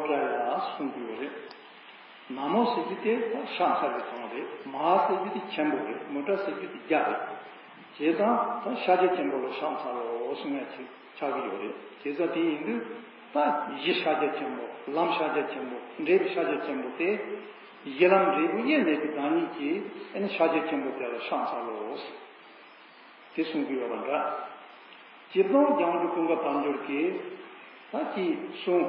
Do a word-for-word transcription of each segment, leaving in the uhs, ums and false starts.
ལ་གསུང་གི་ཡོད་རེད། ན་མོ་ཟེར་རྒྱུ་དེ་ད་ཕྱག་འཚལ་བའི་དོན་རེད། མ་ཟེར་རྒྱུ་དེ་ཆེན་པོ་རེད། མུ་དྲ་ཟེར་རྒྱུ་དེ་རྒྱ་རེད། བྱས་ཙང་ད་ཤཱཀྱ་ཆེན་པོ་ལ་ཕྱག་འཚལ་ལོ་གསུང་ཡ་ཅིག་ཆགས་ཀྱི་ཡོད་རེད། བྱས་ཙང་དེ་ཡིན་དུས་ད་གཞི་ཤཱཀྱ་ཆེན་པོ། ལམ་ཤཱཀྱ་ཆེན་པོ། འབྲས་བུ་ཤཱཀྱ་ཆེན་པོ་དེ། གཞི་ལམ་འབྲས་བུ་དབྱེར་མེད་པའི་བདག་ཉིད་ཀྱི་ཨ་ནི་ཤཱཀྱ་ཆེན་པོ་དེ་ལ་ཕྱག་འཚལ་ལོ། དེ་གསུང་གི་ཡོད་པ་འདྲ། སྤྱིར་བཏང་རྒྱལ་བ་འབྲུག་ཀུན་དགའ་དལ་འབྱོར་གྱིས་ད་ཅིག་གསུང་།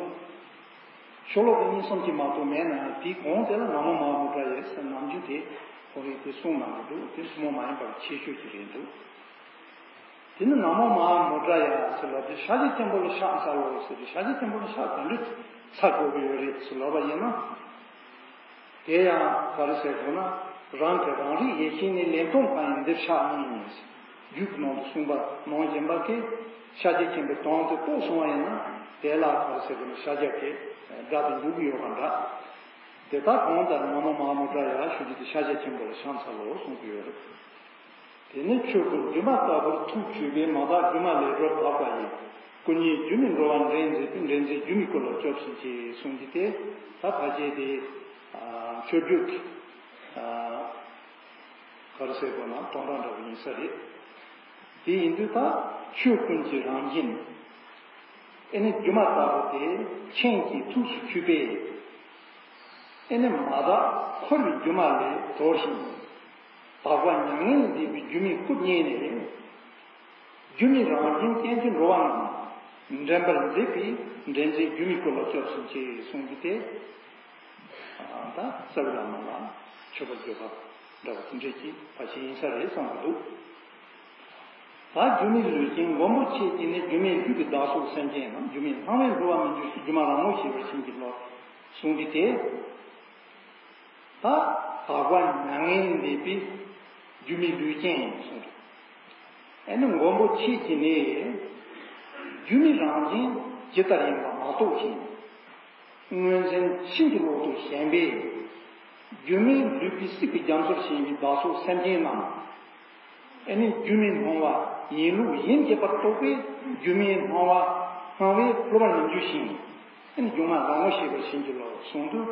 ཤོ་ལོ་ཀ་གཉིས་གསུམ་གྱིས་མ་གཏོགས་མེད་ན་ཡང་དེའི་གོང་དེ་ལ་ན་མོ་མ་ཧཱ་མུ་དྲ་ཡེ་ཟེར་ནམ་རྒྱུན་དེ་ཁོ་རེ་དེ་གསུང་གནང་གི་འདུག་དེ་ཐུན་མོང་མ་ཡིན་པར་ཆེ་ཤོས་ཀྱི་རེད་འདུག་དེ་ནི་ན་མོ་མ་ཧཱ་མུ་དྲ་ཡ་ཟེར་ལབ་དུས་ཤཱཀྱ་ཆེན་པོ་ལ་ཕྱག་འཚལ་ལོ་ཟེར་དུས་ཤཱཀྱ་ཆེན་པོ་ལ་ཕྱག་ག་འདྲ་འཚལ་དགོས་ཀྱི་ཡོད་རེད་ཟེར་ལབ་པ་ཡིན་ན། དེ་ཡང་ག་རེ་ཟེར་དགོས་ན། རང་གི་རང་རིག་ཡེ་ཤེས་ནི་ལེགས་མཐོང་གང་ཡིན་འདིར་ཕྱག་གཉིས་ཡིན། རྒྱུད་ཀྱི་ནང་དུ་གསུངས་པ་ནང་བཞིན་པ་གི་ཤཱཀྱ་ཆེན་པོའི་དོན་དེ་རྟོགས་སོང་བ་ཡིན་ན། དེ་ལ་ག་རེ་ཟེར་དགོས་ན། ཤཱཀྱ་གི་སྒྲ་དེ་འཇུག་གི་ཡོད་པ་འདྲ། དེ་དག་གང་ལྟར་ན་མོ་མ་ཧཱ་མུ་དྲ་ཡ་ཞུ་རྒྱུ་དེ་ཤཱཀྱ་ཆེན་པོ་ལ་ཕྱག་འཚལ་ལོ་གསུང་གི་ཡོད་རེད། དེ་ནས་ཆོས་སྐུ་སྒྱུ་མ་ལྟ་བུར་ཐུགས་ཆུད་པས། མ་དག་སྒྱུ་མ་ལས་སྒྲོལ་དག་པ་ཡི། སྐུ་ཉིད་སྒྱུ་མའི་འགྲོ་བ་འདྲེན་མཛད་པའི། འདྲེན་མཛད་སྒྱུ་མའི་སྐུ་ལ་སྐྱབས་སུ་མཆི་གསུངས་ཀྱི་དེ། ད་ཕལ་ཆེར་དེ་མཆོད་བརྗོད་ཀྱི་ག་རེ་ཟེར་དགོས་ན་དོན་དག་འདྲ་བོ་ཡིན་ས་རེད། དེ་ཡིན་དུས་ད་ཆོས་ཀུན་གྱི་རང་བཞིན་ཨེ་ནི་སྒྱུ་མ་ལྟ་བུ་དེ་མཁྱེན་ཅིང་ཐུགས་སུ་ཆུད་པས། ཨེ་ནི་མ་དག་འཁོར་བའི་སྒྱུ་མ་ལས་གྲོལ་ཞིང་། དག་པ་མྱ་ངན་ལས་འདས་པའི་སྒྱུ་མའི་སྐུ་བརྙེས་ནས། སྒྱུ་མའི་རང་བཞིན་ཅན་གྱི་འགྲོ་བ་རྣམས་འདྲེན་པར་མཛད་པའི། འདྲེན་མཛད་སྒྱུ་མའི་སྐུ་ལ་སྐྱབས་སུ་མཆི་གསུངས་ཀྱི་དེ། ད་རྩ་བའི་བླ་མ་ལ་མཆོད་པར་བརྗོད་པ་འདྲ་བ་དེ་འདྲས་ཀྱི་ཕལ་ཆེར་ཡིན་ས་རེད་བསམ་གྱི་འདུག་ད་སྒྱུ་མའི་ལུས་ཅན་མགོན་པོ་ཁྱེད་ཀྱིས་ནི། སྒྱུ་མའི་ལུས་ཀྱི་བདག་སོགས་སེམས་ཅན་རྣམས། སྒྱུ་མའི་སྣང་བས་འགྲོ་བ་མི་འགྱུར་ཞིང་། སྒྱུ་མ་རང་ངོ་ཤེས་པར་བྱིན་གྱིས་རློབས་གསུངས་ཀྱི་དེ། ད་དག་པ་མྱ་ངན་ལས་འདས་པའི་སྒྱུ་མའི་ལུས་ཅན་གསུངས་ཏེ། ཨེ་ནི་མགོན་པོ་ཁྱེད་ཀྱིས་ནི། སྒྱུ་མའི་རང་བཞིན་ཇི་ལྟར་ཡིན་པ་མ་རྟོགས་ཤིང་། མངོན་མཚན་ཕྱིན་ཅི་ལོག་ཏུ་ཞེན་པས། སྒྱུ་མའི་ལུས་པའི་སྲིད་པའི་རྒྱ་མཚོར་ཞེན་པའི་བདག་སོགས་སེམས་ཅན་རྣམས། ཨེ་ནི་སྒྱུ་མའི་སྣང་བ་ཡིན་ལུགས་ཡིན་བྱེད་པར་རྟོགས་པས། སྒྱུ་མའི་སྣང་བ་སྣང་བས་འཁོར་བར་མི་འགྱུར་ཞིང་། ཨེ་ནི་སྒྱུ་མ་རང་ངོ་ཤེས་པར་བྱིན་གྱིས་རློབས་གསུངས་དུས།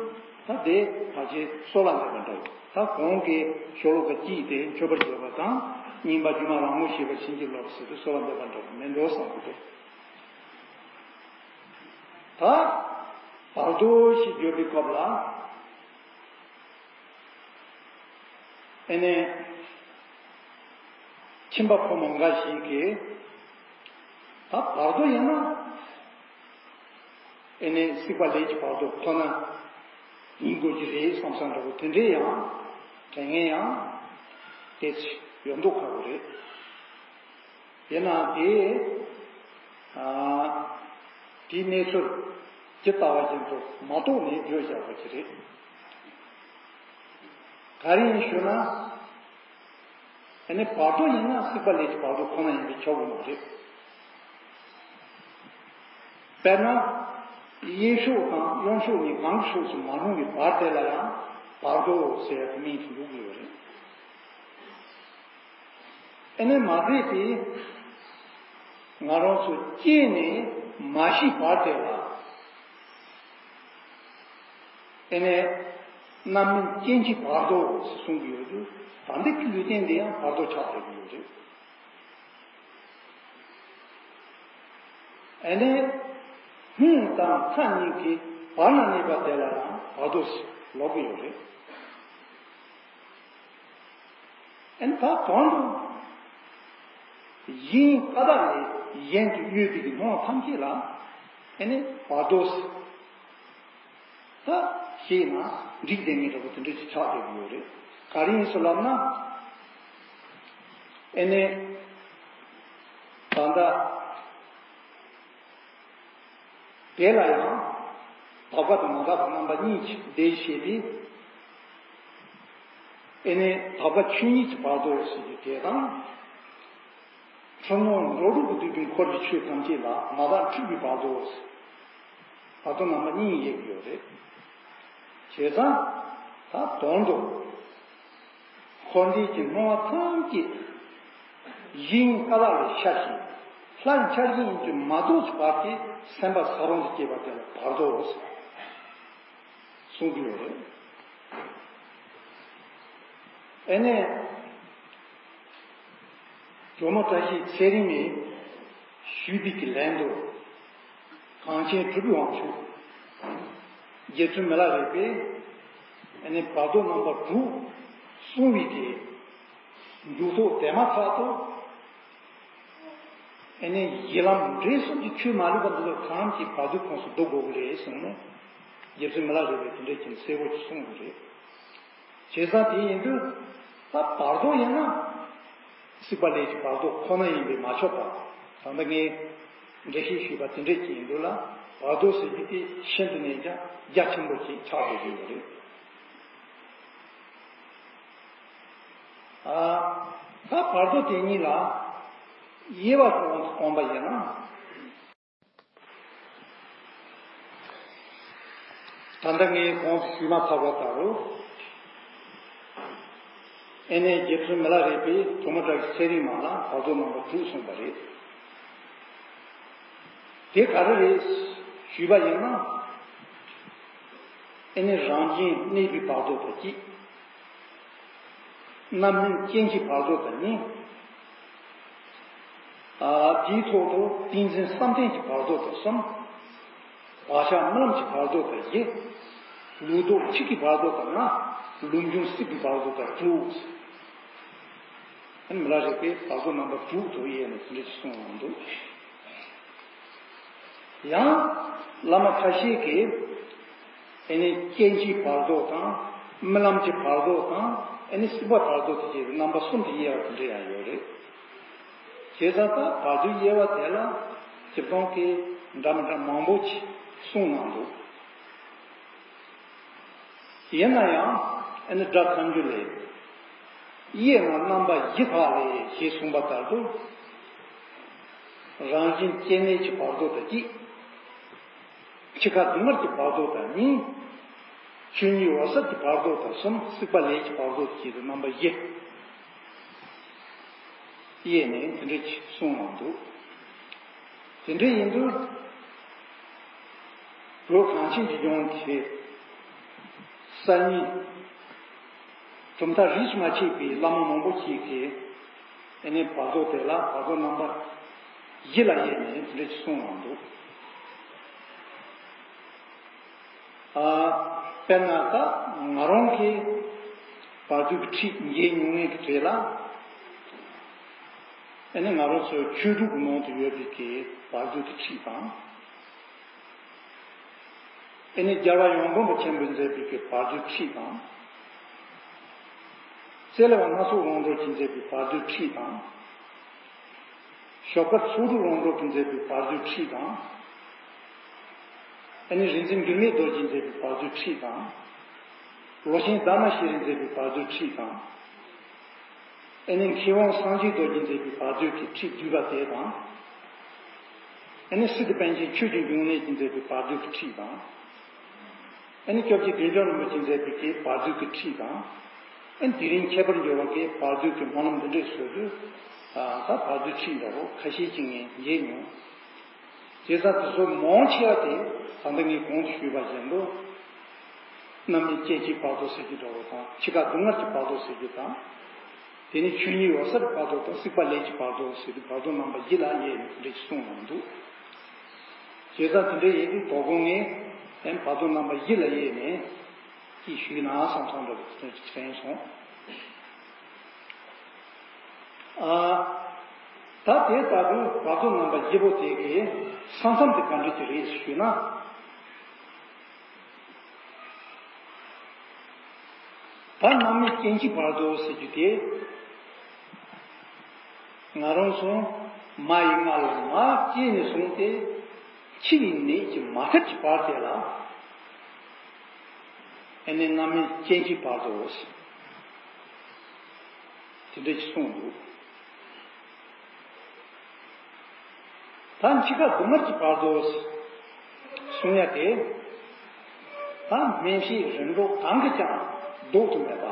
ད་དེ་ཕལ་ཆེར་གསོལ་བ་འདེབས་པ་འདྲ་བོ། ད་གོང་གི་ཤོ་ལོ་ཀ་གཅིག་དེ་མཆོད་པར་བརྗོད་པ་དང་། གཉིས་པ་སྒྱུ་མ་རང་ངོ་ཤེས་པར་བྱིན་གྱིས་རློབས་ཟེར་དུས་གསོལ་བ་འདེབས་པ་འདྲ་བོ་མིན་འགྲོ་བསམ་གྱི་འདུག་ད་བར་དོ་ཞེས་བརྗོད་པའི་སྐབས་ལ། ཨེ་ནས་ཁྱིམ་པ་ཕོ་མོ་འགའ་ཞིག་གིས་ད་བར་དོ་ཡིན་ན་ཨེ་ནས་སྲིད་པ་ལས་ཀྱི་བར་དོ་ཁོ་ན་ཡིན་དགོས་ཀྱི་རེད་བསམ་བསམ་འདྲ་བོ་དེ་འདྲའི་ཡང་དྲན་མཁན་ཡང་ཏོག་ཙམ་ཡོད་མདོག་ཁ་པོ་རེད། ཡིན་ནའང་དེ་ཨ་དེའི་གནས་ཚུལ་ཇི་ལྟ་བ་བཞིན་དུ་མ་རྟོགས་ནས་བརྗོད་བཞག་པ་ཅིག་རེད། ག་རེ་ཡིན་ཞུ་ན། ཨ་ནི་བར་དོ་ཡིན་ན་སྲིད་པ་ལས་ཀྱི་བར་དོ་ཁོ་ན་ཡིན་པས་ཆོག་གི་མ་རེད། དཔེར་ན། གཡས་ཕྱོགས་དང་གཡོན་ཕྱོགས་གཉིས་གང་གི་ཕྱོགས་སུ་མ་ལྷུང་བའི་བར་དེ་ལ་ཡང་བར་དོ་ཟེར་ཡག་གི་མིང་དེ་འཇོག་གི་ཡོད་རེད། ཨེ་ནས་མ་རེད་དེ། ང་རང་ཚོ་སྐྱེས་ནས་མ་ཤི་བར་དེ་ལ། ཨེ་ནས་རྣམ་སྨིན་སྐྱེ་འཆི་བར་དོ་ཟེར་གསུང་གི་ཡོད་དུས། ད་འདི་གི་ལུས་རྟེན་འདི་ཡང་བར་དོ་ཆགས་བསྡད་ཀྱི་ཡོད་རེད། ཨེ་ནས་སྔོན་དང་མཐའ་གཉིས་ཀྱི་བར་ན་གནས་པ་དེ་ལ་ཡང་བར་དོ་ཟེར་ལབ་ཀྱི་ཡོད་རེད། ཨེ་ནས་ད་གང་དུ་གཞི་དབྱིངས་ཀ་དག་ལས་གཞན་དུ་གཡོས་པའི་སྣང་བ་ཐམས་ཅད་ལ་ཨེ་ནས་བར་དོ་ཟེར། ད་ཤེས་ན་འགྲིག་བསྡད་མཁན་འདྲ་པོ་དེ་འདྲ་ཞིག་ཆགས་བསྡད་ཀྱི་ཡོད་རེད། ག་རེ་ཡིན་ཟེར་ལབ་ན། ཨེ་ནས་ད་ལྟ་དེ་ལ་ཡང་དག་པ་དང་མ་དག་པ་རྣམ་པ་གཉིས་ཀྱི་བརྡས་བཤད་དེ། ཨེ་ནས་དག་པ་ཆོས་ཉིད་ཀྱི་བར་དོ་ཟེར་རྒྱུ་དེ་དང་། འཁྲུལ་སྣང་འགྲོ་དྲུག་གི་སྡུད་པའི་འཁོར་བའི་ཆོས་ཐམས་ཅད་ལ་མ་དག་འཁྲུལ་པའི་བར་དོ། བར་དོ་རྣམ་པ་གཉིས་ཡོད་ཀྱི་ཡོད་རེད། བྱས་ཙང་ད་དོན་དུ་འཁོར་འདས་ཀྱི་སྣང་བ་ཐམས་ཅད་གཞི་དབྱིངས་ཀ་དག་ལས་ཤར་ཞིང་། ལྷར་འཆར་གཞི་ཡིན་གྱི་མ་རྟོགས་ཀྱི་བར་གྱི་སེམས་པ་ས་རོང་དུ་སྐྱེས་པ་དེ་ལ་བར་དོ། གསུང་གི་ཡོད་རེད། ཨ་ནི། ཇོ་མོ་བཀྲ་ཤིས་ཚེ་རིང་ནས་ཞུས་པའི་གི་ལན་དུ། གངས་ཅན་གྲུབ་པའི་དབང་ཕྱུག་རྗེ་བཙུན་མི་ལ་རས་པས་ཨ་ནི་བར་དོ་རྣམ་པ་དྲུག་གསུང་བའི་གི་མཇུག་ཐོག་དེ་མ་ཐག་ཏུ། ཨ་ནི་ཡིད་ལམ་འབྲས་གསུམ་གྱི་ཆོས་མ་ལུས་པ་འདི་ལ་གང་གི་བར་དོའི་ཁོངས་སུ་བསྡུ་དགོས་ཀྱི་རེད་གསུངས་ནས། རྗེ་བཙུན་མི་ལ་རས་པས་དེ་འདྲའི་ཀྱི་གསལ་པོ་ཞིག་གསུངས་ཡོད་རེད། བྱས་ཙང་དེ་ཡིན་དུས། ད་བར་དོ་ཡིན་ན། སྲིད་པ་ལས་ཀྱི་བར་དོ་ཁོ་ན་ཡིན་པས་མ་ཆོག་པ། ད་ལྟ་ངས་འགྲེལ་བཤད་ཞུས་པ་དེ་འདྲས་ཀྱི་ཡིན་དུས་ལ། བར་དོ་ཟེར་རྒྱུ་དེ་ཤིན་ཏུ་ནས་ཀྱང་རྒྱ་ཆེན་པོ་ཞིག་ཆགས་འགྲོ་གི་ཡོད་རེད། ཨ། ད་བར་དོ་དེ་གཉིས་ལ་དབྱེ་བ་ཅུང་ཙམ་སྟོན་པ་ཡིན་ན། ད་ལྟ་ངས་གོང་དུ་ཞུས་མ་ཐག་པ་ལྟར་རོ། ཨ་ནི་རྗེ་བཙུན་མི་ལ་རས་པས་ཇོ་མོ་བཀྲ་ཤིས་ཚེ་རིང་མ་ལ་བར་དོ་རྣམ་པ་དྲུག་གསུངས་པ་རེད། དེ་ག་རེ་རེད་ཞུས་པ་ཡིན་ན། ཨ་ནི་རང་བཞིན་གནས་པའི་བར་དོ་དང་གཅིག་རྣམ་སྨིན་སྐྱེ་འཆིའི་བར་དོ་དང་གཉིས། ཨ། དེའི་ཐོག་ཏུ་ཏིང་འཛིན་བསམ་གཏན་གྱི་བར་དོ་དང་གསུམ། བག་ཆགས་རྨི་ལམ་གྱི་བར་དོ་དང་བཞི། ལུགས་ལྡོག་འཆི་ཀའི་བར་དོ་དང་ལྔ། ལུགས་འབྱུང་སྲིད་པའི་བར་དོ་དང་དྲུག་ཨ་ནི་མི་ལ་རས་པས་བར་དོ་རྣམ་པ་དྲུག་ཏུ་དབྱེ་ནས་དེ་འདྲ་ཞིག་གསུངས་ཡོང་འདུག་ཡང་བླ་མ་ཁ་ཤས་ཀྱིས་ཨ་ནི་སྐྱེ་འཆིའི་བར་དོ་དང་རྨི་ལམ་གྱི་བར་དོ་དང་ཨ་ནི་སྲིད་པའི་བར་དོ་དེ་བཅས་པའི་རྣམ་པ་གསུམ་དུ་དབྱེ་བ་དེ་འདྲ་ཡང་ཡོད་རེད། བྱས་ཙང་ད་བར་དོའི་དབྱེ་བ་དེ་ལ་སྤྱིར་བཏང་གི་འདྲ་མི་འདྲ་མང་པོ་ཞིག་གསུངས་གནང་འདུག་ཡིན་ན་ཡང་ཨ་ནི་སྒྲ་ཐམས་ཅད་ལས། དབྱེ་ན་རྣམ་པ་བཞི་དག་ལས་ཞེས་གསུངས་པ་ལྟར་དུ། རང་བཞིན་སྐྱེ་གནས་ཀྱི་བར་དོ་དང་གཅིག་འཆི་ཁ་སྡུག་བསྔལ་གྱི་བར་དོ་དང་གཉིས། ཆོས་ཉིད་འོད་གསལ་གྱི་བར་དོ་དང་གསུམ། སྲིད་པ་ལས་ཀྱི་བར་དོ་བཅས་ཏེ་རྣམ་པ་བཞི། དབྱེ་ནས་དེ་འདྲ་ཞིག་གསུངས་གནང་འདུག་དེ་འདྲ་ཡིན་དུས། བོད་གངས་ཅན་གྱི་ལྗོངས་དེ་གསར་རྙིང་གྲུབ་མཐའ་རིས་སུ་མ་ཆད་པའི་བླ་མ་མང་པོ་ཞིག་གིས་ཨ་ནི་བར་དོ་དེ་ལ་བར་དོ་རྣམ་པ་བཞི་ལ་དབྱེ་ནས་དེ་འདྲ་ཞིག་གསུངས་གནང་འདུག་ཨ། དཔེར་ན་ད་ང་རང་གིས་བར་དོའི་ཁྲིད་མཇལ་མྱོང་མཁན་གྱི་གྲས་ལ། ཨ་ནི་ང་རང་ཚོའི་ཆོས་དྲུག་གི་ནང་དུ་ཡོད་པའི་གི་བར་དོའི་ཁྲིད་དང་། ཨ་ནི་རྒྱལ་བ་ཡོངས་འཛིན་པ་ཆེན་པོས་མཛད་པའི་གི་བར་དོའི་ཁྲིད་དང་། རྩེ་ལེ་བ་སྣ་ཚོགས་རོང་འབྲོག་གིས་མཛད་པའི་བར་དོའི་ཁྲིད་དང་། ཞོགས་དཀར་ཚོགས་དྲུག་རོང་འབྲོག་གིས་མཛད་པའི་བར་དོའི་ཁྲིད་དང་། ཨ་ནི་རིག་འཛིན་འགྱུར་མེད་རྡོ་རྗེས་མཛད་པའི་བར་དོའི་ཁྲིད་དང་། ལོ་ཆེན་ཟླ་མ་ཤེས་རིག་མཛད་པའི་བར་དོའི་ཁྲིད་དང་། ཨ་ནི་མཁས་དབང་སངས་རྒྱས་རྡོ་རྗེས་མཛད་པའི་བར་དོའི་གི་ཁྲིད་བསྡུས་པ་དེ་དང་། ཨ་ནི་སི་ཏུ་པཎ་ཆེན་ཆོས་ཀྱི་འབྱུང་གནས་ཀྱིས་མཛད་པའི་བར་དོའི་གི་ཁྲིད་དང་། ཨ་ནི་སྐྱབས་རྗེ་བདུད་འཇོམས་རིན་པོ་ཆེས་མཛད་པའི་གི་བར་དོའི་གི་ཁྲིད་དང་། ཨ་ནི་དེ་རིང་ཁྱད་པར་འགྱུར་བ་གི་བར་དོའི་གི་སྨོན་ལམ་འདི་འདྲས་བཟོ་དུས། ད་བར་དོའི་ཁྲིད་འདྲ་བོ་ཁ་ཤས་ཅིག་ངས་མཇལ་མྱོང་། བྱས་ཙང་དེ་ཚོ་མང་ཆེ་བ་དེ་ད་ལྟ་ངས་གོང་དུ་ཞུས་པ་བཞིན་དུ། རྣམ་སྨིན་སྐྱེ་འཆིའི་བར་དོ་ཟེར་རྒྱུ་འདྲ་བོ་དང་འཆི་ཁ་སྡུག་བསྔལ་གྱི་བར་དོ་ཟེར་རྒྱུ་དང་། དེ་ནས་ཆོས་ཉིད་འོད་གསལ་གྱི་བར་དོ་དང་སྲིད་པ་ལས་ཀྱི་བར་དོ་ཟེར་རྒྱུ་བར་དོ་རྣམ་པ་བཞི་ལ་དབྱེ་ནས་དེ་འདྲ་ཞིག་གསུངས་གནང་འདུག་བྱས་ཙང་དེ་འདྲ་ཡིན་དུས་དོ་དགོང་ངས་ཨེམ་བར་དོ་རྣམ་པ་བཞི་ལ་དབྱེ་ནས་ཅིག་ཞུས་ན་བསམ་བསམ་འདྲ་བོ་དེ་འདྲ་ཞིག་དྲན་སོང་། ཨ། ད་དེ་ལྟ་བུའི་བར་དོ་རྣམ་པ་བཞི་པོ་དེ་གི་ས་མཚམས་དེ་ག་འདྲ་ཅིག་རེད་ཞུས་ན། ད་རྣམ་སྨིན་སྐྱེ་འཆིའི་བར་དོ་ཟེར་རྒྱུ་དེ། ང་རང་ཚོ་མ་ཡི་མངལ་ལ་མར་སྐྱེས་ནས་བཟུང་སྟེ་འཆི་བའི་ནད་ཀྱིས་མ་ཐེབས་ཀྱི་བར་དེ་ལ། ཨ་ནི་རྣམ་སྨིན་སྐྱེ་འཆིའི་བར་དོ་ཟེར། དེ་འདྲ་ཞིག་གསུངས་འདུག་ད་འཆི་ཁ་སྡུག་བསྔལ་གྱི་བར་དོ་གསུང་ཡ་དེ། ད་སྨན་དཔྱད་རིམ་གྲོ་གང་གིས་ཀྱང་ལྡོག་ཏུ་མེད་པ།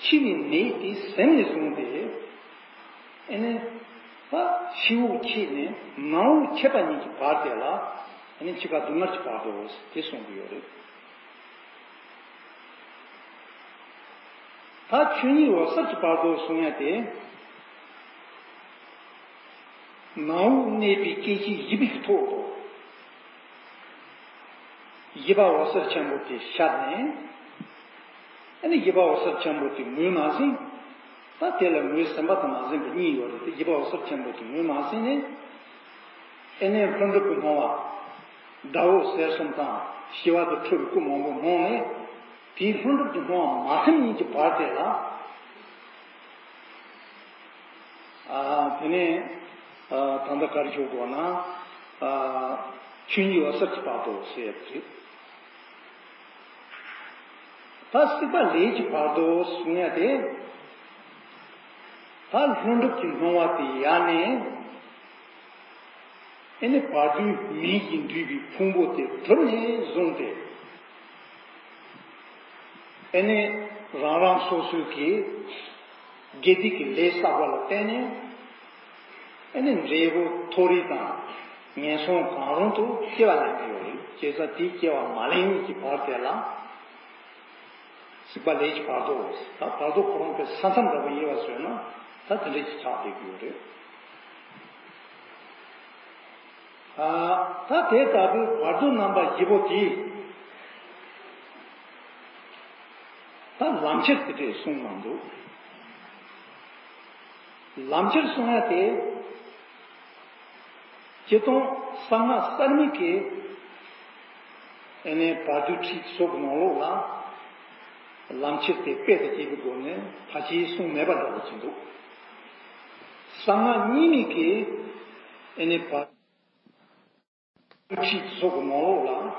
འཆི་བའི་ནད་དེ་ཟིན་ནས་བཟུང་སྟེ། ཨ་ནི་ད་ཕྱི་དབུགས་ཆད་ནས་ནང་དབུགས་ཆད་པ་གཉིས་ཀྱི་བར་དེ་ལ་ཨ་ནི་འཆི་ཁ་སྡུག་བསྔལ་གྱི་བར་དོ་དེ་གསུང་གི་ཡོད་རེད། ད་ཆོས་ཉིད་འོད་གསལ་གྱི་བར་དུ་གསུང་ཡ་དེ། ནང་དབུགས་གནས་པའི་སྐད་ཅིག་བཞི་པའི་ཐོག་ཏུ། བཞི་པ་འོད་གསལ་ཆེན་པོ་དེ་ཤར་ནས། ཨ་ནི་བཞི་པ་འོད་གསལ་ཆེན་པོ་དེ་ངོས་མ་ཟིན། ད་དེ་ལ་ངོས་ཟིན་པ་དང་མ་ཟིན་པ་གཉིས་ཡོད་རེད་དེ། བཞི་པ་འོད་གསལ་ཆེན་པོ་དེ་ངོས་མ་ཟིན་ནས། ཨ་ནི་ལྷུན་གྲུབ་ཀྱི་སྣང་བ། དགྲ་བོ་གསལ་གསུམ་དང་ཞི་བ་དང་འཁྲུལ་པའི་སྐུ་མང་པོ་མཐོང་ནས། དེའི་ལྷུན་གྲུབ་ཀྱི་སྣང་བ་མ་ཐིམ་གཉིས་ཀྱི་བར་དེ་ལ། ཨ། དེ་ནས། ཨ། ད་ལྟ་ག་རེ་ཞུ་དགོས་ན། ཨ། ཆོས་ཉིད་འོད་གསལ་གྱི་བར་དུ་ཟེར་ཡ་རེད། ད་སྲིད་པ་ལས་ཀྱི་བར་དུ་གསུང་ཡ་དེ། ད་ལྷུན་གྲུབ་ཀྱི་སྣང་བ་དེ་ཡལ་ནས། ཨེ་ནི་བར་དོའི་མིང་གིས་འདུས་པའི་ཕུང་པོ་དེ་གྲུབ་ནས་བཟུང་སྟེ། ཨེ་ནི་རང་རང་སོ་སོའི་གི་དགེ་སྡིག་གི་ལས་བསགས་པ་ལ་བརྟེན་ནས། ཨེ་ནི་འབྲས་བུ་མཐོ་རིས་དང་ངན་སོང་གང་རུང་དུ་སྐྱེ་བ་ལེན་གྱི་ཡོད་རེད། བྱས་ཙང་དེའི་སྐྱེ་བ་མ་ལེན་གཉིས་ཀྱི་བར་དེ་ལ། སྲིད་པ་ལས་ཀྱི་བར་དོ། ད་བར་དོ་ཁོ་རང་གི་ས་མཚམས་འདྲ་པོ་དབྱེ་བ་བཟོས་ན། ད་དེ་འདྲ་ཞིག་ཆགས་བསྡད་ཀྱི་ཡོད་རེད། ཨ། ད་དེ་ལྟ་བུའི་བར་དོ་རྣམ་པ་བཞི་པོ་དེ། ད་ལམ་ཁྱེར་དེ་འདྲས་གསུངས་གནང་འདུག་ལམ་ཁྱེར་གསུང་ཡ་དེ། སྤྱིར་བཏང་གསང་སྔགས་གསར་མའི་གི། ཨེ་ནས་བར་དོའི་ཁྲིད་སོགས་ཀྱི་ནང་ལོགས་ལ། ལམ་ཁྱེར་དེ་དཔེ་དང་བཅས་པའི་སྒོ་ནས་ཕལ་ཆེར་གསུངས་མེད་པ་འདྲ་བོ་ཅིག་འདུག་གསང་སྔགས་རྙིང་མའི་གི། ཨེ་ནས་བར་དོའི་ཁྲིད་སོགས་ཀྱི་ནང་ལོགས་ལ།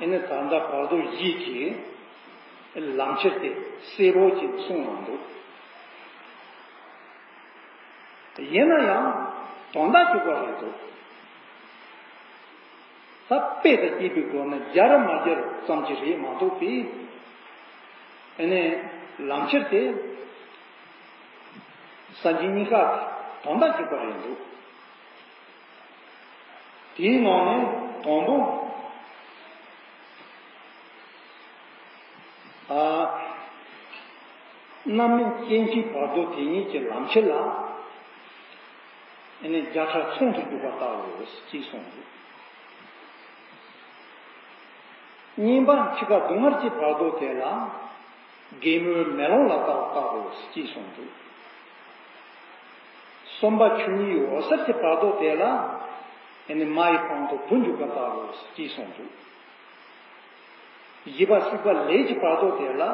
ཨེ་ནས་ད་ལྟ་བར་དོ་བཞི་གི་ལམ་ཁྱེར་དེ་གསལ་པོ་ཅིག་གསུངས་གནང་འདུག་ཡིན་ན་ཡང་དོན་དག་གཅིག་པ་རེད་འདུག་ད་དཔེ་དང་བཅས་པའི་སྒོ་ནས་སྦྱར་མ་སྦྱར་ཙམ་གྱིས་རེད་མ་གཏོགས་པའི། ཨེ་ནས་ལམ་ཁྱེར་དེ་སངས་རྒྱས་གཉིས་ཀ་དོན་དག་གཅིག་པ་རེད་འདུག་དེའི་ནང་ནས་དང་པོ། ཨ། རྣམ་སྨིན་སྐྱེ་མཆེད་བར་དོ་དེ་ཉིད་ཀྱི་ལམ་ཁྱེར་ལ། ཨེ་ནས་བརྒྱ་ཕྲག་ཚོགས་སུ་འཇུག་པ་ལྟ་བུ་ཅེས་གསུངས་འདུག་གཉིས་པ་འཆི་ཁ་སྡུག་བསྔལ་གྱི་བར་དོ་དེ་ལ། རྒན་མོའི་མེ་ལོང་ལ་ལྟ་བ་ལྟ་བུ་ཅེས་གསུངས་འདུག་གསུམ་པ་ཆོས་ཉིད་འོད་གསལ་གྱི་བར་དོ་དེ་ལ། ཨེ་ནས་མ་ཡི་གོང་དུ་བུ་འཇུག་པ་ལྟ་བུ་ཅེས་གསུངས་འདུག་བཞི་པ་སྲིད་པ་ལས་ཀྱི་བར་དོ་དེ་ལ།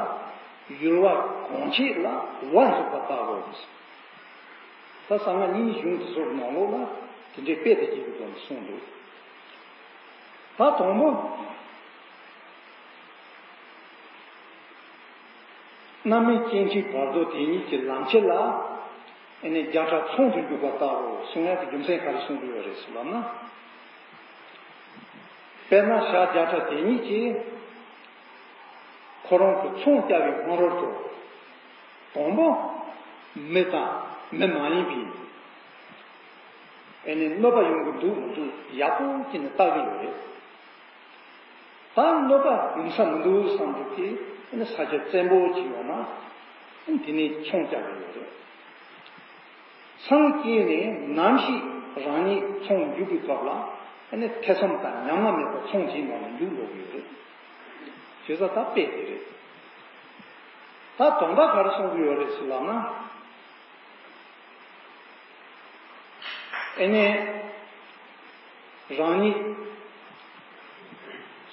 ཡུལ་བ་གང་བྱེད་ལ་བ་འཇུག་པ་ལྟ་བུ། ད་གསང་སྔགས་རྙིང་གཞུང་དེ་ཚོའི་ནང་ལོགས་ལ་དེ་འདྲའི་དཔེ་དང་བཅས་པའི་སྒོ་ནས་གསུངས་འདུག་ད་དང་པོ། རྣམ་སྨིན་སྐྱེ་མཆེད་བར་དོ་དེ་ཉིད་ཀྱི་ལམ་ཁྱེར་ལ། ཨེ་ནས་བརྒྱ་ཕྲག་ཚོགས་སུ་འཇུག་པ་ལྟ་བུ་གསུང་ཡ་དེ་རྒྱུ་མཚན་ག་རེ་གསུང་གི་ཡོད་རེད་ཟེར་ལབ་ན། དཔེར་ན་བྱ་བརྒྱ་ཕྲག་དེ་ཉིད་ཀྱིས་ཁོ་རང་གི་ཚོང་རྒྱག་པའི་སྔ་རོལ་དུ། དང་པོ། མི་དང་མི་མ་ཡིན་པའི། ཨེ་ནས་གནོད་པ་ཡོང་གི་འདུག་མི་འདུག་ཡག་པོ་བྱས་ནས་བལྟ་གི་ཡོད་རེད། ད་གནོད་པ་ཡོང་ས་མི་འདུག་བསམ་འདུག་གི། ཨེ་ནས་ས་ཆ་བཙན་པོ་ཅིག་ཡོད་ན། ཨེ་ནས་དེ་ནས་ཚོང་རྒྱག་གི་ཡོད་རེད། སངས་རྒྱས་ནས་ནམ་ཞིག་རང་ཉིད་ཚོང་རྒྱུག་པའི་སྐབས་ལ། ཨེ་ནས་ཐེ་ཚོམ་དང་ཉམ་ང་མེད་པར་ཚོང་དེའི་ནང་ལ་རྒྱུག་འགྲོ་གི་ཡོད་རེད། བྱས་ཙང་ད་དཔེ་དེ་རེད། ད་དོན་དག་ག་རེ་གསུང་གི་ཡོད་རེད་ཟེར་ལབ་ན། ཨེ་ནས་རང་ཉིད་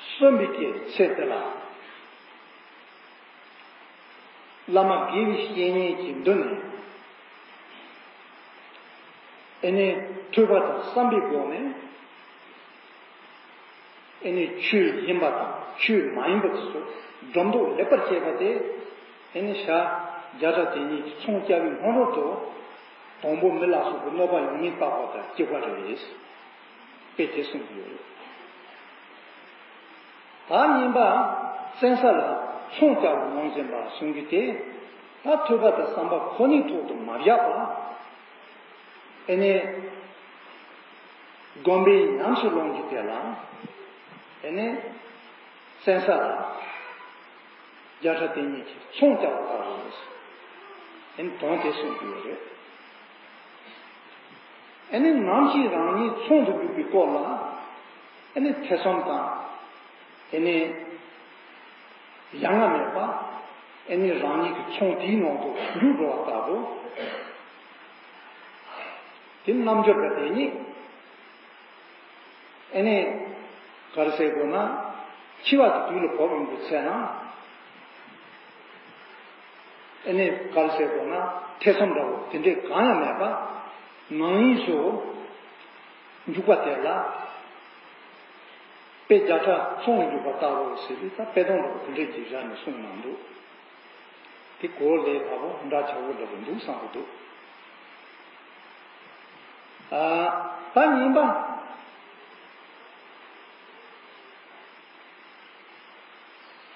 གསོན་པའི་གི་ཚེ་དེ་ལ། བླ་མ་དགེ་བའི་བཤེས་གཉེན་གྱི་མདུན་ནས། ཨེ་ནས་ཐོས་པ་དང་བསམ་པའི་སྒོ་ནས། ཨེ་ནས་ཆོས་ཡིན་པ་དང་ཆོས་མ་ཡིན་པ་དེ་ཚོ་སྒྲོ་འདོགས་ལེགས་པར་བཅད་པ་དེ། ཨེ་ནས་བྱ་བརྒྱ་ཕྲག་དེ་ཉིད་ཀྱི་ཚོང་རྒྱག་པའི་སྔ་རོལ་དུ། དང་པོ་མི་ལ་སོགས་པའི་གནོད་པ་ཡོང་མིན་བརྟག་པ་དང་གཅིག་པ་རེད། དཔེ་དེ་གསུངས་ཡོད། ད་གཉིས་པ། བཙན་ས་ལ་ཚོང་རྒྱག་པ་ནང་བཞིན་པ་གསུང་གི་དེ། ད་ཐོས་པ་དང་བསམ་པ་ཁོ་ནའི་ཐོག་ཏུ་མ་བཞག་པ། ཨེ་ནས་དགོན་པའི་ཉམས་སུ་ལོངས་ཀྱི་དེ་ལ། ཨེ་ནས་བཙན་ས་ལ། བརྒྱ་ཕྲག་དེ་ཉིད་ཀྱིས་ཚོང་རྒྱག་པ་ལྟ་བུ་ཡིན། ཨེ་ནི་དོན་དེ་གསུངས་ཀྱི་ཡོད་རེད། ཨེ་ནི་ནམ་ཞིག་རང་ཉིད་ཚོང་དུ་འཇུག་པའི་སྐོར་ལ། ཨེ་ནི་ཐེ་ཚོམ་དང་། ཨེ་ནི་ཡ་ང་མེད་པ། ཨེ་ནི་རང་ཉིད་ཀྱི་ཚོང་དེའི་ནང་དུ་འཇུག་འགྲོ་བ་ལྟ་བུ། དེ་རྣལ་འབྱོར་པ་དེ་ཉིད། ཨེ་ནི། ག་རེ་ཟེར་དགོས་ན། འཆི་བ་གི་དུས་ལ་བབ་ཡོང་དུས་ཚེ་ན། ཨེ་ནི། ག་རེ་ཟེར་དགོས་ན། ཐེ་ཚོམ་འདྲ་བོ་དེ་འདྲས་གང་ཡང་མེད་པ། ནང་དབྱིངས་སུ། འཇུག་པ་དེ་ལ། དཔེ་བརྒྱ་ཕྲག་ཚོང་ལ་འཇུག་པ་ལྟ་བུ་ཟེར་དུས་ད་དཔེ་དོན་འདྲ་བོ་དེ་འདྲས་ཀྱི་བཞག་ནས་གསུངས་གནང་འདུག་དེ་གོ་ལས་སླ་བོ་འདྲ་ཆགས་པོ་འདྲ་བོ་འདུག་བསམ་གྱི་འདུག་ཨ། ད་གཉིས་པ།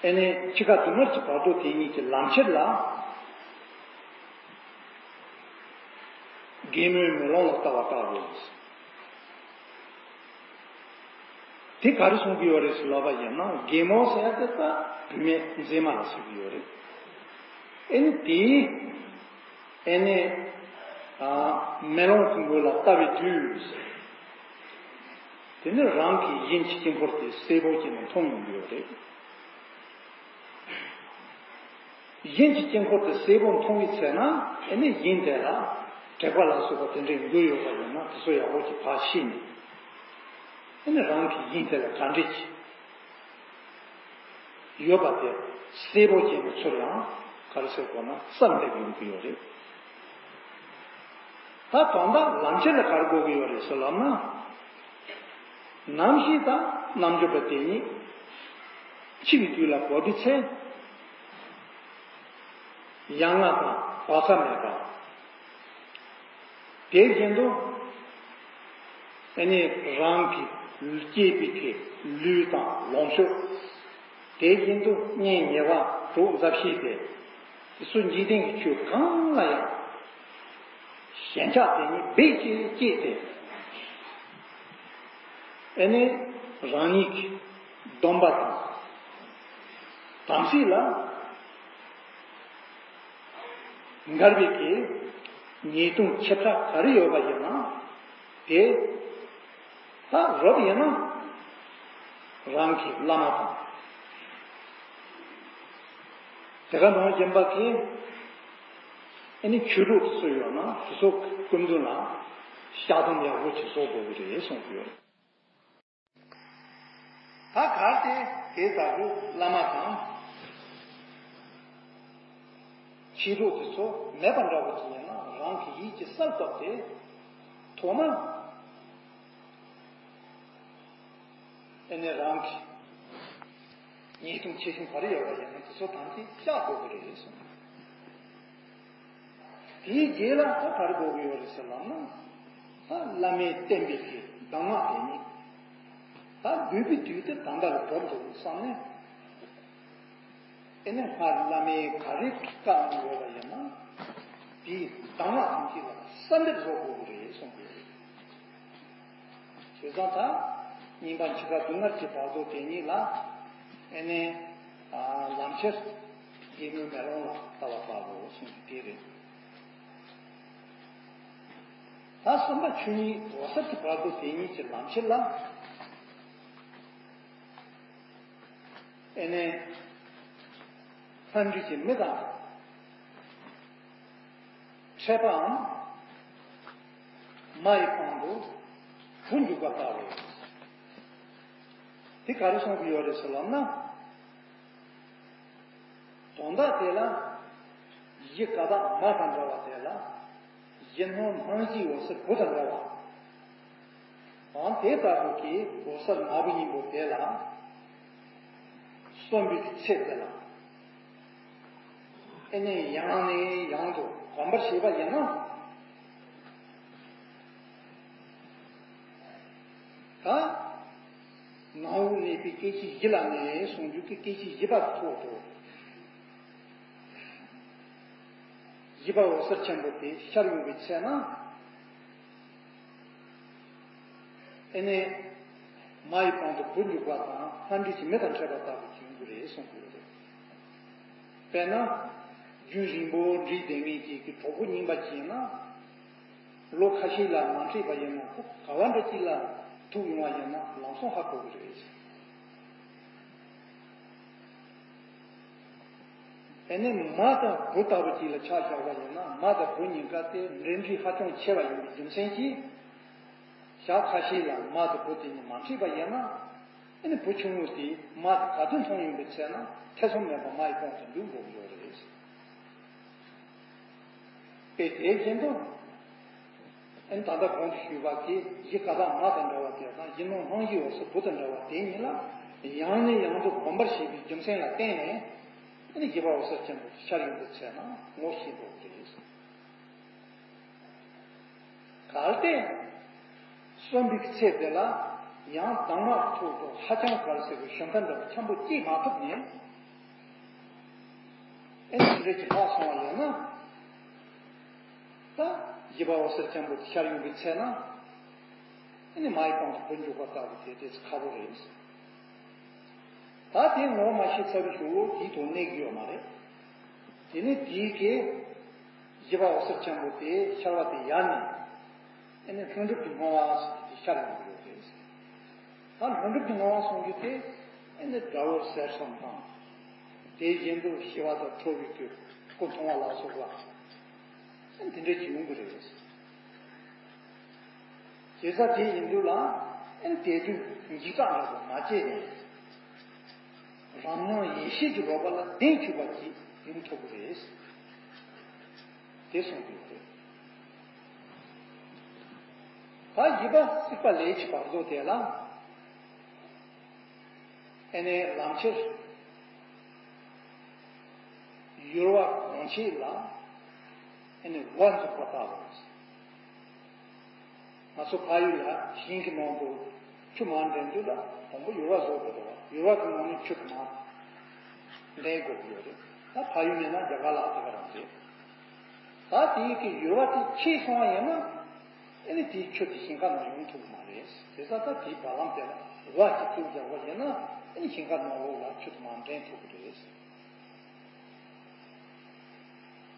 ཨེ་ནི་འཆི་ཁ་སྡུག་བསྔལ་གྱི་བར་དོ་དེ་གཉིས་ཀྱི་ལམ་ཁྱེར་ལ། རྒན་མོའི་མེ་ལོང་ལ་ལྟ་བ་ལྟ་བུ། དེ་ག་རེ་གསུང་གི་ཡོད་རེད་ཟེར་ལབ་པ་ཡིན་ན། རྒན་མོ་ཟེར་ཡ་དེ་ད་བུད་མེད་མཛེས་མ་ལ་ཟེར་གི་ཡོད་རེད། ཨེ་ནི་དེའི། ཨེ་ནི། ཨ། མེ་ལོང་གི་ངོས་ལ་ལྟ་བའི་དུས། དེ་ནི་རང་གི་ཡིད་ཀྱི་དཀྱིལ་འཁོར་དེ་གསལ་པོ་བྱས་ནས་མཐོང་ཡོང་གི་ཡོད་རེད། ཡིད་ཀྱི་དཀྱིལ་འཁོར་དེ་གསལ་པོ་མཐོང་བའི་ཚེ་ན། ཨེ་ནི་ཡིད་དེ་ལ་དྲེག་པ་ལ་སོགས་པ་དེ་འདྲའི་འགོས་ཡོད་པ་ཡིན་ན། དེ་ཚོ་ཡག་པོ་ཅིག་ཕར་ཕྱིས་ནས། ཨེ་ནི་རང་གི་ཡིད་དེ་ལ་ག་འདྲས་ཀྱི་ཡོད་པ་དེ་གསལ་པོ་བྱས་ནས་ཚུར་ཡང་ག་རེ་ཟེར་དགོས་ན་བསམ་བློ་ཡོང་གི་ཡོད་རེད། ད་དོན་དག་ལམ་ཁྱེར་ལ་ག་རེ་གོ་གི་ཡོད་རེད་ཟེར་ལབ་ན། ནམ་ཞིག་ད་རྣལ་འབྱོར་པ་དེ་ཉིད་འཆི་བའི་དུས་ལ་བབ་པའི་ཚེ། ཡ་ང་དང་བག་ཚ་མེད་པ། དེ་བཞིན་དུ། ཨ་ནི་རང་གི་སྐྱེས་པའི་གི་ལུས་དང་ལོངས་སྤྱོད། དེ་བཞིན་དུ་གཉེན་ཉེ་བ་གྲོགས་མཛའ་བཤེས་ཏེ། དེ་ཚོ་འཇིག་རྟེན་གྱི་ཆོས་གང་ལ་ཡང་ཞེན་ཆགས་དེ་ཉིད་རྦད་ཀྱིས་བསྐྱེད་དེ། ཨ་ནི་རང་ཉིད་ཀྱི་སྡོམ་པ་དང་དམ་ཚིག་ལ། འགལ་བའི་གི་ཉེས་ལྟུང་ཆེ་ཕྲ་ག་རེ་ཡོད་པ་ཡིན་ན། དེ་ད་རབ་ཡིན་ན་རང་གི་བླ་མ་དང་། དེ་ག་ནང་བཞིན་པ་གི་ཨ་ནི་ཆོས་གྲོགས་དེ་ཚོ་ཡོད་ན། དེ་ཚོ་སྐུ་མདུན་ལ་བཤགས་སྡོམ་ཡག་པོ་ཅིག་བཟོ་དགོས་ཀྱི་རེད་གསུངས་ཡོད། ད་གལ་ཏེ་དེ་ལྟ་བུ་བླ་མ་དང་ཆོས་གྲོགས་དེ་ཚོ་མེད་པ་འདྲ་བོ་ཅིག་ཡིན་ན། རང་གི་ཡིད་ཀྱི་གསལ་བཏབ་སྟེ་ཐོག་མར་ཨ་ནི་རང་གི་ཉེས་ལྟུང་ཆེ་ཆུང་ག་རེ་ཡོད་པ་ཡིན་ན། དེ་ཚོ་ཐམས་ཅད་བཤགས་དགོས་ཀྱི་རེད་གསུངས། དེའི་རྗེས་ལ་ད་ག་རེ་དགོས་ཀྱི་ཡོད་རེད་ཟེར་ལབ་ན། ད་བླ་མས་བསྟན་པའི་གི་གདམས་ངག་དེ་ཉིད་ད་འདས་པའི་དུས་དེ་ད་ལྟ་ལ་བབས་འགྲོ་དགོས་བསམ་ནས། ཨེ་ནས་སྔར་བླ་མས་ག་རེ་བཀའ་གནང་ཡོད་པ་ཡིན་ན། དེའི་གདམས་ངག་ཐམས་ཅད་ལ་གསལ་འདེབས་བཟོ་དགོས་ཀྱི་རེད་གསུངས་པས། བྱས་ཙང་ད་གཉིས་པ་འཆི་ཁ་སྡུག་བསྔལ་གྱི་བར་དོ་དེ་ཉིད་ལ། ཨེ་ནས་ལམ་ཁྱེར་རྒན་མོའི་མེ་ལོང་ལ་ལྟ་བ་ལྟ་བུ་གསུངས་པ་དེ་རེད། ད་གསུམ་པ་ཆོས་ཉིད་འོད་གསལ་གྱི་བར་དོ་དེ་ཉིད་ཀྱི་ལམ་ཁྱེར་ལ། ཨེ་ནས། ལྷ་འདྲེ་གི་མི་དང་འཕྲད་པའམ། མ་ཡི་པང་དུ་བུ་འཇུག་པ་ལྟ་བུ། དེ་ག་རེ་གསུང་གི་ཡོད་རེད་ཟེར་ལབ་ན། དོན་དག་དེ་ལ་གཞི་ཀ་དག་མ་དང་འདྲ་བ་དེ་ལ། གཞི་སྣང་སྣང་བཞིའི་འོད་གསལ་བུ་དང་འདྲ་བ། འོ་དེ་ལྟ་བུ་གི་འོད་གསལ་ནག་པོ་སྙིང་པོ་དེ་ལ། གསོན་པོའི་ཚེ་དེ་ལ། ཨེ་ནས་ཡང་ནས་ཡང་དུ་གོམས་པར་བྱས་པ་ཡིན་ན། ད་ནང་དུ་གནས་པའི་སྐད་ཅིག་བཞི་ལ་ནི་ཟུང་འཇུག་གི་སྐད་ཅིག་བཞི་པ་ཐོག་ཏུ། བཞི་པ་འོད་གསལ་ཆེན་པོ་དེ་ཤར་ཡོང་བའི་ཚེ་ན། ཨེ་ནས་མ་ཡི་པང་དུ་བུ་འཇུག་པ་དང་། ལྷ་འདྲེ་གི་མི་དང་འཕྲད་པ་ལྟ་བུ་ཅིག་ཡོང་གི་རེད་གསུངས་ཡོད་རེད། དཔེར་ན། རྒྱུན་རིང་པོ་འགྲིག་བསྡད་མཁན་ཅིག་གི་གྲོགས་པོ་རྙིང་པ་ཅིག་ཡིན་ན། ལོ་ཁ་ཤས་ལ་མ་འཕྲད་པ་ཡིན་ན་ཁོ་ག་བ་འདྲ་ཅིག་ལ་ཐུག་ཡོང་བ་ཡིན་ན་ལམ་སང་ཧ་གོ་གི་རེད། དེ་ནས་མ་དང་བུ་ལྟ་བུ་ཅིག་ལ་ཆ་བཞག་པ་ཡིན་ན་མ་དང་བུ་གཉིས་ཀ་དེ་འབྲེལ་འདྲིས་ཧ་ཅང་ཆེ་བ་ཡིན་པའི་རྒྱུ་མཚན་གྱིས། ཞག་ཁ་ཤས་ལ་མ་དང་བུ་དེ་གཉིས་མ་འཕྲད་པ་ཡིན་ན། ཨ་ནི་བུ་ཆུང་ངུ་དེས་མ་དེ་ག་དུས་མཐོང་ཡོང་པའི་ཚེ་ན་ཐེ་ཚོམ་མེད་པར་མ་ཡི་གོང་དུ་འདུག་དགོས་ཀྱི་ཡོད་རེད། དཔེ་དེ་བཞིན་དུ། ཨ་ནི་ད་ལྟ་གོང་དུ་ཞུས་པ་གི་གཞི་ཀ་དག་མ་དང་འདྲ་བ་དེ་དང་གཞི་སྣང་སྣང་གཞི་འོད་གསལ་བུ་དང་འདྲ་བ་དེ་གཉིས་ལ་ཡང་ནས་ཡང་དུ་གོམས་པར་བྱེད་པའི་རྒྱུ་མཚན་ལ་བརྟེན་ནས། ཨ་ནི་བཞི་པ་འོད་གསལ་ཆེན་པོ་དེ་ཤར་ཡོང་པའི་ཚེ་ན་ངོ་ཤེས་འགྲོ་གི་རེད། གལ་ཏེ། གསོན་པའི་ཚེ་དེ་ལ་ཡང་དྭངས་མ་ཐོག་ཏུ་ཧ་ཅང་དཀར་ཟེར་བའི་ཞུན་ཁ་འདྲ་བ་ཆེན་པོ་སྐྱེས་མ་ཐུབ་ནས། ཨེ་ནི་འདི་འདྲ་ཅིག་ལྷག་སོང་བ་ཡིན་ན། ད་བཞི་པ་འོད་གསལ་ཆེན་པོ་དེ་ཤར་ཡོང་པའི་ཚེ་ན། ཨེ་ནི་མ་ཡི་གོང་དུ་བུ་འཇུག་པ་ལྟ་བུ་དེ་ཏོག་ཙམ་ཁག་པོ་རེད། ད་དེ་ངོ་མ་ཤེས་ཚར་བའི་གཞུག་ལ་དེའི་ཐོག་གནས་ཀྱི་ཡོད་མ་རེད། དེ་ནས་དེའི་གི་བཞི་པ་འོད་གསལ་ཆེན་པོ་དེ་ཤར་བ་དེ་ཡལ་ནས། ཨེ་ནི་ལྷུན་གྲུབ་ཀྱི་སྣང་བ་ཟེར་དེ་ཤར་ཡོང་གི་ཡོད་རེད། ད་ལྷུན་གྲུབ་ཀྱི་སྣང་བ་གསུང་རྒྱུ་དེ། ཨེ་ནི་དགྲ་བོ་གསེར་ཟངས་དང་། དེ་བཞིན་དུ་ཞི་བ་དང་ཁྲོ་བོའི་སྐུ་སྐུ་མཐོང་བ་ལ་སོགས་པ། ཨེ་ནི་དེ་འདྲ་ཅིག་ཡོང་གི་རེད། བྱས་ཙང་དེ་ཡིན་དུས་ལ། ཨེ་ནི་དེ་དུས་འཇིགས་སྐྲག་འདྲ་པོ་མ་བྱས་ནས། རང་སྣང་ཡེ་ཤེས་ཀྱི་རོལ་པ་ལ་གདེང་ཆུད་པ་ཅིག་ཡོང་ཐུབ་ཀྱི་རེད། དེ་གསུངས་ཡོད་རེད། ད་བཞི་པ་སྲེག་པ་ལས་ཀྱི་བར་དོ་དེ་ལ། ཨེ་ནས་ལམ་ཁྱེར། ཡུར་བ་གོང་ཆེན་ལ། ཨེ་ནས་འོག་འཛུགས་པ་ལྟ་བུ། ང་ཚོ་ཕ་ཡུལ་ལ་ཞིང་གི་ནང་དུ་ཆུ་མར་འདྲེན་དུས་ལ་དང་པོ་ཡུར་བ་བཟོ་དགོས་རེད་བ། ཡུར་བ་གི་ནང་ནས་ཆུ་དུ་མར་འདྲེན་དགོས་ཀྱི་ཡོད་རེད། ད་ཕ་ཡུལ་མིན་ན་རྒྱ་གར་ལ་དེ་ག་རང་རེད། ད་དེའི་གི་ཡུར་བ་དེ་ཆད་སོང་བ་ཡིན་ན། ཨེ་ནི་དེའི་ཆུ་དེ་ཞིང་ཁ་ནང་ཡོང་ཐུབ་ཀྱི་མ་རེད། དེ་ཙང་ད་དེའི་བར་ལམ་དེ་ལ་འོག་ཅིག་བཙུགས་རྒྱག་པ་ཡིན་ན་ཨེ་ནི་ཞིང་ཁ་ནང་ལོགས་ལ་ཆུ་དུ་མར་འདྲེན་ཐུབ་ཀྱི་རེད།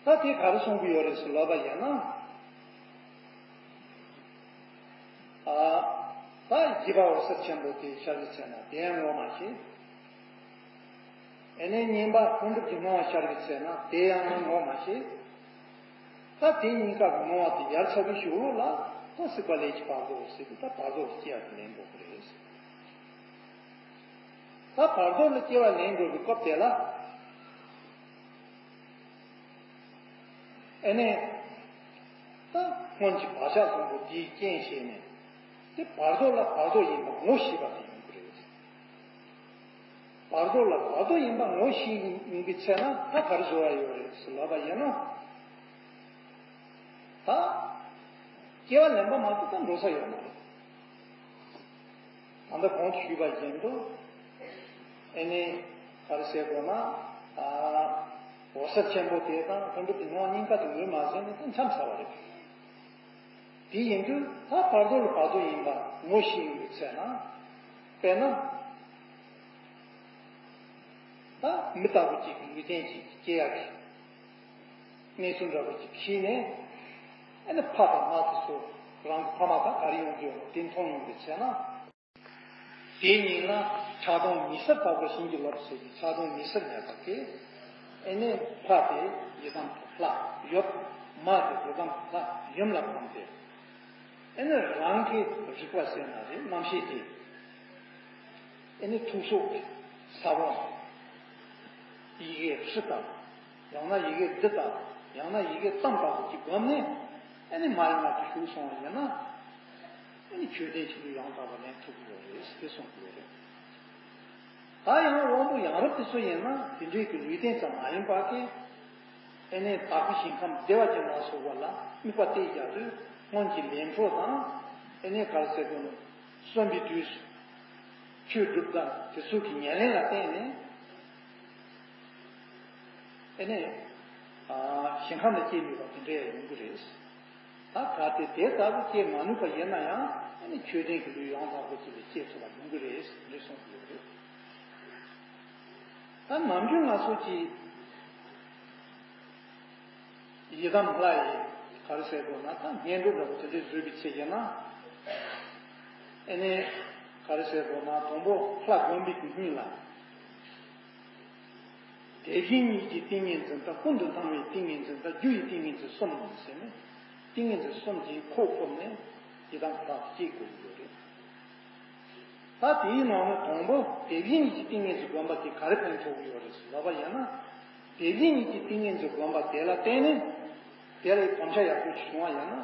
ད་དེ་ག་རེ་གསུང་གི་ཡོད་རེད་ཟེར་ལབ་པ་ཡིན་ན། ཨ། ད་བཞི་པ་འོད་གསལ་ཆེན་པོ་དེ་ཤར་བའི་ཚེ་ན་དེ་ཡང་ངོ་མ་ཤེས། ཨེ་ནས་གཉིས་པ་ལྷུན་གྲུབ་ཀྱི་སྣང་བ་ཤར་བའི་ཚེ་ན་དེ་ཡང་ངོ་མ་ཤེས། ད་དེ་གཉིས་ཀ་གི་སྣང་བ་དེ་ཡལ་ཚར་བའི་གཞུག་ལོགས་ལ་ད་སྲེག་པ་ལས་ཀྱི་བར་དོ་ཟེར་གི་ད་བར་དོ་ལ་སྐྱེ་བ་དེ་ལེན་དགོས་ཀྱི་རེད། ད་བར་དོ་ལ་སྐྱེ་བ་ལེན་དགོས་པའི་སྐབས་དེ་ལ། ཨེ་ནས། ད་སྔོན་གྱི་བག་ཆགས་བཟང་པོ་དེའི་རྐྱེན་བྱས་ནས། དེ་བར་དོ་ལ་བར་དོ་ཡིན་པ་ངོ་ཤེས་པ་དེ་ཡོང་གི་རེད། བར་དོ་ལ་བར་དོ་ཡིན་པ་ངོ་ཤེས་ཡིན་པའི་ཚེ་ན་ད་ག་རེ་བཟོ་ཡ་ཡོད་རེད་ཟེར་ལབ་པ་ཡིན་ན། ད། སྐྱེ་བ་ལེན་པ་མ་གཏོགས་ད་འགྲོ་ས་ཡོད་མ་རེད། ད་ལྟ་གོང་དུ་ཞུས་པ་བཞིན་དུ། ཨེ་ནས་ག་རེ་ཟེར་དགོས་ན། ཨ། འོད་གསལ་ཆེན་པོ་དེ་དང་ལྷུན་གྲུབ་ཀྱི་སྣང་བ་གཉིས་ཀ་དེ་ངོས་མ་ཟིན་ནས་ད་མཚམས་ཟ་བ་རེད། དེ་ཡིན་དུས་ད་བར་དོ་ལ་བར་དོ་ཡིན་པ་ངོ་ཤེས་ཡོང་བའི་ཚེ་ན། དཔེར་ན། ད་མི་ལྟ་བུ་གཅིག་གི་ལུས་རྟེན་གཅིག་སྐྱེ་ཡག་གི་གནས་ཚུལ་འདྲ་བོ་ཅིག་ཤེས་ནས། ཨ་ནི་ཕ་དང་མ་དེ་ཚོ་རང་གི་ཕ་མ་དང་ག་རེ་ཡོང་རྒྱུ་ཡོད་ན་དེ་མཐོང་ཡོང་བའི་ཚེ་ན། དེ་ཉིད་ལ་ཆགས་སྡང་མི་སེར་དག་པ་བྱིན་གྱིས་བརླབས་ཟེར་གྱི་ཆགས་སྡང་མི་སེར་མེད་པ་དེ། ཨེ་ནས་ཕ་དེ་ཡི་དམ་དུ་ལྷ་ཡབ། མ་དེ་ཡི་དམ་དུ་ལྷ་ཡུམ་ལ་ཕངས་ཏེ། ཨེ་ནས་རང་གི་རིག་པ་ཟེར་ན་རེད། རྣམ་ཤེས་དེ། ཨེ་ནི་ཐུགས་སྲོག་གི་ས་བོན། ཡི་གེ་ཧྲི་དང་། ཡང་ན་ཡི་གེ་དི་དང་། ཡང་ན་ཡི་གེ་ཏམ་དང་གི་སྒོ་ནས། ཨེ་ནི་མ་ཡི་ང་དུ་ཞུགས་སོང་བ་ཡིན་ན། ཨེ་ནི་ཆོས་ལྡན་ཆོས་ལུགས་ཡང་དག་པ་ལེན་ཐུབ་ཀྱི་ཡོད་རེད་ཟེར་གསུངས་ཀྱི་ཡོད་རེད། ད་ཡང་དབང་པོ་ཡང་རབས་དེ་ཚོ་ཡིན་ན་དེ་འདྲའི་གི་ལུས་རྟེན་ཙམ་མ་ཡིན་པ་གི། ཨེ་ནས་དྭགས་པོའི་ཞིང་ཁམས་བདེ་བ་ཅན་ལ་སོགས་པ་ལ་དམིགས་པ་གཏད་རྒྱག་དུས་སྔོན་གྱི་ལས་འཕྲོ་དང་། ཨེ་ནས་ག་རེ་ཟེར་དགོས་ན། གསོན་པའི་དུས་སུ་ཆོས་སྒྲུབ་དང་དེ་ཚོ་གི་ཉེར་ལེན་ལ་བརྟེན་ནས། ཨེ་ནས་ཞིང་ཁམས་ལ་སྐྱེས་ནུས་པ་དེ་འདྲ་ཡང་ཡོང་གི་རེད། ད་གལ་ཏེ་དེ་ལྟ་བུ་སྐྱེ་མ་ནུས་པ་ཡིན་ན་ཡང་། ཨེ་ནས་ཆོས་ལྡན་གྱི་ལུས་ཡང་དག་པོ་ཅིག་ལ་སྐྱེ་ཐུབ་པ་ཡོང་གི་རེད་ཟེར་གསུངས་ཡོད་རེད། ད་ནམ་རྒྱུན་ང་ཚོ་གིས་ ཡི་དམ་ལྷ་ཡི་ག་རེ་ཟེར་དགོས་ན་ད་བསྙེན་སྒྲུབ་འདྲ་པོ་དེ་འདྲས་བཟོས་པའི་ཚེ་ཡིན་ན། ཨེ་ནས་ག་རེ་ཟེར་དགོས་ན་དང་པོ་ལྷ་བསྒོམ་པའི་སྔོན་ལ། དེ་བཞིན་ཉིད་ཀྱི་ཏིང་ངེ་འཛིན་དང་ཀུན་ཏུ་སྣང་བའི་ཏིང་ངེ་འཛིན་དང་རྒྱུ་ཡི་ཏིང་ངེ་འཛིན་གསུམ་ཟེར་ནས་ཏིང་ངེ་འཛིན་གསུམ་གྱིས་ཁོག་ཕུབ་ནས་ཡི་དམ་ལྷ་སྐྱེ་དགོས་ཀྱི་ཡོད་རེད། ད་དེའི་ནང་ནས་དང་པོ་དེ་བཞིན་ཉིད་ཀྱི་ཏིང་ངེ་འཛིན་བསྒོམ་པ་དེ་ག་རེ་ཕན་ཐོགས་ཀྱི་ཡོད་རེད་ཟེར་ལབ་པ་ཡིན་ན། དེ་བཞིན་ཉིད་ཀྱི་ཏིང་ངེ་འཛིན་བསྒོམ་པ་དེ་ལ་བརྟེན་ནས་དེ་ལ་གོམས་ཆ་ཡག་པོ་ཞིག་བྱུང་བ་ཡིན་ན།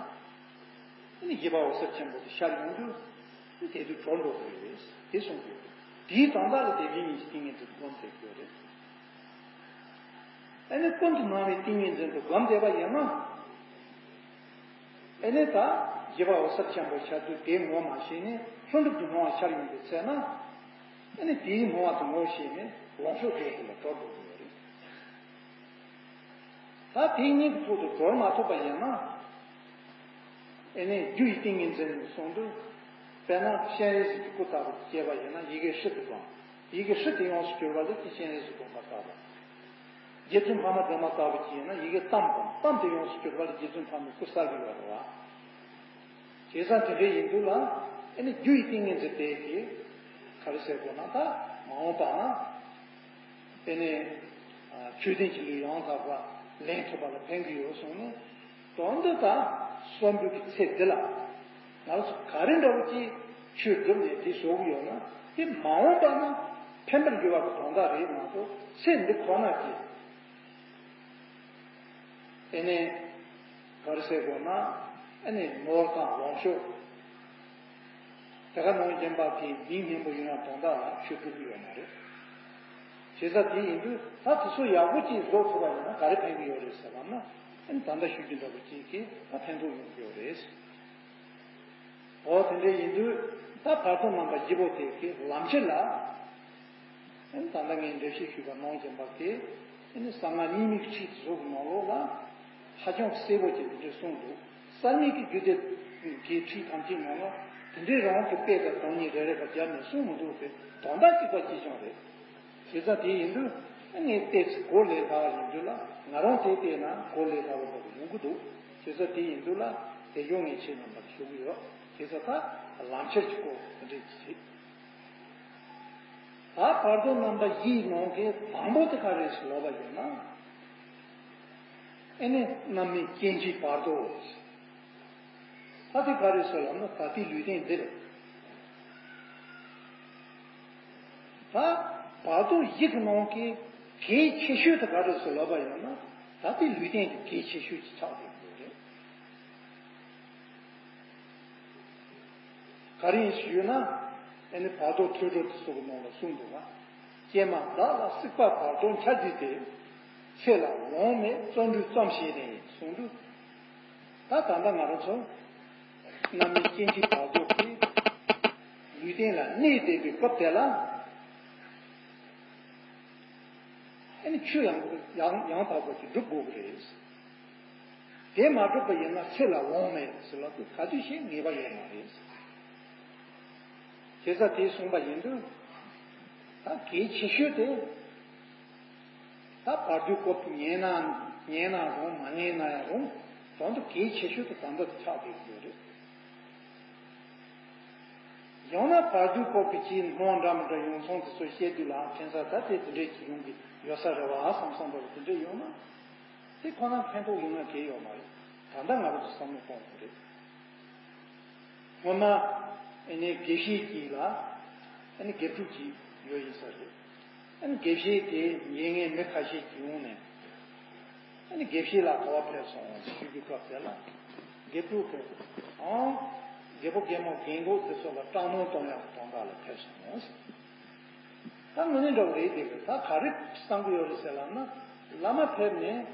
དེ་ནི་བཞི་པ་འོད་གསལ་ཆེན་པོ་དེ་ཤར་ཡོང་དུས་དེ་དུས་གྲོལ་འགྲོ་གི་རེད་དེ་གསུངས་ཏེ། དེའི་དོན་དག་ལ་དེ་བཞིན་ཉིད་ཀྱི་ཏིང་ངེ་འཛིན་བསྒོམ་བསྡད་ཀྱི་ཡོད་རེད། ཨ་ནི་ཀུན་ཏུ་སྣང་བའི་ཏིང་ངེ་འཛིན་དུ་བསྒོམ་བསྡད་པ་ཡིན་ན། ཨེ་ནས་ད་བཞི་པ་འོད་གསལ་ཆེན་པོ་ཤར་དུས་དེ་ངོ་མ་ཤེས་ནས་ལྷུན་གྲུབ་ཀྱི་སྣང་བ་ཤར་ཡོང་དུས་ཚེ་ན། ཨེ་ནས་དེའི་སྣང་བ་དེ་ངོ་ཤེས་ནས་ལོངས་སྤྱོད་རྫོགས་པ་ལ་གྲོལ་འགྲོ་གི་ཡོད་རེད། ད་དེ་གཉིས་ཀྱི་ཐོག་ཏུ་གྲོལ་མ་ཐུབ་པ་ཡིན་ན། ཨེ་ནས་རྒྱུ་ཡི་ཏིང་ངེ་འཛིན་གསུངས་དུས། དཔེར་ན་སྤྱན་རས་གཟིགས་ཀྱི་སྐུ་ལྟ་བུ་སྐྱེས་པ་ཡིན་ན་ཡི་གེ་ཧྲི་དེ་དང་། ཡི་གེ་ཧྲི་དེ་ཡོངས་སུ་གྱུར་པ་ལ་དེ་སྤྱན་རས་གཟིགས་བསྒོམ་པ་ལྟ་བུ། རྗེ་བཙུན་འཕགས་མ་སྒྲོལ་མ་ལྟ་བུ་ཅིག་ཡིན་ན་ཡི་གེ་ཏམ་དང་ཏམ་དེ་ཡོངས་སུ་གྱུར་པ་ལ་རྗེ་བཙུན་འཕགས་མའི་སྐུ་གསལ་གྱི་ཡོད་རེད་བ། བྱས་ཙང་དེ་འདྲ་ཡིན་དུས་ལ་ཨེ་ནི་རྒྱུ་ཡི་ཏིང་ངེ་འཛིན་དེ་གི་ག་རེ་ཟེར་དགོས་ན་ད་མ་འོངས་པ་ན་ཨེ་ནི་ཆོས་ལྡན་གྱི་ལུས་ཡང་དག་པ་ལེན་ཐུབ་པ་ལ་ཕན་གྱི་ཡོད་གསུངས་ནས། དོན་དུ་ད་གསོན་པོའི་གི་ཚེ་འདི་ལ་ང་ཚོ་ག་རེ་འདྲ་བོ་ཅིག་ཆོས་བསྒྲུབས་ནས་དེ་བཟོ་གི་ཡོད་ན་དེ་མ་འོངས་པ་ན་ཕན་པར་འགྱུར་བ་གི་དོན་དག་རེད་མ་གཏོགས་ཚེ་འདི་ཁོ་ན་གི་ཨེ་ནས་ག་རེ་ཟེར་དགོས་ན་ཨེ་ནས་ནོར་དང་ལོངས་སྤྱོད། དེ་ག་ནང་བཞིན་པ་དེ་མིང་སྙན་པོ་ཡིན་ཡང་དོན་དག་ལ་ཆོས་སྒྲུབ་ཀྱི་ཡོད་མ་རེད། བྱས་ཙང་དེ་ཡིན་དུས་ད་དེ་ཚོ་ཡག་པོ་ཅིག་བཟོ་ཐུབ་པ་ཡིན་ན་ག་རེ་ཕན་གྱི་ཡོད་རེད་ཟེར་བ་ན་ཨེ་ནས་ད་ལྟ་ཞུ་རྒྱུ་འདྲ་པོ་ཅིག་གིས་ད་ཕན་ཐོགས་ཡོང་གི་ཡོད་རེད། འོ་དེ་འདྲ་ཡིན་དུས་ད་བར་དོ་རྣམ་པ་བཞི་པོ་དེ་གི་ལམ་ཁྱེར་ལ། ཨེ་ནི་ད་ལྟ་ངས་འགྲེལ་བཤད་ཞུས་པ་ནང་བཞིན་པ་དེ་ཨེ་ནི་གསང་སྔགས་རྙིང་མའི་ཁྲིད་དེ་ཚོ་གི་ནང་ལོགས་ལ་ཧ་ཅང་གསལ་པོ་ཅིག་འདི་འདྲ་གསུངས་འདུག། གསར་རྙིང་གི་རྒྱུད་སྡེ་གི་ཁྲིད་ཐམས་ཅད་ནང་ལ་དེ་འདྲའི་རང་གི་དཔེ་དང་བདག་ཉིད་རེ་རེ་བ་སྦྱར་ནས་གསུངས་མི་འདུག་པས་དོན་དག་གཅིག་པ་གཅིག་རྐྱང་རེད། བྱས་ཙང་དེ་ཡིན་དུས་ཨེ་ནི་ལྟས་ཚེ་གོ་ལས་སླ་བ་ཡིན་དུས་ལ་ང་རང་དེ་བལྟས་ན་གོ་ལས་སླ་བ་འདྲ་པོ་ཡོང་གི་འདུག། བྱས་ཙང་དེ་ཡིན་དུས་ལ་དེ་ཡོང་ངེས་ཆེད་རྣམ་པར་ཞུ་གི་ཡོད། བྱས་ཙང་ད་ལམ་ཁྱེར་གྱི་སྐོར་དེ་འདྲས་ཅིག་རེད། ད་བར་དོ་རྣམ་པ་བཞིའི་ནང་གི་དང་པོ་དེ་ག་རེ་ཟེར་ལབ་པ་ཡིན་ན། ཨེ་ནི་རྣམ་སྨིན་སྐྱེ་མཆེད་བར་དོ། ད་དེ་ག་རེ་ཟེར་ལབ་ན་ད་ལྟའི་ལུས་རྟེན་འདི་རེད། ད་བར་དོ་བཞི་གི་ནང་གི་གལ་ཆེ་ཤོས་དེ་ག་རེ་ཟེར་ལབ་པ་ཡིན་ན་ད་ལྟའི་ལུས་རྟེན་གྱི་གལ་ཆེ་ཤོས་ཀྱི་ཆགས་བསྡད་ཡོད་རེད། ག་རེ་ཡིན་ཞུས་ན། ཨེ་ནི་བར་དོ་ཐོས་གྲོལ་དེ་ཚོ་གི་ནང་ལ་གསུངས་འདུག་བ། ཀྱེ་མ་བདག་ལ་སྲིད་པ་བར་དོ་འཆར་བགྱིད་དེ། ཚེ་ལ་ལོང་མེད་བརྩོན་འགྲུས་ཙམ་བྱས་ནས་གསུངས་འདུག། ད་ད་ལྟ་ང་རང་ཚོ་རྣམ་སྨིན་སྐྱེ་མཆེད་བར་དོ་གི་ལུས་རྟེན་ལ་གནས་བསྡད་པའི་སྐབས་དེ་ལ་ཨེ་ནི་ཆོས་ཡང་ཡང་ཡང་དག་པ་ཅིག་སྒྲུབ་དགོས་ཀྱི་རེད། དེ་མ་གྲུབ་པ་ཡིན་ན་ཚེ་ལ་ལོང་མེད་ཟེར་ལབ་དུས་ག་དུས་ཤེས་ངེས་པ་ཡོད་མ་རེད། བྱས་ཙང་དེ་གསུངས་པ་ཡིན་དུས། ད་གལ་ཆེ་ཤོས་དེ། ད་བར་དོའི་སྐོར་དུ་ཉན་ན་ཉན་ན་རུང་མ་ཉན་ན་ཡང་རུང་དོན་དུ་གལ་ཆེ་ཤོས་དེ་ད་ལྟ་དུ་ཆགས་བསྡད་ཡོད་རེད། ཡང་ན་བར་དོའི་སྐོར་གྱི་ཅིག་སྣང་བ་འདྲ་མི་འདྲ་ཡོང་སོང་དེ་ཚོ་བཤད་དུས་ལ་དྲན་ས་ད་དེ་དེ་འདྲས་ཅིག་ཡོང་གི་ཡོད་ས་རེད་བ་བསམ་བསམ་འདྲ་བོ་དེ་འདྲས་ཡོང་ན། དེ་ཁོ་ན་ཕན་ཐོགས་ཡོང་ན་གལ་ཡོད་མ་རེད། ད་ལྟ་ང་རང་ཚོ་བསམ་བློ་གཏོང་དགོས་རེད། སྔོན་མ་ཨ་ནི་དགེ་བཤེས་ཅིག་ལ་ཨ་ནི་དགེ་ཕྲུག་ཅིག་ཡོད་ཡིན་ས་རེད། ཨ་ནི་དགེ་བཤེས་དེ་ཉན་མཁན་མི་ཁ་ཤས་ཅིག་ཡོང་ནས་ཨ་ནི་དགེ་བཤེས་ལ་ག་པར་ཕེབས་སོང་ཞུ་རྒྱུ་སྐབས་དེ་ལ་དགེ་ཕྲུག་གིས་ཨང་། རྒྱལ་པོ་རྒྱལ་མོ་རྒན་གོག་དེ་ཚོ་ལ་སྐྲག་སྣང་གཏོང་ཡག་གི་དོན་དག་ལ་ཕེབས་སོང་ཟེར། ད་དངོས་གནས་འདྲ་བོ་རེད་དེ། ད་ག་རེ་བསམ་གྱི་ཡོད་རེད་ཟེར་ལབ་ན། བླ་མ་ཕེབས་ནས་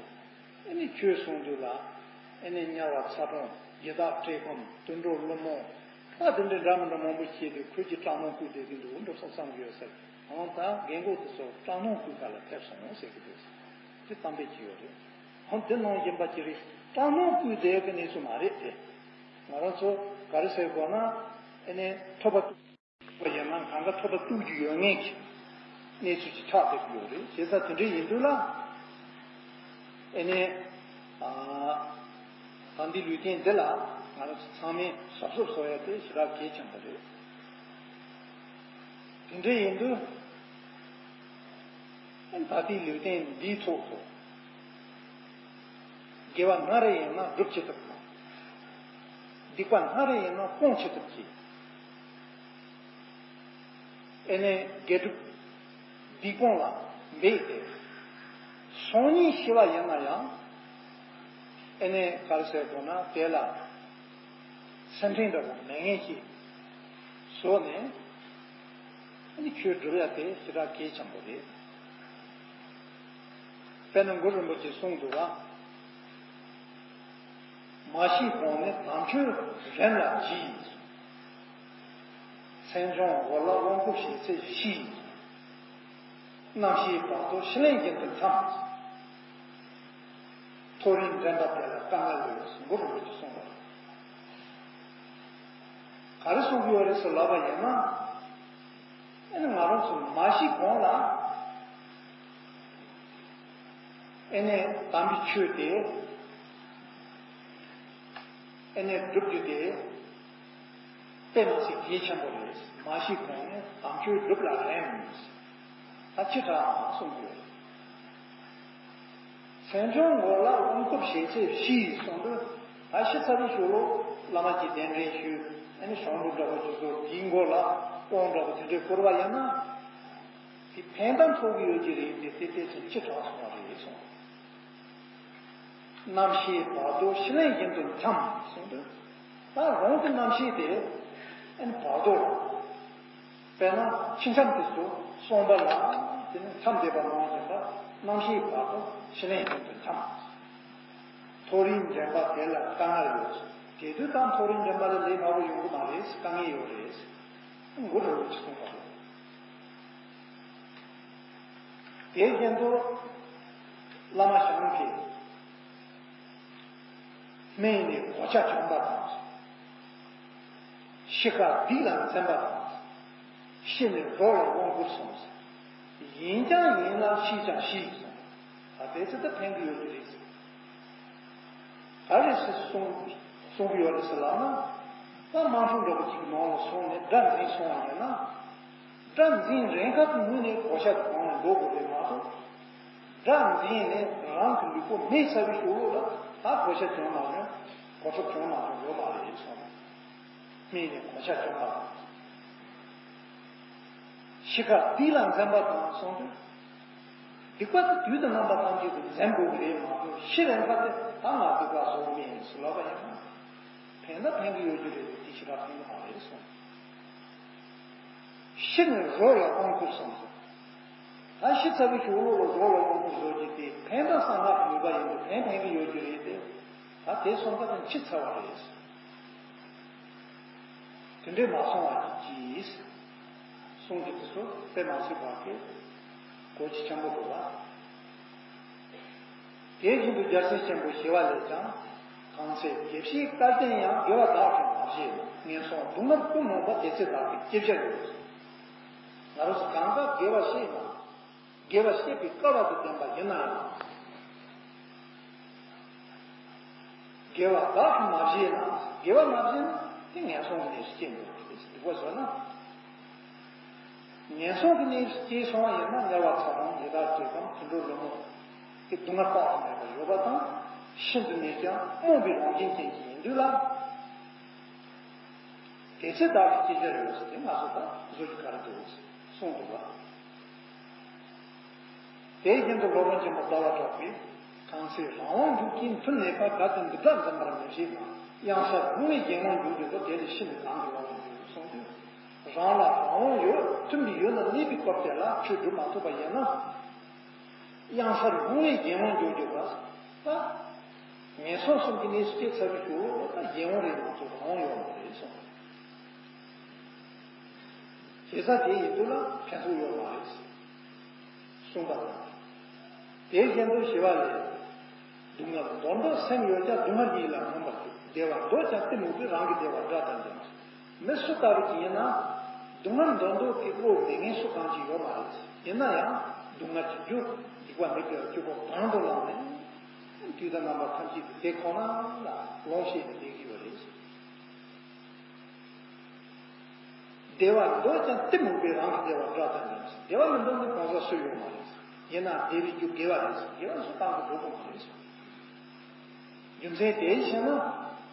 ཨ་ནི་ཆོས་གསུང་དུས་ལ་ཨ་ནི་དམྱལ་བ་ཚ་གྲང་ཡི་དྭགས་བཀྲེས་སྐོམ་དུད་འགྲོ་ཀླུ་མོ་ད་དེ་འདྲའི་འདྲ་མི་འདྲ་མང་པོ་བཤད་དུས་ཁོས་ཀྱི་སྐྲག་སྣང་སྐུལ་བསྡད་ཀྱི་འདུག་འགྲོ་བསམ་བསམ་གྱི་ཡོད་ཟེར། འོང་ད་རྒན་གོག་དེ་ཚོ་སྐྲག་སྣང་སྐུལ་ག་ལ་ཕེབས་སོང་ཟེར་གྱི་འདུག། དེ་གཏམ་དཔེ་ཅིག་ཡོད་རེད། འོང་དེ་ནང་བཞིན་པ་ཅིག་རེད། སྐྲག་སྣང་སྐུལ་བསྡད་ཀྱི་གནས་ཚུལ་མ་རེད་དེ། ང་རང་ཚོ་ག་རེ་ཟེར་དགོས་ན་ཨ་ནི་ཐོབ་པ། ཡང་ན་གང་ག་ཐོབ་པ་གཏུག་རྒྱུ་ཡོད་ངེས་ཀྱི་གནས་ཚུལ་ཅིག་ཆགས་བསྡད་ཀྱི་ཡོད་རེད། བྱས་ཙང་དེ་འདྲ་ཡིན་དུས་ལ་ཨེ་ནས་ ད་འདི་ལུས་རྟེན་འདི་ལ་ང་རང་ཚོ་ཚང་མས་གཟབ་གཟབ་བཟོ་ཡ་དེ་ཞེ་དྲག་གལ་ཆེན་པོ་རེད། དེ་འདྲ་ཡིན་དུས་ད་ལྟའི་ལུས་རྟེན་འདིའི་ཐོག་ཏུ་དགེ་བ་སྣ་རེ་ཡིན་ན་སྒྲུབ་བྱེད་ཐུབ་དང་། སྡིག་པ་སྣ་རེ་ཡིན་ན་སྤོང་བྱེད་ཐུབ་ཀྱི། ཨེ་ནས་དགེ་སྒྲུབ་སྡིག་སྤོང་ལ་འབད་དེ། སང་ཉིན་ཤི་བ་ཡིན་ན་ཡང་ཨེ་ནས་ག་རེ་ཟེར་དགོས་ན་དེ་ལ་སེམས་ཁྲལ་འདྲ་བོ་མེད་མཁན་ཞིག་བཟོས་ནས་ཨེ་ནས་ཆོས་སྒྲུབ་ཡ་དེ་ཞེ་དྲག་གལ་ཆེན་པོ་རེད། དཔེར་ན་གུ་རུ་རིན་པོ་ཆེས་གསུངས་འདུག་ལ། མ་ཤི་གོང་ནས་དམ་ཆོས་རིམ་ལ་གྱིས། མཚན་བྱུང་འོག་ལ་དབང་བསྐུར་བྱེད་ཚེ་ཤི། རྣམ་ཤེས་བར་དོ་ཤི་ལེན་བཞིན་དུ་འཁྱམས། མཐོ་རིས་འདྲེན་པ་དེ་ལ་དཀའ་ངལ་ཡོད། གུ་རུ་རིན་པོ་ཆེས་གསུངས་པ་རེད། ག་རེ་གསུང་གི་ཡོད་རེད་ཟེར་ལབ་པ་ཡིན་ན། ཨེ་ནི་ང་རང་ཚོ་མ་ཤི་གོང་ལ་ཨེ་ནི་དམ་པའི་ཆོས་དེ་ཨེ་ནི་སྒྲུབ་རྒྱུ་དེ་དཔེ་མ་སྲིད་གལ་ཆེན་པོ་རེད། མ་ཤི་གོང་ནས་དམ་ཆོས་སྒྲུབ་ལ་རན། ད་ཅི་དྲག་གསུང་གི་ཡོད་རེད། མཚན་བྱུང་འོག་ལ་དབང་བསྐུར་བྱེད་ཚེ་ཤི་གསུངས་དུས། ད་ཤི་ཚར་བའི་གཞུག་ལོ་བླ་མ་གིས་གདན་འདྲེན་ཞུས། ཨ་ནི་གཞུང་ལུགས་འདྲ་པོ་ཞིག་གསོལ། དེའི་མགོ་ལ་དབང་འདྲ་པོ་དེ་འདྲས་བསྐུར་བ་ཡིན་ན། དེ་ཕན་ཐོགས་ཐོགས་ཀྱི་ཡོད་ཀྱི་རེད་དེ། དེ་ལྟས་ཚེ་ཅི་དྲག་སོང་བ་རེད་གསུངས། རྣམ་ཤེས་བར་དོ་ཤི་ལེན་བཞིན་དུ་འཁྱམས་གསུངས་དུས། ད་རང་གི་རྣམ་ཤེས་དེ་ཨ་ནི་བར་དོ་ལ། དཔེར་ན་ཕྱི་འཁྱམས་དེ་ཚོ་གསོན་པ་ལ་དེ་ནི་འཁྱམས་བསྡད་པ་མང་ཡིན་པ། རྣམ་ཤེས་བར་དོ་ཤི་ལེན་བཞིན་དུ་འཁྱམས། མཐོ་རིས་འདྲེན་པ་དེ་ལ་དཀའ་ངལ་ཡོད། དེ་དུས་ད་མཐོ་རིས་འདྲེན་པ་ལ་ལས་སླ་པོ་ཡོང་གི་མ་རེད། དཀའ་ངལ་ཡོད་རེད། གུ་རུ་རིན་པོ་ཆེས་གསུངས་པ་རེད། དེ་བཞིན་དུ་བླ་མ་ཞང་གིས། སྨན་ནི་གོ་ཆ་གྱོན་པ་དང་། ཤི་ཁ་སྡིག་ལ་འཛེམ་པ་དང་། ཤི་ནི་རོ་ལ་དབང་བསྐུར་གསུངས། ཡིན་ཀྱང་ཡིན་ལ་ཤི་ཀྱང་ཤི་གསུངས། ད་དེ་ཚོ་ད་ཕན་གྱི་ཡོད་ཀྱི་རེད། ག་རེ་ཟེར་གསུང་གསུང་གི་ཡོད་རེད་ཟེར་ལབ་ན། ད་དམག་འཁྲུག་འདྲ་པོ་ཅིག་ནང་ལ་སོང་ནས་དགྲ་འཛིན་སོང་བ་ཡིན་ན། དགྲ་འཛིན་རན་ཁ་དུ་ནུས་ནས་གོ་ཆ་གྱོན་ནས་འགྲོ་དགོས་རེད་མ་གཏོགས། དགྲ་འཛིན་ནས་རང་གི་ལུས་པོ་མེ་ཚ་བའི་གཞུག་ལོགས་ལ་ད་གོ་ཆ་གྱོན་མ་གྱོན། གོ་ཆ་གྱོན་མ་གྱོན་ཡོད་མ་རེད་གསུངས། སྨན་ནི་གོ་ཆ་གྱོན་པ་དང་། ཤི་ཁ་སྡིག་ལ་འཛེམ་པ་དང་གསུངས་དུས། སྡིག་པ་དེ་དུས་དང་རྣམ་པ་ཐམས་ཅད་དུ་འཛེམ་དགོས་ཀྱི་རེད་མ་གཏོགས། ཤི་རན་པ་དེ་ད་ང་སྡིག་པ་བཟོ་མིན་ཟེར་ལབ་པ་ཡིན་ན། ཕན་ད་ཕན་གྱི་ཡོད་རྒྱུ་རེད་དེ། དེ་ཞེ་དྲག་ཕན་གྱི་མ་རེད་གསུངས། ཤི་ནི་རོ་ལ་དབང་བསྐུར་གསུངས་སོ། ད་ཤི་ཚར་བའི་གཞུག་ལོགས་ལ་རོ་ལ་དབང་བསྐུར་བཟོ་རྒྱུ་དེ་ཕན་ད་གསང་སྔགས་ཀྱི་ནུས་པ་ཡིན་དུས་ཕན་ཕན་གྱི་ཡོད་རྒྱུ་རེད་དེ། ད་དེ་སོང་ཙང་ད་འཆི་ཚར་བ་རེད། དེ་འདྲས་མ་སོང་བ་གྱིས། གསུང་གི་དེ་ཚོ་དཔེ་མ་སྲིད་པ་གི་གོ་རྒྱུ་ཆེན་པོ་འདུག་ལ། དེ་བཞིན་དུ་རྒྱལ་སྲས་ཆེན་པོ་ཞི་བ་ལྷས་ཀྱང་། གང་ཚེ་དགེ་བཤེས་སྐལ་ལྡན་ཡང་། དགེ་བ་བདག་གིས་མ་བྱས་ན། ངན་སོང་སྡུག་བསྔལ་ཀུན་མུག་པ། དེ་ཚེ་བདག་གི་སྐྱེ་བྱ་ཡོད། ང་རང་ཚོ་གང་ག་དགེ་བ་བཤད་ན། དགེ་བ་བཤད་པའི་སྐལ་བ་དང་ལྡན་པ་ཡིན་ན་ཡང་། དགེ་བ་བདག་གིས་མ་བྱས་ན། དགེ་བ་མ་བྱས་ན་དེ་ངན་སོང་གི་གནས་སུ་སྐྱེ་འགྲོ་གི་རེད། སྡིག་པ་བྱས་ན། ངན་སོང་གི་གནས་སུ་སྐྱེས་སོང་བ་ཡིན་ན། དམྱལ་བ་ཚ་གྲང་ཡི་དྭགས་བཅས་དང་དུད་འགྲོ་ལྷ་མོ་གི་སྡུག་བསྔལ་དཔག་ཏུ་མེད་པ་ཡོད་པ་དང་། ཤིན་ཏུ་ནས་ཀྱང་རྨོངས་པའི་རང་བཞིན་ཅན་ཞིག་ཡིན་དུས་ལ། དེ་ཚེ་བདག་གི་སྐྱེ་བྱ་ཡོད་ཟེར་ཏེ་ང་ཚོ་ད་བཟོ་རྒྱུ་ག་རེ་འདུག་གསུངས་འདུག་ལ། དེ་བཞིན་དུ་སློབ་དཔོན་ཆེན་པོ་ཟླ་བ་གྲགས་པས། གང་ཚེ་རང་དབང་འཇུག་ཅིང་མཐུ་གནས་པ། དགའ་སྟོན་འདི་དག་འཛིན་པར་མི་བྱེད་ན། གཡང་ས་རུང་བའི་གཞན་དབང་འཇུག་འགྱུར་རོ། དེ་ལས་ཤི་ནས་གང་གི་བླ་མར་འགྱུར་གསུངས་དུས། རང་ལ་རང་དབང་ཡོད། མཐུན་པའི་ཡུལ་ན་གནས་པའི་སྐབས་དེ་ལ་ཆོས་སྒྲུབ་མ་ཐུབ་པ་ཡིན་ན། གཡང་སར་རུང་བའི་གཞན་དབང་འཇུག་འགྱུར་བ། ད་ངན་སོང་གསུམ་གྱི་གནས་སུ་སྐྱེས་ཚར་བའི་གཞུག་ལ་ད་གཞན་དབང་རེད་མ་གཏོགས་རང་དབང་ཡོད་མ་རེད་གསུངས། བྱས་ཙང་དེ་ཡིན་དུས་ལ་ཕན་ཐོགས་ཡོད་མ་རེད། གསུངས་པ་དང་། དེ་བཞིན་དུ་ཞི་བ་ལྷས། སྡུག་བསྔལ་འདོར་འདོད་སེམས་ཡོད་ཀྱང་། སྡུག་བསྔལ་ཉིད་ལ་མངོན་པར་རྒྱུག་བདེ་བ་འདོད་ཀྱང་གཏི་མུག་པས། རང་གི་བདེ་བ་དགྲ་དང་འགྲན། མི་སུ་ལྟ་བུ་ཅིག་ཡིན་ན། སྡུག་བསྔལ་འདོར་འདོད་ཀྱི་བློ་མེད་མཁན་སུ་གང་ཅིག་ཡོད་མ་རེད། ཡིན་ན་ཡང་སྡུག་བསྔལ་གྱི་རྒྱུ་སྡིག་པ་མི་དགེ་བ་བཅུ་པོ་དང་དུ་བླངས་ནས། དུས་དང་རྣམ་པ་ཐམས་ཅད་དུ་དེ་ཁོ་ན་ལ་ལོངས་སྤྱད་དེ་བསྡད་ཀྱི་ཡོད་རེད། བདེ་བ་འདོད་ཀྱང་གཏི་མུག་པས། རང་གི་བདེ་བ་དགྲ་དང་འདྲ། བདེ་བ་མི་འདོད་ན་གང་ཟག་སུ་ཡོད་མ་རེད། ཡིན་ནའང་བདེ་བའི་རྒྱུ་དགེ་བ་རེད། དགེ་བ་སུ་བཏང་གི་འགྲོ་དགོས་མ་རེད། རྒྱུ་མཚན་དེའི་ཕྱིར་ན་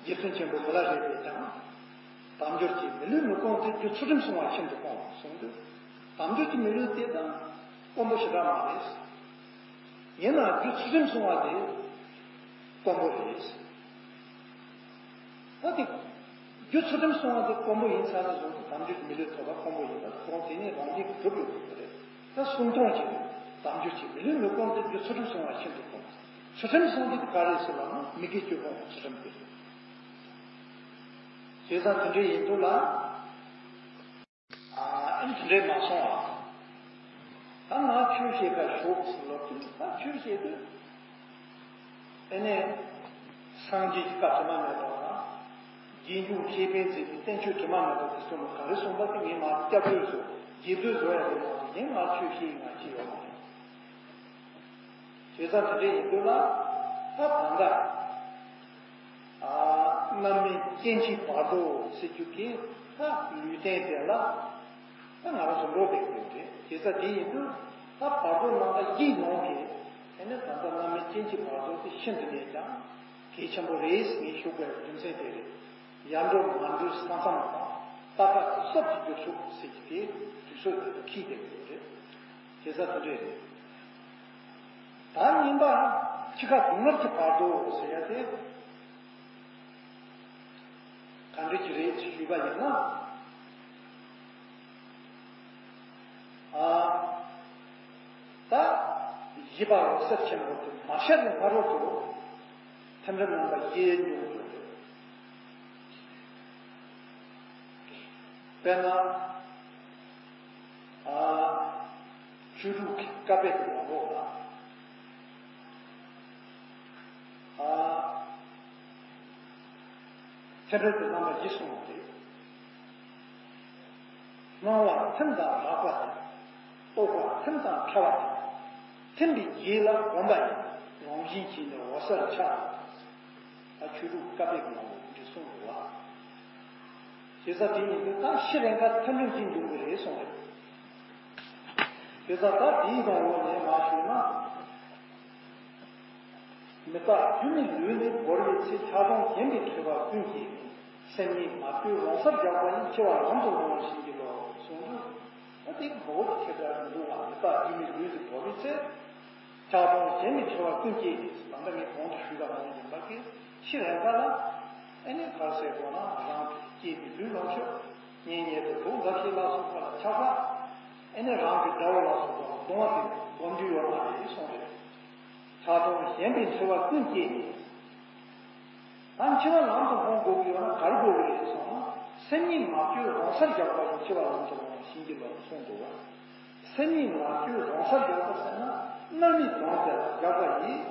རྗེ་བཙུན་ཆེན་པོ་མི་ལ་རས་པས་ཀྱང་། དལ་འབྱོར་གྱི་མི་ལུས་མི་སྐོམ་སྟེ། རྒྱུ་ཚུལ་ཁྲིམས་བསྲུང་བ་ཤིན་ཏུ་དཀོན་ལ་གསུངས་དུས། དལ་འབྱོར་གྱི་མི་ལུས་དེ་དང་དཀོན་པོ་ཞེ་དྲག་མ་རེད། ཡིན་ནའང་རྒྱུ་ཚུལ་ཁྲིམས་བསྲུང་བ་དེ་དཀོན་པོ་རེད། ད་དེ། རྒྱུ་ཚུལ་ཁྲིམས་བསྲུང་བ་དེ་དཀོན་པོ་ཡིན་ཚར་ནས་བཟུང་སྟེ་དལ་འབྱོར་གྱི་མི་ལུས་ཐོབ་པ་དཀོན་པོ་ཡིན་པ་ཁོ་རང་དེ་ནས་རང་བཞིན་གྱིས་གྲུབ་ཡོད་པ་རེད། ད་སུམ་སྟོང་གཅིག་རེད། དལ་འབྱོར་གྱི་མི་ལུས་མི་སྐོམ་སྟེ། རྒྱུ་ཚུལ་ཁྲིམས་བསྲུང་བ་ཤིན་ཏུ་དཀོན། ཚུལ་ཁྲིམས་བསྲུང་རྒྱུ་དེ་ག་རེ་ཟེར་ལབ་ན་མི་དགེ་བཅུ་སྤོང་བའི་ཚུལ་ཁྲིམས་དེ་རེད། བྱས་ཙང་དེ་འདྲ་ཡིན་དུས་ལ། ཨ་ཨེ་དེ་འདྲས་མ་སོང་བ། ད་ང་ཆོས་བཤད་ག་ཞོག་ཟེར་ལབ་དུས། ད་ཆོས་བཤད་དུས་ཨེ་ནས་སངས་རྒྱས་ཀྱི་བཀའ་དྲི་མ་མེད་པ་དང་། རྗེས་འཇུག་ཤེས་དཔལ་མཛད་པའི་བསྟན་བཅོས་དྲི་མ་མེད་པ་དེ་ཚོ་ནི་ག་རེ་གསུངས་པ་དེ་ངས་མར་སྐྱབས་བཅོལ་བཟོ། རྗེས་ཟློས་བཟོ་ཡ་རེད་མ་གཏོགས། ངས་ང་ཆོས་བཤད་ཡིན་ང་ཅི་ཡོད་མ་རེད། བྱས་ཙང་དེ་འདྲ་ཡིན་དུས་ལ། ད་ད་ལྟ། ཨ། རྣམ་སྨིན་སྐྱེ་འཆིའི་བར་དོ་ཟེར་རྒྱུ་གི་ད་ལུས་རྟེན་དེ་ལ་ད་ང་རང་ཚོ་འགྲོ་བསྡད་ཀྱི་ཡོད་རེད། བྱས་ཙང་དེ་ཡིན་དུས་ད་བར་དོ་རྣམ་པ་བཞིའི་ནང་གི་དེ་ནི་ད་ལྟ་རྣམ་སྨིན་སྐྱེ་འཆིའི་བར་དོ་དེ་ཤིན་ཏུ་ནས་ཀྱང་གལ་ཆེན་པོ་རེད་ཟེར་ངས་ཞུ་དགོས་པའི་རྒྱུ་མཚན་དེ་རེད། ཡར་འགྲོ་མར་འགྲོའི་ས་མཚམས་དང་། རྟ་ཁ་སོགས་ཀྱི་རྒྱུ་ཚུལ་ཟེར་གྱི་དེ་དུས་ཚོད་དེ་ལ་འཁེལ་བསྡད་ཀྱི་ཡོད་རེད། བྱས་ཙང་དེ་འདྲ་རེད། ད་གཉིས་པ། འཆི་ཁ་སྡུག་བསྔལ་གྱི་བར་དོ་ཟེར་ཡ་དེ་ག་འདྲ་ཅིག་རེད་ཞུས་པ་ཡིན་ན། ཨ། ད་བཞི་པ་འོད་གསལ་ཆེན་པོ་དེ་མ་ཤར་བའི་སྔ་རོལ་དུ་ཐིམ་རིམ་རྣམ་པ་བཞི་འབྱུང་དགོས། དཔེར་ན། ཨ། བཅུ་དྲུག་གི་བཀའ་པོད་ཀྱི་ངོ་བོ་ལ། ཨ། ཐིམ་རིམ་གྱི་རྣམ་པ་བཞི་གསུངས་པ་རེད། སྣང་བ་ཐིམ་དང་རགས་པ་དང་། རྟོག་པ་ཐིམ་དང་ཕྲ་བ་དང་། ཐིམ་པའི་རྗེས་ལ་གོམས་པ་ཡིས། རང་བཞིན་གྱིས་ནི་འོད་གསལ་འཆར། ད་བཅུ་དྲུག་བཀའ་པོད་ཀྱི་ནང་དུ་འདི་གསུངས་འདུག་བ། བྱས་ཙང་དེ་ཡིན་དུས་ད་ཤི་རན་ཁ་ཐིམ་རིམ་གྱིས་འབྱུང་གི་རེད་གསུངས་རེད། བྱས་ཙང་ད་དེའི་དང་འོག་ནས་མར་ཞུས་ན། མི་རྟག་སྒྱུ་མའི་ལུས་འདི་བོར་བའི་ཚེ། ཆགས་སྡང་ཞེན་པའི་འཁྲུལ་པ་ཀུན་སྐྱེས་ནས། སེམས་ཉིད་མ་བཅོས་རང་སར་རྒྱག་པ་ཡིས། འཆི་བ་ལམ་དུ་སློང་བར་བྱིན་གྱིས་རློབས། གསུངས་དུས། ད་དེ་གི་མགོ་བོ་དེ་ཁྱེད་ལྟར་མི་འདུག་བ། མི་རྟག་སྒྱུ་མའི་ལུས་འདི་བོར་བའི་ཚེ། ཆགས་སྡང་ཞེན་པའི་འཁྲུལ་པ་ཀུན་སྐྱེས་ནས། ད་ལྟ་ངས་གོང་དུ་ཞུས་པ་ནང་བཞིན་པ་གི་ཤི་རན་ཁ་ལ། ཨེ་ནས་ག་རེ་ཟེར་དགོས་ན། རང་གི་སྐྱེས་པའི་ལུས་ལོངས་སྤྱོད། གཉེན་ཉེ་དང་གྲོགས་འདབ་བྱེད་ལ་སོགས་པ་ལ་ཆགས་པ། ཨེ་ནས་རང་གི་དགྲ་བོ་ལ་སོགས་པ་ལ་གདུང་བ་དེ་སྒོམ་རྒྱུ་ཡོད་མ་རེད་གསུངས་རེད། ཆགས་སྡང་ཞེན་པའི་འཁྲུལ་པ་ཀུན་སྐྱེས་ནས། ད་འཆི་བ་ལམ་དུ་སློང་དགོས་ཀྱི་ཡོད་ན་ག་རེ་དགོས་ཀྱི་རེད་གསུངས་ན། སེམས་ཉིད་མ་བཅོས་རང་སར་རྒྱག་པ་ཡིས། འཆི་བ་ལམ་དུ་སློང་བར་བྱིན་གྱིས་རློབས་གསུངས་འདུག་བ། སེམས་ཉིད་མ་བཅོས་རང་སར་རྒྱག་པ་ཟེར་ན། མནར་མེད་དོན་དེ་ལ་རྒྱག་པ་ཡིས།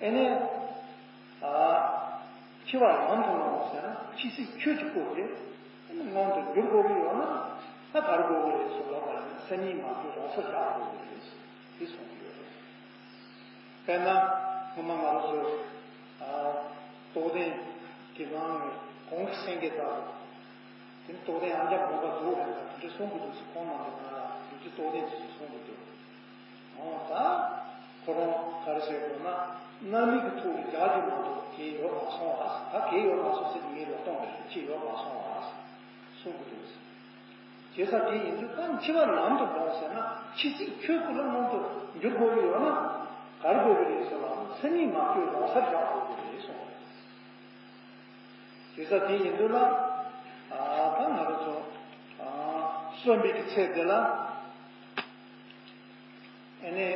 ཨེ་ནས། ཨ། འཆི་བ་ལམ་དུ་སློང་བ་ཟེར་ན། འཆི་སྲིད་ཆོས་ཀྱི་སྐུ་དེ་མངོན་དུ་འགྱུར་དགོས་ཀྱི་ཡོད་ན། ད་ག་རེ་དགོས་ཀྱི་རེད་ཟེར་ལབ་པ་ཡིན་ན། སེམས་ཉིད་མ་བཅོས་རང་སར་རྒྱག་དགོས་ཀྱི་རེད་ཟེར་དེ་གསུངས་ཀྱི་ཡོད་རེད། དཔེར་ན། སྔོན་མ་ང་རང་ཚོ། ཨ། རྟོགས་ལྡན་གྱི་ནང་ནས་གོང་གི་སེང་གེ་ལྟ་བུ། དེ་ནི་རྟོགས་ལྡན་ཨ་འཇམ་དགོན་པ་འདུག་རེད་ལ། དེ་འདྲ་གསུང་གི་འདུག་ཟེར། ཁོང་རྣམས་ཀྱི་ནང་ལ་ལུས་ཀྱི་རྟོགས་ལྡན་ཞིག་གསུང་གི་འདུག་འོ་ད། ཁོ་རང་ག་རེ་ཟེར་དགོས་ན། མནར་མེད་ཀྱི་ཐོག་ལ་རྒྱག་རྒྱུ་མ་གཏོགས་གལ་ཡོད་མ་སོང་བ། ད་གལ་ཡོད་མ་སོང་ཟེར་དུས་ངའི་ལོ་སྟོང་རེད། ཅི་ཡོད་མ་སོང་བ་གསུང་གི་འདུག་ཟེར། བྱས་ཙང་དེ་ཡིན་དུས་ད་འཆི་བ་ལམ་དུ་སློང་ཟེར་ན། འཆི་སྲིད་ཆོས་སྐུ་ལ་མངོན་དུ་འགྱུར་དགོས་ཀྱི་ཡོད་ན། ག་རེ་དགོས་ཀྱི་རེད་ཟེར་ན། སེམས་ཉིད་མ་བཅོས་རང་སར་བཞག་དགོས་ཀྱི་རེད་གསུངས། བྱས་ཙང་དེ་ཡིན་དུས་ལ། ཨ། ད་ང་རང་ཚོ། ཨ། གསོན་པའི་གི་ཚེ་འདི་ལ། ཨ་ནི།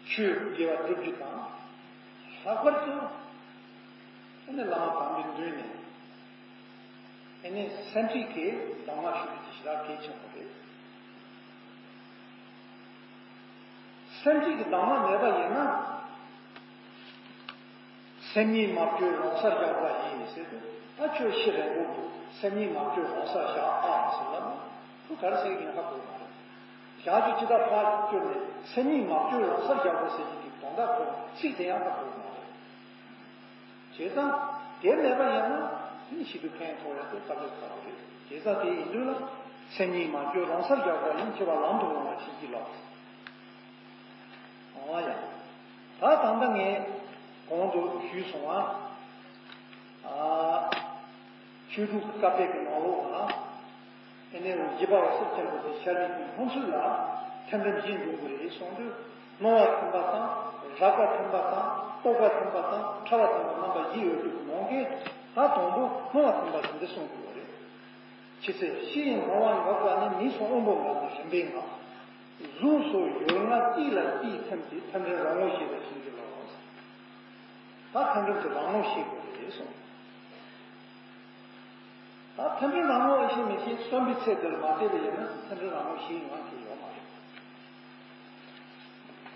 ཆོས་དགེ་བ་སྒྲུབ་རྒྱུ་དང་། ལྷག་པར་དུ། ཨ་ནི་བླ་མ་དམ་པའི་མདུན་ནས། ཨ་ནི་སེམས་ཁྲིད་ཀྱི་གདམས་ངག་ཞུ་རྒྱུ་དེ་ཞེ་དྲག་གལ་ཆེན་པོ་རེད། སེམས་ཁྲིད་ཀྱི་གདམས་ངག་མེད་པ་ཡིན་ན། སེམས་ཉིད་མ་བཅོས་རང་སར་བཞག་པ་ཡིན་ཟེར་དུས། ད་ཁྱོད་ཤི་རན་པོ་འདུག་སེམས་ཉིད་མ་བཅོས་རང་སར་བཞག་ཨ་ཟེར་ལབ་ན། ཁོ་ག་རེ་ཟེར་གྱི་ཡིན་ཧ་གོ་མ་རེད། བཞག་རྒྱུ་ཅི་ལྟར་ཕར་བསྐྱུར་ནས། སེམས་ཉིད་མ་བཅོས་རང་སར་བཞག་པ་ཟེར་གྱི་འདུག་ད་གོ་ཚིག་དེ་ཡང་ད་གོ་མ་རེད། བྱས་ཙང་དེ་མེད་པ་ཡིན་ན་དེ་ནི་ཞིབ་ཏུ་ཕན་ཐོགས་ཡ་དེ་དཀའ་ལས་ཁག་པོ་རེད། བྱས་ཙང་དེ་ཡིན་དུས་ལ་སེམས་ཉིད་མ་བཅོས་རང་སར་རྒྱག་པ་ཡིན། འཆི་བ་ལམ་དུ་རུང་བ་བྱིན་གྱིས་རློབས། འོ་ཡ། ད་ད་ལྟ་ངས་གོང་དུ་ཞུས་སོང་བ། ཨ། ཆོས་དྲུག་གི་སྐབས་འཕེལ་གྱི་ནང་ལོགས་ལ། ཨེ་ནས་བཞི་པ་འོད་གསལ་ཆེན་པོ་དེ་ཤར་བའི་སྔོན་ཚུད་ལ་ཐིམ་རིམ་བཞི་འབྱུང་དགོས་རེད་གསུངས་དུས། སྣང་བ་ཐིམ་པ་དང་། རེག་པ་ཐིམ་པ་དང་། རྟོག་པ་ཐིམ་པ་དང་། ཕྲ་བ་ཐིམ་པ་རྣམ་པ་བཞི་ཡོད་དུས་ཀྱི་ནང་གི་ད་དང་པོ་སྣང་བ་ཐིམ་པ་དེ་འདི་གསུངས་དགོས་པ་རེད། ཇི་སྲིད་ཕྱི་ཡི་སྣང་བ་འགགས་པ་ནི། མིག་སོགས་དབང་པོ་ལྔ་ནི་རིམ་པས་འགག་གཟུགས་སོགས་ཡུལ་ལྔ་གཅིག་ལ་གཅིག་ཐིམ་སྟེ། ཐིམ་རིམ་རང་ངོ་ཤེས་པར་བྱིན་གྱིས་རློབས། ད་ཐིམ་རིམ་དེ་རང་ངོ་ཤེས་དགོས་རེད་གསུངས། ད་ཐིམ་རིམ་རང་ངོ་ཤེས་མི་ཤེས་གསུམ་པའི་ཚེ་འདིར་མ་བལྟས་པ་ཡིན་ན་ཐིམ་རིམ་རང་ངོ་ཤེས་ཡོང་མཁན་ཡོད་མ་རེད།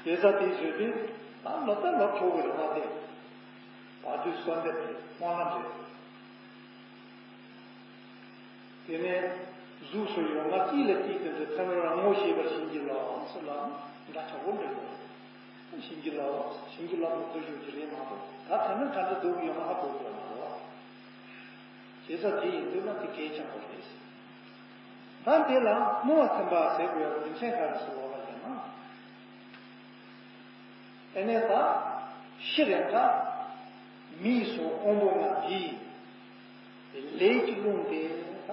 དེ་ཚ་དེ་བཟོས་དུས་ད་ལོ་ད་ལོ་ཐོག་གི་རེ་བ་དེ་བར་དུས་གསོལ་འདེབས་དེ་སྨོན་ལམ་རེད། དེ་ནས་གཟུགས་སོགས་ཡུལ་ལྔ་གཅིག་ལ་གཅིག་ཐིམ་སྟེ། ཐིམ་རིམ་རང་ངོ་ཤེས་པར་བྱིན་གྱིས་རློབས་ཟེར་ལ་འདྲ་ཆགས་པོ་འདྲ་ཡོད། བྱིན་གྱིས་རློབས། བྱིན་གྱིས་རློབས་པའི་བསྟོད་བརྗོད་ཀྱི་རེད་མ་གཏོགས། ད་ཐིམ་རིམ་ག་འདྲ་འདུག་ཡོད་མ་ཧ་གོ་དགོས་མ་རེད། བྱས་ཙང་དེ་ཡིན་དུས་ན་དེ་གལ་ཆེན་པོ་རེད། ད་འདི་ལ་སྣང་བ་ཐིམ་པ་ཟེར་དགོས་ཡག་རྒྱུ་མཚན་ག་རེ་ཟེར་བ་ལ་ཡིན་ན། ཨེ་ནས་ད་ཤི་རན་ད་མིག་སོགས་དབང་པོ་ལྔ་འདིས་ལས་ཀྱི་རླུང་དེ་ད་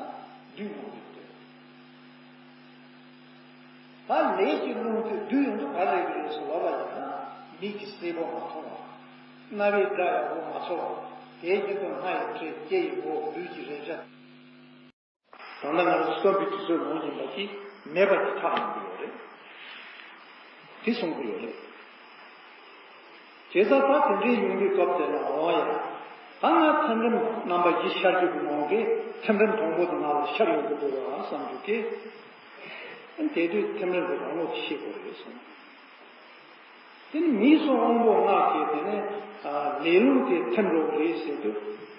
བསྡུ་ཡོང་གི་འདུག་ད་ལས་ཀྱི་རླུང་དེ་བསྡུ་ཡོང་དུས་ག་རེ་རེད་ཟེར་ལབ་པ་ཡིན་ན། མིག་གིས་གསལ་པོ་མ་མཐོང་བ། རྣ་བས་སྒྲ་ཡག་པོ་མ་ཚོར་བ། དེའི་རྒྱུན་དུ་སྣ་ཡི་དྲི། ལྕེ་ཡི་བོ། ལུས་ཀྱི་རེག་བྱ། ད་ལྟ་ང་ཚོ་གསོན་པའི་དུས་ཚོད་ནང་བཞིན་པ་ཅིག་མེད་པ་ཅིག་ཆགས་ཡོང་གི་ཡོད་རེད། དེ་གསུང་གི་ཡོད་རེད། བྱས་ཙང་ད་དེ་འདྲའི་ཡོང་དུས་སྐབས་དེ་ལ་འོང་ཡ། ད་ང་ཐིམ་རིམ་རྣམ་པ་བཞི་ཤར་རྒྱུ་གི་ནང་གི་ཐིམ་རིམ་དང་པོ་དེ་ང་ལ་ཤར་ཡོང་གི་འདུག་བ་བསམ་རྒྱུ་དེ། དེ་དུས་ཐིམ་རིམ་གྱི་རང་ངོ་དེ་ཤེས་དགོས་རེད་གསུངས། དེ་ནི་མིག་སོགས་དབང་པོ་ལྔ་གིས་དེ་ནས་ལས་རླུང་དེ་ཐིམ་འགྲོ་གི་རེད་ཟེར་དུས།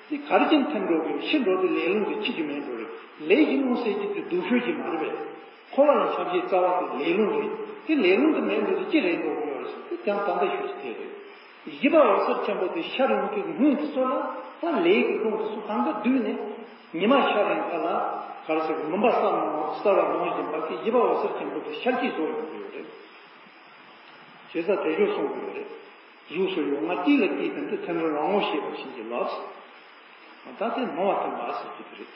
དེ་ག་རེ་བྱས་ནས་ཐིམ་འགྲོ་གི་རེད། ཤི་འགྲོ་དུས་ལས་རླུང་དེ་འཆི་རྒྱུ་མེད་འགྲོ་རེད། ལས་ཀྱི་རླུང་ཟེར་རྒྱུ་དེ་སྡུག་ཤོས་ཀྱི་མ་རེད་པས། འཁོར་བ་ལ་བྱ་བྱེད་རྩ་བ་དེ་ལས་རླུང་རེད། དེ་ལས་རླུང་དེ་མེད་འགྲོ་དུས་ཅི་རེད་འགྲོ་གི་ཡོད་རེད་ཟེར་དུས། དེ་ཡང་ད་ལྟ་ཤུགས་ཀྱིས་དེ་རེད། བཞི་པ་འོད་གསལ་ཆེན་པོ་དེ་ཤར་ཡོང་དུས་སྔོན་དུ་ཚོ་ལ་ད་ལས་ཀྱི་རླུང་དེ་ཚོ་གང་ག་བསྡུས་ནས་ཉི་མ་ཤར་རན་ཁ་ལ་ག་རེ་ཟེར་གི། མུན་པ་སེལ་ནང་སེལ་བ་ནང་བཞིན་པ་གི་བཞི་པ་འོད་གསལ་ཆེན་པོ་དེ་ཤར་གྱིས་བཟོ་ཡོང་གི་ཡོད་རེད། བྱས་ཙང་དེ་ཞོར་གསུང་གི་ཡོད་རེད། གཟུགས་སོགས་ཡུལ་ལྔ་གཅིག་ལ་གཅིག་ཐིམ་སྟེ། ཐིམ་རིམ་རང་ངོ་ཤེས་པར་བྱིན་གྱིས་རློབས། ད་དེ་སྣང་བ་ཐིམ་པ་ཟེར་གྱི་དེ་རེད།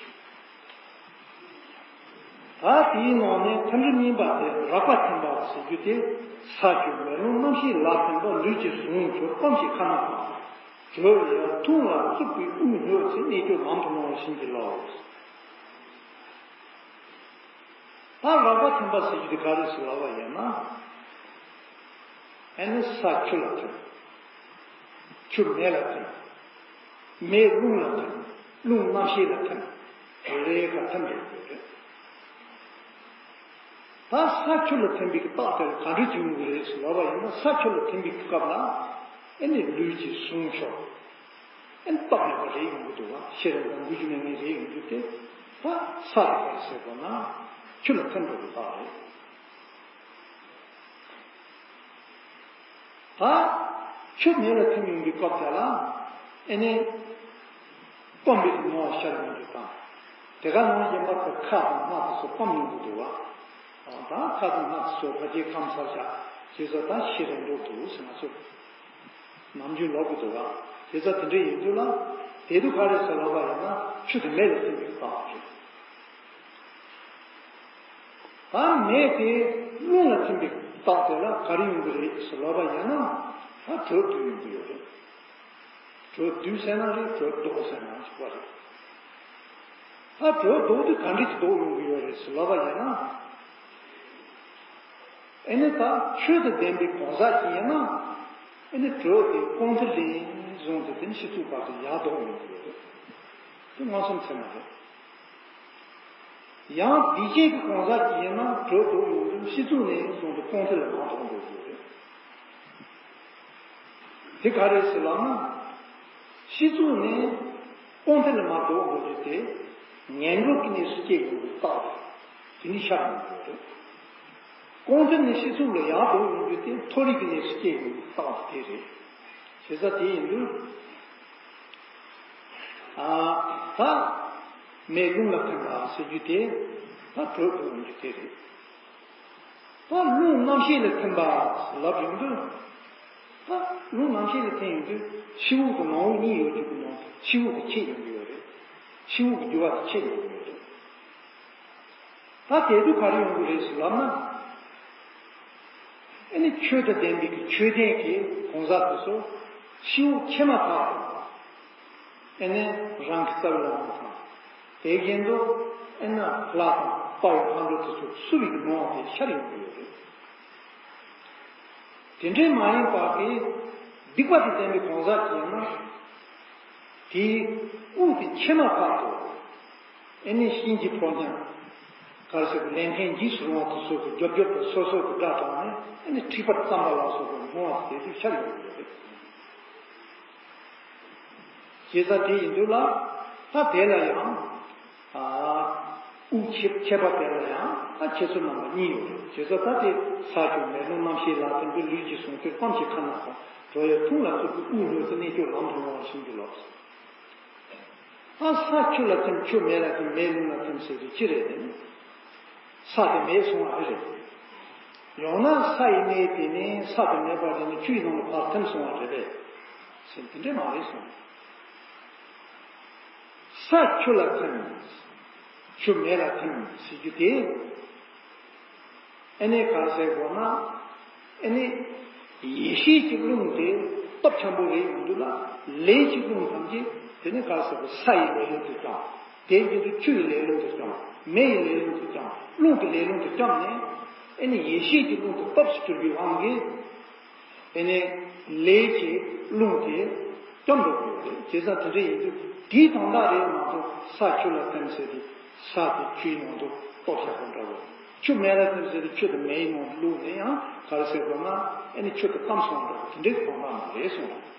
ད་དེའི་ནང་ནས་ཐིམ་རིམ་གཉིས་པ་དེ་རེག་པ་ཐིམ་པ་ཟེར་རྒྱུ་དེ། ས་ཆུ་མེ་རླུང་རྣམ་ཤེས་ལ་ཐིམ་པ། ལུས་ཀྱི་ཟུངས་ཁྱུར་སྤམ་ཞིག་ཁ་ན་བབས། དྲོད་ཡར་འཐུང་ལ་བཙུགས་པའི་དབུགས་སྙོད་ཚེ། གནད་གྱུར་ལམ་དུ་སྣང་བར་བྱིན་གྱིས་རློབས། ད་རེག་པ་ཐིམ་པ་ཟེར་རྒྱུ་དེ་ག་རེ་ཟེར་ལབ་པ་ཡིན་ན། ཨེ་ནི་ས་ཆུ་ལ་ཐིམ། ཆུ་མེ་ལ་ཐིམ། མེ་རླུང་ལ་ཐིམ། རླུང་རྣམ་ཤེས་ལ་ཐིམ། རེག་པ་ཐིམ་རེད་འདུག་རེད། ད་ས་ཆུ་ལ་ཐིམ་པའི་རྟགས་དེ་ལ་ག་འདྲ་ཅིག་ཡོང་གི་རེད་ཟེར་ལབ་པ་ཡིན་ན། ས་ཆུ་ལ་ཐིམ་པའི་སྐབས་ལ་ཨེ་ནི་ལུས་ཀྱི་ཟུངས་ཁྱུར། ཨེ་ནི་སྟབས་མེད་པ་རེད་ཡོང་གི་འདུག་བ། ཤི་རན་དང་འགུལ་རྒྱུ་མེད་མཁན་རེད་ཡོང་རྒྱུ་དེ། ད་ས་དེ་ག་རེ་ཟེར་དགོས་ན་ཆུ་ལ་ཐིམ་འགྲོ་གི་རྟགས་རེད། ད་ཆུ་མེ་ལ་ཐིམ་ཡོང་གི་སྐབས་དེ་ལ་ཨེ་ནི་སྐོམ་པའི་སྣང་བ་ཤར་ཡོང་རྒྱུ་དང་། དེ་ག་ནང་བཞིན་པ་དེ་ཁ་དང་སྣ་དེ་ཚོ་སྐམ་ཡོང་གི་འདུག་བ། ད་ཁ་དང་སྣ་དེ་ཚོ་ཕ་གིའི་ཁམས་ཚར་བཞག་བྱས་ཙང་ད་ཤི་རན་འགྲོ་འདུག་ཟེར། ང་ཚོ་ནམ་རྒྱུན་ལབ་ཀྱི་འདུག་བ། བྱས་ཙང་དེ་འདྲ་ཡིན་དུས་ལ་དེ་དུས་ག་རེ་ཟེར་ལབ་པ་ཡིན་ན། ཆུ་དེ་མེ་ལ་ཐིམ་པའི་རྟགས་རེད། ད་མེ་དེ་རླུང་ལ་ཐིམ་པའི་རྟགས་དེ་ལ་ག་རེ་ཡོང་གི་རེད་ཟེར་ལབ་པ་ཡིན་ན། ད་དྲོད་བསྡུ་ཡོང་གི་ཡོད་རེད། དྲོད་བསྡུ་ཟེར་ན་རེད། དྲོད་ལྡོག་ཟེར་ན་གཅིག་པ་རེད། ད་དྲོད་ལྡོག་དུས་ག་འདྲ་ཅིག་ལྡོག་ཡོང་གི་ཡོད་རེད་ཟེར་ལབ་པ་ཡིན་ན། ཨེ་ནི་ད་ཆོས་དང་ལྡན་པའི་གང་ཟག་ཅིག་ཡིན་ན། ཨེ་ནི་དྲོད་དེ་རྐང་མཐིལ་ནས་བཟུང་སྟེ་དེ་ནི་སྤྱི་གཙུག་བར་དུ་ཡར་ལྡོག་ཡོང་གི་ཡོད་རེད། དེ་མངོན་སུམ་ཚད་མ་རེད། ཡང་བདེ་སྐྱིད་ཀྱི་གང་ཟག་ཅིག་ཡིན་ན། དྲོད་ལྡོག་ཡོང་དུས་སྤྱི་གཙུག་ནས་བཟུང་སྟེ་རྐང་མཐིལ་ལ་མར་ལྡོག་འགྲོ་གི་ཡོད་རེད། དེ་ག་རེ་ཟེར་ལབ་ན། སྤྱི་གཙུག་ནས་རྐང་མཐིལ་ལ་མར་ལྡོག་འགྲོ་རྒྱུ་དེ་ངན་འགྲོ་གི་གནས་སུ་སྐྱེ་ཡོང་གི་རྟགས་དེ་ནི་ཤར་ཡོང་གི་ཡོད་རེད། རྐང་འདྲེན་ནས་ཤི་ཚུལ་ལ་ཡག་ཏུ་ཡོང་རྒྱུ་དེ་མཐོ་རིས་ཀྱི་གནས་སུ་སྐྱེ་ཡོང་རྟགས་དེ་རེད། བྱས་ཙང་དེ་ཡིན་དུས། ཨ། ད། མེ་རླུང་ལ་ཐིམ་པ་ཟེར་རྒྱུ་དེ། ད་དྲོད་དུ་ཡོང་རྒྱུ་དེ་རེད། ད་རླུང་རྣམ་ཤེས་ལ་ཐིམ་པ་ལབ་ཡོང་དུས། ད་རླུང་རྣམ་ཤེས་ལ་ཐིམ་ཡོང་དུས་ཕྱི་དབུགས་དང་ནང་དབུགས་གཉིས་ཡོད་རྒྱུ་གི་ནང་དུ་ཕྱི་དབུགས་དེ་ཆད་ཡོང་གི་ཡོད་རེད། ཕྱི་དབུགས་ཀྱི་རྒྱུ་བ་དེ་ཆད་ཡོང་གི་ཡོད་རེད། ད་དེ་དུས་ག་རེ་ཡོང་གི་རེད་ཟེར་ལབ་ན། ཨེ་ནི་ཆོས་དང་ལྡན་པའི་གི་ཆོས་ལྡན་གྱི་གང་ཟག་དེ་ཚོ་ཤི་བོ་ཁྱེད་མ་ཐག་ཨེ་ནི་རང་གི་རྩ་བའི་བླ་མ་དང་། དེ་བཞིན་དུ་ཨེ་ནི་ལྷ་དང་དཔའ་བོ་མཁའ་འགྲོ་དེ་ཚོ་བསུ་བའི་གི་ངོ་བོ་དེ་ཤར་ཡོང་གི་ཡོད་རེད། དེ་འདྲའི་མ་ཡིན་པ་གི་སྡིག་པ་དང་ལྡན་པའི་གང་ཟག་ཅིག་ཡིན་ན། དེའི་དབུགས་དེ་ཆད་མ་ཐག་ཏུ། ཨེ་ནི་གཤིན་རྗེ་ཕོ་ཉ། ག་རེ་ཟེར་དགོས། ལས་མཁན་འཇིགས་སུ་རུང་བ་དེ་ཚོ་གི་རྒྱབ་རྒྱབ་ཏུ་སོ་སོ་གི་སྒྲ་གྲགས་ནས་ཨེ་ནི་འཁྲིག་པར་བརྩམས་པ་ལ་སོགས་པའི་སྣང་བ་དེ་དུས་ཤར་ཡོང་གི་ཡོད་རེད། བྱས་ཙང་དེ་ཡིན་དུས་ལ། ད་དེ་ལ་ཡང་། ཨ། དབུགས་ཆད་ཆད་པ་དེ་ལ་ཡང་ད་ཁྱེད་ཚོ་རྣམ་པ་གཉིས་ཡོད་རེད། བྱས་ཙང་ད་དེ་ས་ཆུ་མེ་རླུང་རྣམ་ཤེས་ལ་ཐིམ་པའི་ལུས་ཀྱི་ཟུངས་ཁྱུར་སྤམ་གྱི་ཁ་ན་ཁོང་གྲོ་ཡི་ཐུང་ལ་ཚུགས་ཀྱི་དབུགས་ལྷོད་ཚེ་གནས་སྐྱོ་ལམ་དུ་ཡོང་བར་ཤིན་ཏུ་ལོག་ད་ས་ཆུ་ལ་ཐིམ། ཆུ་མེ་ལ་ཐིམ། མེ་རླུང་ལ་ཐིམ་ཟེར་དུས་ཅི་རེད་དེ་ནི། ས་དེ་མེད་སོང་བ་རེད། ཡང་ན་ས་ཡི་གནས་དེ་ནི་ས་དེ་མེད་པ་རེད་ནི་ཆུ་ཡི་ནང་ལ་ཕར་ཐིམ་སོང་བ་རེད་པས། ཟེར་དེ་འདྲས་མ་རེད་གསུངས། ས་ཆུ་ལ་ཐིམ། ཆུ་མེ་ལ་ཐིམ་ཟེར་རྒྱུ་དེ། ཨེ་ནི་ག་རེ་ཟེར་དགོས་ན། ཨེ་ནི། ཡེ་ཤེས་ཀྱི་རླུང་དེ་སྟོབས་ཆེན་པོ་རེད་ཡོང་དུས་ལ། ལས་ཀྱི་རླུང་ཐམས་ཅད་དེ་ནི་ག་རེ་ཟེར་དགོས། ས་ཡི་ལས་རླུང་དེ་བསྐྱངས། དེ་བཞིན་དུ་ཆུ་ཡི་ལས་རླུང་དེ་བསྐྱངས། མེ་ཡི་ལས་རླུང་དེ་བསྐྱངས། རླུང་གི་ལས་རླུང་དེ་བསྐྱངས་ནས། ཨེ་ནི་ཡེ་ཤེས་ཀྱི་རླུང་དེ་སྟོབས་སུ་གྱུར་པའི་དབང་གིས། ཨེ་ནི་ལས་ཀྱི་རླུང་དེ་སྐྱོམ་འགྲོ་གི་ཡོད་རེད། བྱས་ཙང་དེ་འདྲ་ཡིན་དུས་དེའི་དོན་དག་རེད་མ་གཏོགས། ས་ཆུ་ལ་ཐིམ་ཟེར་དུས་ས་དེ་ཆུའི་ནང་དུ་གཏོར་བཞག་པ་འདྲ་བོ། ཆུ་མེ་ལ་ཐིམ་ཟེར་དུས་ཆུ་དེ་མེའི་ནང་དུ་བླུགས་ནས་ཡང་ག་རེ་ཟེར་དགོས་ན། ཨེ་ནི་ཆུ་དེ་སྐམ་སོང་བ་འདྲ་བོ། དེ་འདྲའི་དོན་དག་མ་རེད་གསུངས།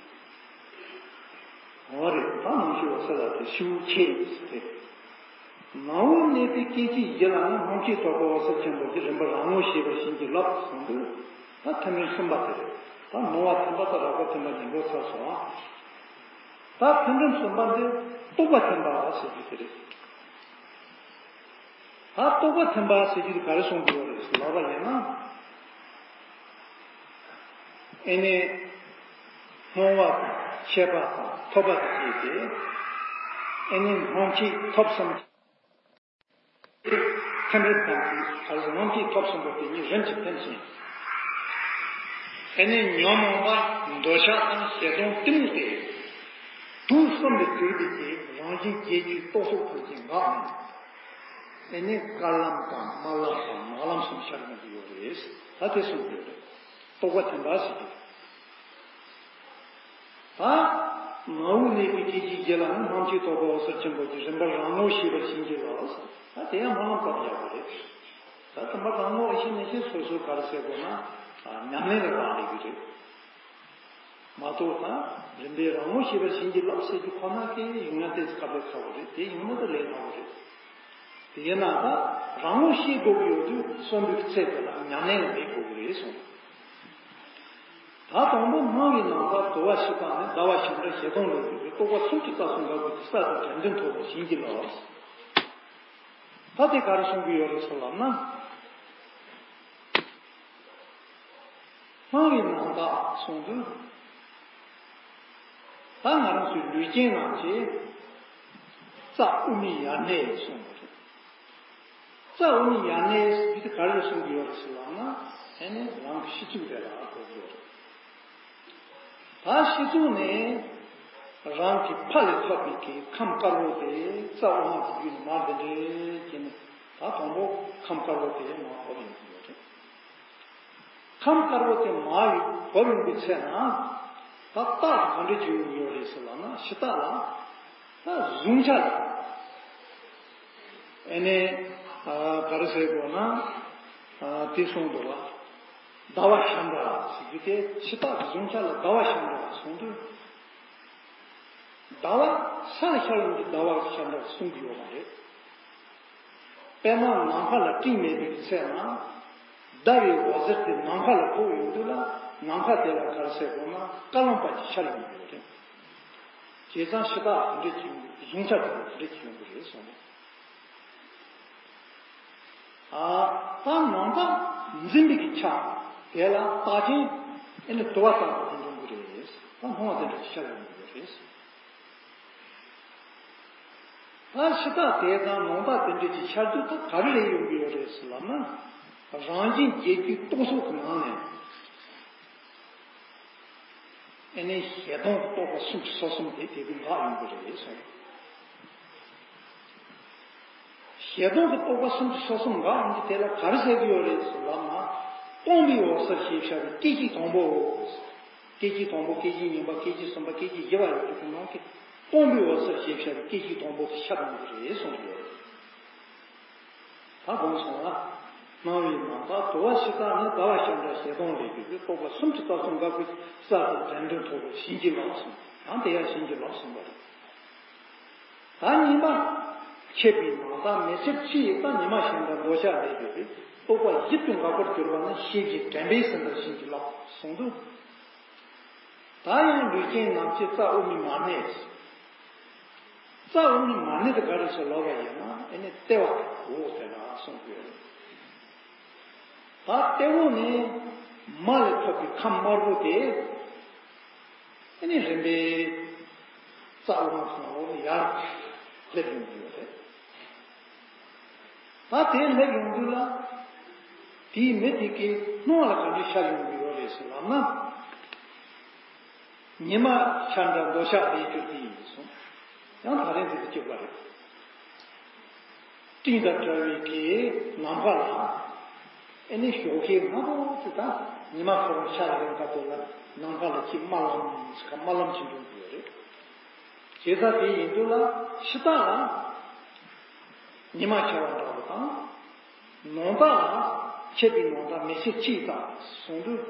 འོ་རེད། ད་ནང་ཤེས་པ་སེ་ལ་དེ་ཤིའུ་ཁྱེད་ཟེར་ཏེ། ནང་དབུགས་གནས་པའི་སྐད་ཅིག་གཞི་ལ་ནི་སྣང་མཆེད་ཐོབ་པའོ་ཟེར་ཆེན་པོ་གི་རིམ་པ་རང་ངོ་ཤེས་པར་བྱིན་གྱིས་རློབས་གསུངས་དུས། ད་ཐིམ་རིམ་གསུམ་པ་དེ་རེད། ད་སྣང་བ་ཐིམ་པ་དང་རེག་པ་ཐིམ་པ་གཉིས་འགོ་ཚར་སོང་ཨ། ད་ཐིམ་རིམ་གསུམ་པ་འདི་རྟོག་པ་ཐིམ་པ་ཟེར་རྒྱུ་དེ་རེད། ད་རྟོག་པ་ཐིམ་པ་ཟེར་རྒྱུ་དེ་ག་རེ་གསུང་གི་ཡོད་རེད་ཟེར་ལབ་པ་ཡིན་ན། ཨེ་ནི། སྣང་བ་དང་ཤེས་པ་དང་ཐོབ་པ་དང་བཅས་ཏེ། ཨེ་ནི་སྣང་མཆེད་ཐོབ་གསུམ། ཐིམ་རིམ་དང་གི་ག་རེ་ཟེར། སྣང་མཆེད་ཐོབ་གསུམ་པོ་དེ་གཉིས་རིམ་གྱིས་ཐིམ་ཞིང་། ཨེ་ནི་ཉོན་མོངས་པ་འདོད་ཆགས་དང་ཞེ་སྡང་གཏི་མུག་སྟེ། དུག་གསུམ་ལས་གྲུབ་པའི་ཚེ་རང་བཞིན་བརྒྱད་ཅུའི་རྟོག་ཚོགས་ཐམས་ཅད་འགགས་ནས། ཨེ་ནི་དཀར་ལམ་དང་དམར་ལམ་དང་ནག་ལམ་གསུམ་ཤར་ཡོང་གི་ཡོད་རེད། ད་དེ་གསུངས་ཡོད་རེད། རྟོག་པ་ཐིམ་པ་ཟེར་གྱི། ད་ནང་དབུགས་གནས་པའི་སྐད་ཅིག་གཞི་ལ་ནི་སྣང་མཆེད་ཐོབ་པའོ་ཟེར་ཆེན་པོ་གི་རིམ་པ་རང་ངོ་ཤེས་པར་བྱིན་གྱིས་རློབས། ད་དེ་ཡང་སྨོན་ལམ་བཏབ་ཡག་པོ་རེད། ད་དེ་མ་རང་ངོ་ཤེས་ནས་ཤེས་སོ་སོ་ག་རེ་ཟེར་དགོས་ན། ཉམས་ལེན་ལ་རག་ལས་ཀྱི་རེད། མ་གཏོགས་ད་རིམ་པས་རང་ངོ་ཤེས་པར་བྱིན་གྱིས་རློབས་ཟེར་རྒྱུ་ཁོ་ན་གི་ཡོང་ན་ཏོག་ཙམ་དཀའ་ལས་ཁག་པོ་རེད། དེ་ཡོང་ན་ད་ལས་སླ་པོ་རེད། དེ་ཡིན་ན་ད་རང་ངོ་ཤེས་དགོས་ཀྱི་ཡོད་དུས་གསོན་པོའི་ཚེ་དེ་ལ་ཉམས་ལེན་ལ་འབད་དགོས་ཀྱི་རེད་གསུངས། ད་དང་པོ་སྣང་བའི་ནང་ལྟར་དུ་བ་ཞིག་དང་ནི་ཟླ་བ་ཞབས་འདྲ་ཞེ་སྡང་ལས་གྲུབ་པའི་རྟོག་པ་སུམ་ཅུ་རྩ་གསུམ་འགག་པའི་ས་དེ་དྲན་འདུན་ཐོབ་པར་བྱིན་གྱིས་རློབས། ད་དེ་ག་རེ་གསུང་གི་ཡོད་རེད་ཟེར་ལབ་ན། སྣང་བའི་ནང་ལྟར་གསུངས་དུས། ད་ང་རང་ཚོའི་ལུས་ཅན་རྣམས་ཀྱི་རྩ་དབུ་མའི་ཡར་སྣེ་གསུངས་པ་རེད། རྩ་དབུ་མའི་ཡར་སྣེ་ཟེར་དུས་ག་རེ་གསུང་གི་ཡོད་རེད་ཟེར་ལབ་ན། ཨེ་ནི་རང་གི་སྤྱི་གཙུག་དེ་ལ་གོ་གི་ཡོད་རེད། ད་སྤྱི་གཙུག་ནས་རང་གི་ཕ་ལས་ཐོབ་པའི་གི་ཁམས་དཀར་པོ་དེ་རྩ་དབུ་མ་གི་བརྒྱུད་ནས་མར་འདི་འདྲའི་བྱས་ནས། ད་དང་པོ་ཁམས་དཀར་པོ་དེ་མར་བབས་ཡོང་གི་ཡོད་རེད། ཁམས་དཀར་པོ་དེ་མར་བབས་ཡོང་གི་ཚེ་ན། ད་རྟགས་དེ་ག་འདྲ་ཅིག་ཡོང་གི་ཡོད་རེད་ཟེར་ལབ་ན། ཕྱི་རྟགས་ལ་ད་གཟུང་བྱ་ལ། ཨེ་ནས་ག་རེ་ཟེར་དགོས་ན། དེ་གསུངས་འདུག་བ། ཟླ་བ་ཞབས་འདྲ་ཟེར་རྒྱུ་དེ་ཕྱི་རྟགས་ཀྱི་གཟུང་བྱ་ལ་ཟླ་བ་ཞབས་འདྲ་གསུངས་དུས། ཟླ་བ་ས་ལ་ཤར་ཡོང་དུས་ཟླ་བ་ཞབས་འདྲ་གསུང་གི་ཡོད་མ་རེད། དཔེར་ན་ནམ་མཁའ་ལ་སྤྲིན་མེད་པའི་ཚེ་ན། ཟླ་བའི་འོད་ཟེར་དེ་ནམ་མཁའ་ལ་ཕོག་ཡོང་དུས་ལ་ནམ་མཁའ་དེ་ལ་ག་རེ་ཟེར་དགོས་ན་བཀའ་གླང་པ་ཅིག་ཤར་ཡོང་གི་ཡོད་རེད། བྱས་ཙང་ཕྱི་ཐག་དེ་འདྲ་ཅིག་ཡོང་གི་གཟུང་བྱ་དེ་འདྲ་ཅིག་ཡོང་གི་རེད་གསུངས། ཨ། ད་ནང་རྟགས་འཛིན་པའི་གི་ཆ་དེ་ལ་རྟགས་ཅན་ཨེ་ནི་དུ་བ་ལྟ་བུ་དེ་འབྱུང་གི་རེད། ད་སྣང་བ་དེ་འདྲ་ཅིག་ཤར་ཡོང་གི་ཡོད་རེད། ད་ཕྱི་ཐག་དེ་དང་ནང་རྟགས་དེ་འདྲ་ཅིག་ཤར་དུས་ད་ག་རེ་རེད་ཡོང་གི་ཡོད་རེད་ཟེར་ལབ་ན། རང་བཞིན་བརྒྱད་ཅུའི་རྟོག་ཚོགས་ཀྱི་ནང་ནས། ཨེ་ནས་ཞེ་སྡང་རྟོག་པ་སུམ་ཅུ་སོ་གསུམ་དེ་དེ་དུས་འགག་ཡོང་གི་རེད་གསུངས། ཞེ་སྡང་གི་རྟོག་པ་སུམ་ཅུ་སོ་གསུམ་འགག་ཡོང་གི་དེ་ལ་ག་རེ་ཟེར་གི་ཡོད་རེད་ཟེར་ལབ་ན། སྟོང་པའི་འོད་གསལ་ཞེས་བྱ་བའི་སྐད་ཅིག་དང་པོ། སྐད་ཅིག་དང་པོ་སྐད་ཅིག་གཉིས་པ་སྐད་ཅིག་གསུམ་པ་སྐད་ཅིག་བཞི་པ་ཡོད་རྒྱུ་དེ་ནང་གི་སྟོང་པའི་འོད་གསལ་ཞེས་བྱ་བའི་སྐད་ཅིག་དང་པོ་དེ་ཤར་ཡོང་གི་རེད་གསུངས་ཡོད་རེད། ད་དགོངས་སོང་ང་། སྣང་བའི་ནམ་མཁའ་དུ་བ་ཕྱི་ཐག་ནི་ཟླ་བ་ཞབས་འདྲ་ཞེ་སྡང་ལས་གྱུར་པའི་རྟོག་པ་སུམ་ཅུ་རྩ་གསུམ་འགག་པའི་ས་དེ་དྲན་འདུན་ཐོབ་པའི་བྱིན་གྱིས་བརླབས་གསུངས། ཡང་དེ་ཡང་བྱིན་གྱིས་བརླབས་གསུངས་པ་རེད། ད་གཉིས་པ། མཆེད་པའི་ནམ་ཟླ་མེ་ལྕེ་ཕྱི་ཡི་ཟླ་ཉི་མ་ཞབས་འདྲ་འདོད་ཆགས་ལས་གྱུར་པའི་རྟོག་པ་ཞིབ་ཏུ་འགག་པར་གྱུར་པ་ནི་ཤེས་བྱའི་དྲན་པས་ཟིན་པར་བྱིན་གྱིས་བརླབས་གསུངས་འདུག་ད་ཡང་ལུས་ཅན་རྣམས་ཀྱི་རྩ་དབུ་མའི་མར་སྣེ། རྩ་དབུ་མའི་མར་སྣེ་དེ་ག་རེ་ཟེར་ལབ་པ་ཡིན་ན་ཨེ་ནི་ལྟེ་བ་འོག་དེ་ལ་གསུངས་ཡོད། ད་ལྟེ་བ་ནས་མར་ལས་ཐོབ་པའི་ཁམས་དམར་པོ་དེ་ཨེ་ནི་རིམ་པས་རྩ་དབུ་མ་ཁོང་ལ་ཡར་སླེབས་ཡོང་གི་ཡོད་རེད། ད་དེ་སླེབས་ཡོང་དུས་ལ། དེའི་མི་དེ་གའི་སྣང་བ་ལ་ག་འདྲ་ཤར་ཡོང་གི་ཡོད་རེད་ཟེར་ལབ་ན། ཉི་མ་ཤར་འདྲ་འདོད་ཆགས་ལས་གྱུར་ཏེ་ཡིན་གསུངས། ཡང་ད་རེས་འདི་ལ་གཅིག་པ་རེད། སྤྲིན་དང་བྲལ་བའི་གི་ནམ་མཁའ་ལ། ཨེ་ནི་ཞོགས་ཀའི་སྔ་པོ་དེ་དང་ཉི་མ་ཁོ་རང་ཤར་ཡོང་སྐབས་དེ་ལ་ནམ་མཁའ་ལ་ཅིག་དམར་ལམ་ཞིག་དམར་ལམ་ཞིག་འབྱུང་གི་ཡོད་རེད། བྱས་ཙང་དེ་ཡིན་དུས་ལ་ཕྱི་ཐག་ལ་ཉི་མ་ཤར་བ་འདྲ་བོ་དང་། ནང་རྟགས་ལ་མཆེད་པའི་ནམ་ཟླ་མེ་ལྕེ་ཕྱི་ཡི་ཟླ་གསུངས་དུས།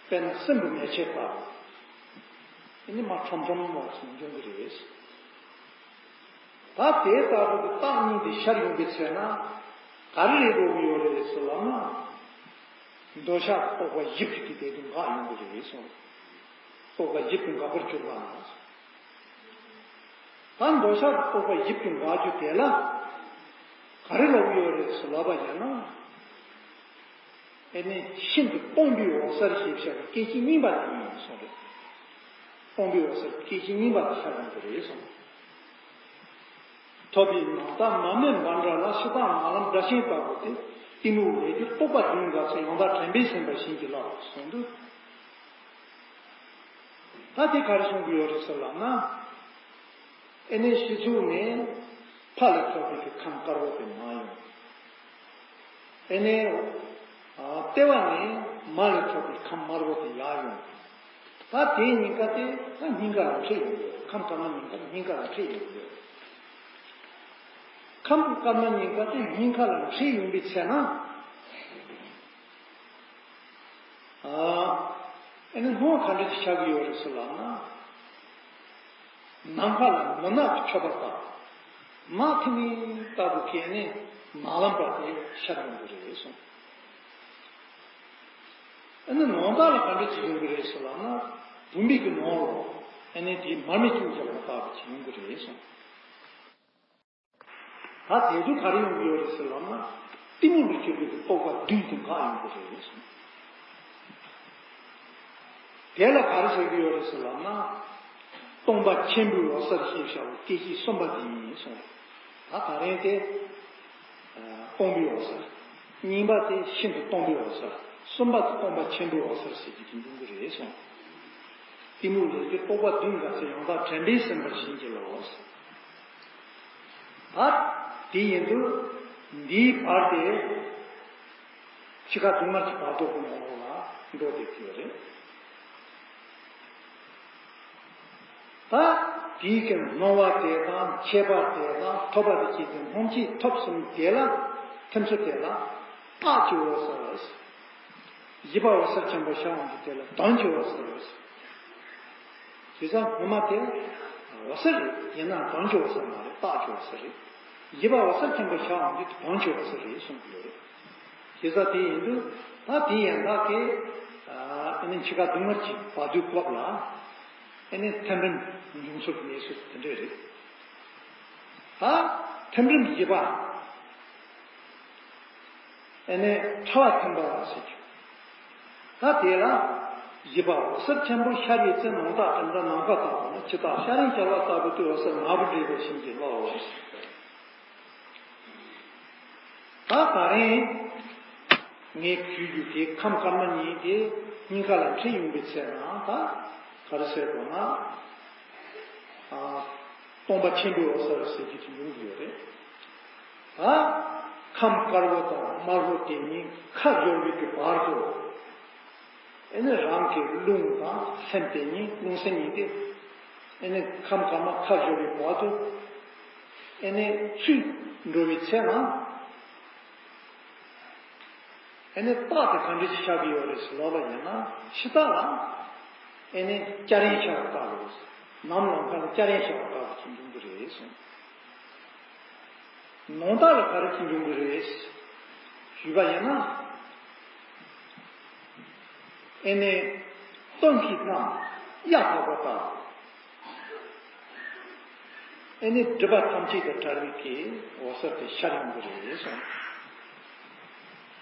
དཔེར་ན་སྲིན་བུ་མེ་ལྕེ་ལྟ་བུ། ཨེ་ནི་མར་ཁྲོམ་ཁྲོམ་བ་ཞིག་འབྱུང་གི་རེད། ད་དེ་ལྟ་བུ་གི་རྟགས་གཉིས་དེ་ཤར་ཡོང་པའི་ཚེ་ན་ག་རེ་རེད་འགྲོ་གི་ཡོད་རེད་ཟེར་ལབ་ན། འདོད་ཆགས་རྟོག་པ་ཞིབ་ཏུ་དེ་དུས་འགག་ཡོང་གི་རེད་གསུངས། རྟོག་པ་ཞིབ་ཏུ་འགག་པར་གྱུར་པ་ན། ད་འདོད་ཆགས་རྟོག་པ་ཞིབ་ཏུ་འགག་རྒྱུ་དེ་ལ་ག་རེ་ལབ་ཀྱི་ཡོད་རེད་ཟེར་ལབ་པ་ཡིན་ན། ཨེ་ནི་ཤིན་ཏུ་སྟོང་པའི་འོད་གསལ་ཞེས་བྱ་བའི་སྐད་ཅིག་གཉིས་པ་དེ་ཡིན་གསུངས་རེད། སྟོང་པའི་འོད་གསལ་སྐད་ཅིག་གཉིས་པ་དེ་ཤར་ཡོང་གི་རེད་གསུངས། ཐོབ་པའི་ནམ་ཟླ་མར་མེ་འབར་འདྲ་ལ་ཕྱི་ཐག་མར་ལམ་སྒྲ་གཅན་ལྟ་བུ་སྟེ་གཏི་མུག་ལས་གྱུར་རྟོག་པ་བདུན་འགགས་ཚེ་ཡང་དག་དྲན་པས་ཟིན་པར་བྱིན་གྱིས་བརླབས་གསུངས་འདུག་ད་དེ་ག་རེ་གསུང་གི་ཡོད་རེད་ཟེར་ལབ་ན། ཨེ་ནས་སྤྱི་གཙུག་ནས་ཕ་ལས་ཐོབ་པའི་གི་ཁམས་དཀར་པོ་དེ་མར་ཡོང་། ཨེ་ནས་ཨ་ལྟེ་བ་ནས་མ་ལས་ཐོབ་པའི་ཁམས་དམར་པོ་དེ་ཡར་ཡོང་། ད་དེའི་སྙིང་ག་དེ་ད་སྙིང་ག་ལ་འཕྲད་ཡོང་གི་ཡོད། ཁམས་དཀར་དམར་སྙིང་ག་སྙིང་ག་ལ་འཕྲད་ཡོང་གི་ཡོད། ཁམས་དཀར་དམར་སྙིང་ག་དེ་སྙིང་ག་ལ་འཕྲད་ཡོང་པའི་ཚེ་ན། ཨ་ཨེ་ནི་སྣང་བ་ག་འདྲ་ཞིག་ཆགས་ཀྱི་ཡོད་རེད་ཟེར་ལབ་ན། ནམ་མཁའ་ལ་མུན་ནག་གི་ཁྱབ་པ་དང་། ནག་ཐིང་ངེ་ལྟ་བུ་གས་ནི་ནག་ལམ་པ་དེ་ཤར་ཡོང་གི་རེད་གསུངས། ཨེ་ནི་ནང་ཟླ་ལ་ག་འདྲ་ཞིག་ཡོང་གི་རེད་ཟེར་ལབ་ན། བུམ་པའི་གི་ནང་ལོགས་ཨེ་ནི་དེ་མར་མེ་ཅུང་ཟད་ལ་ལྟ་བུ་ཞིག་ཡོང་གི་རེད་གསུངས། ད་དེ་དུས་ག་རེ་ཡོང་གི་ཡོད་རེད་ཟེར་ལབ་ན། གཏི་མུག་ལས་གྱུར་པའི་རྟོག་པ་བདུན་དེ་འགག་ཡོང་གི་རེད་གསུངས། དེ་ལ་ག་རེ་ཟེར་གྱི་ཡོད་རེད་ཟེར་ལབ་ན། སྟོང་པ་ཆེན་པོའི་འོད་གསལ་ཞེས་བྱ་བའི་སྐད་ཅིག་གསུམ་པ་དེ་ཡིན་གསུངས། ད་ད་རིང་དེ་སྟོང་པའི་འོད་གསལ། གཉིས་པ་དེ་ཤིན་ཏུ་སྟོང་པའི་འོད་གསལ། གསུམ་པ་དེ་སྟོང་པ་ཆེན་པོའི་འོད་གསལ་ཟེར་གྱི་དེ་འབྱུང་གི་རེད་གསུངས། གཏི་མུག་ལས་ཀྱི་རྟོག་པ་བདུན་འགགས་ཚེ་ཡང་དག་དྲན་པས་ཟིན་པར་བྱིན་གྱིས་རློབས། ད་དེ་ཡིན་དུས་འདིའི་བར་དེ་འཆི་ཁ་སྡུག་བསྔལ་གྱི་བར་དོ་གི་ངོ་བོ་ལ་འགྲོ་བསྡད་ཀྱི་ཡོད་རེད། ད་དེའི་གི་སྣང་བ་དེ་དང་མཆེད་པ་དེ་དང་ཐོབ་པ་དེ་བཅས་ཀྱི་སྣང་མཆེད་ཐོབ་གསུམ་དེ་ལ་ཐིམ་ཚུལ་དེ་ལ་རྟགས་ཀྱི་འོད་གསལ། བཞི་པ་འོད་གསལ་ཆེན་པོ་ཤར་འོང་དུས་དེ་ལ་དོན་གྱི་འོད་གསལ། བྱས་ཙང་སྔོན་མ་དེ་འོད་གསལ་རེད། ཡིན་ནའང་དོན་གྱི་འོད་གསལ་མ་རེད། རྟགས་ཀྱི་འོད་གསལ་རེད། བཞི་པ་འོད་གསལ་ཆེན་པོ་ཤར་འོང་དུས་དོན་གྱི་འོད་གསལ་རེད་གསུངས་ཀྱི་ཡོད་རེད། དེ་ས་དེ་ཡིན་དུས་ད་དེ་ཡན་ལག་གི་ཨ་ནི་འཆི་ཁ་སྡུག་བསྔལ་གྱི་བར་དོའི་སྐབས་ལ་ཨ་ནི་ཐིམ་རིམ་འབྱུང་ཚུལ་གྱི་གནས་ཚུལ་དེ་འདྲ་རེད། ད་ཐིམ་རིམ་བཞི་པ་ཨ་ནི་ཕྲ་བ་ཐིམ་པ་ཟེར་རྒྱུ། ད་དེ་ལ་བཞི་པ་འོད་ཟེར་ཆེན་པོ་ཤར་བའི་ཚེ་ནང་དག་གྲིབ་མདའ་ནམ་མཁའ་ལྟ་བུ་ན་ཇི་ལྟར་ཤར་རིང་ཤར་བ་ལྟ་བུ་དུ་འོད་ཟེར་མང་པོ་འདྲེས་པའི་བྱིན་གྱིས་རློབ། ད་ད་རིང་ངས་ཞུ་རྒྱུ་དེ་ཁམས་དཀར་དམར་གཉིས་དེ་སྙིང་ག་ལ་འཁྲིལ་ཡོང་པའི་ཚེ་ན་ད་ག་རེ་ཟེར་དགོས་ན། ཨ། སྟོང་པ་ཆེན་པོའི་འོད་ཟེར་ཟེར་གྱི་དེ་ཡོང་གི་ཡོད་རེད། ད་ཁམས་དཀར་པོ་དང་དམར་པོ་དེ་གཉིས་ཁ་སྦྱོར་བའི་གི་བར་དུ། ཨེ་ནི་རང་གི་རླུང་དང་སེམས་དེ་གཉིས་རླུང་སེམས་གཉིས་དེ། ཨེ་ནི་ཁམས་དཀར་དམར་ཁ་སྦྱོར་བའི་བར་དུ། ཨེ་ནི་ཚུད་འགྲོ་བའི་ཚེ་ན། ཨེ་ནི་རྟགས་དེ་ག་འདྲ་ཞིག་ཤར་གྱི་ཡོད་རེད་ཟེར་ལབ་པ་ཡིན་ན་ཕྱི་རྟགས་ལ། ཨེ་ནི་སྐྱ་རེངས་ཤར་བ་ལྟ་བུ། ནམ་ལངས་ཁ་ལ་སྐྱ་རེངས་ཤར་བ་ལྟ་བུ་ཅིག་འབྱུང་གི་རེད་གསུངས། ནང་རྟགས་ལ་ག་རེ་ཅིག་འབྱུང་གི་རེད་ཞུས་པ་ཡིན་ན། ཨེ་ནི་སྟོན་གྱི་གནམ་གཡའ་དག་པ་དང་། ཨེ་ནི་སྒྲིབ་པ་ཐམས་ཅད་དང་བྲལ་བའི་གི་འོད་ཟེར་དེ་ཤར་ཡོང་གི་རེད་གསུངས།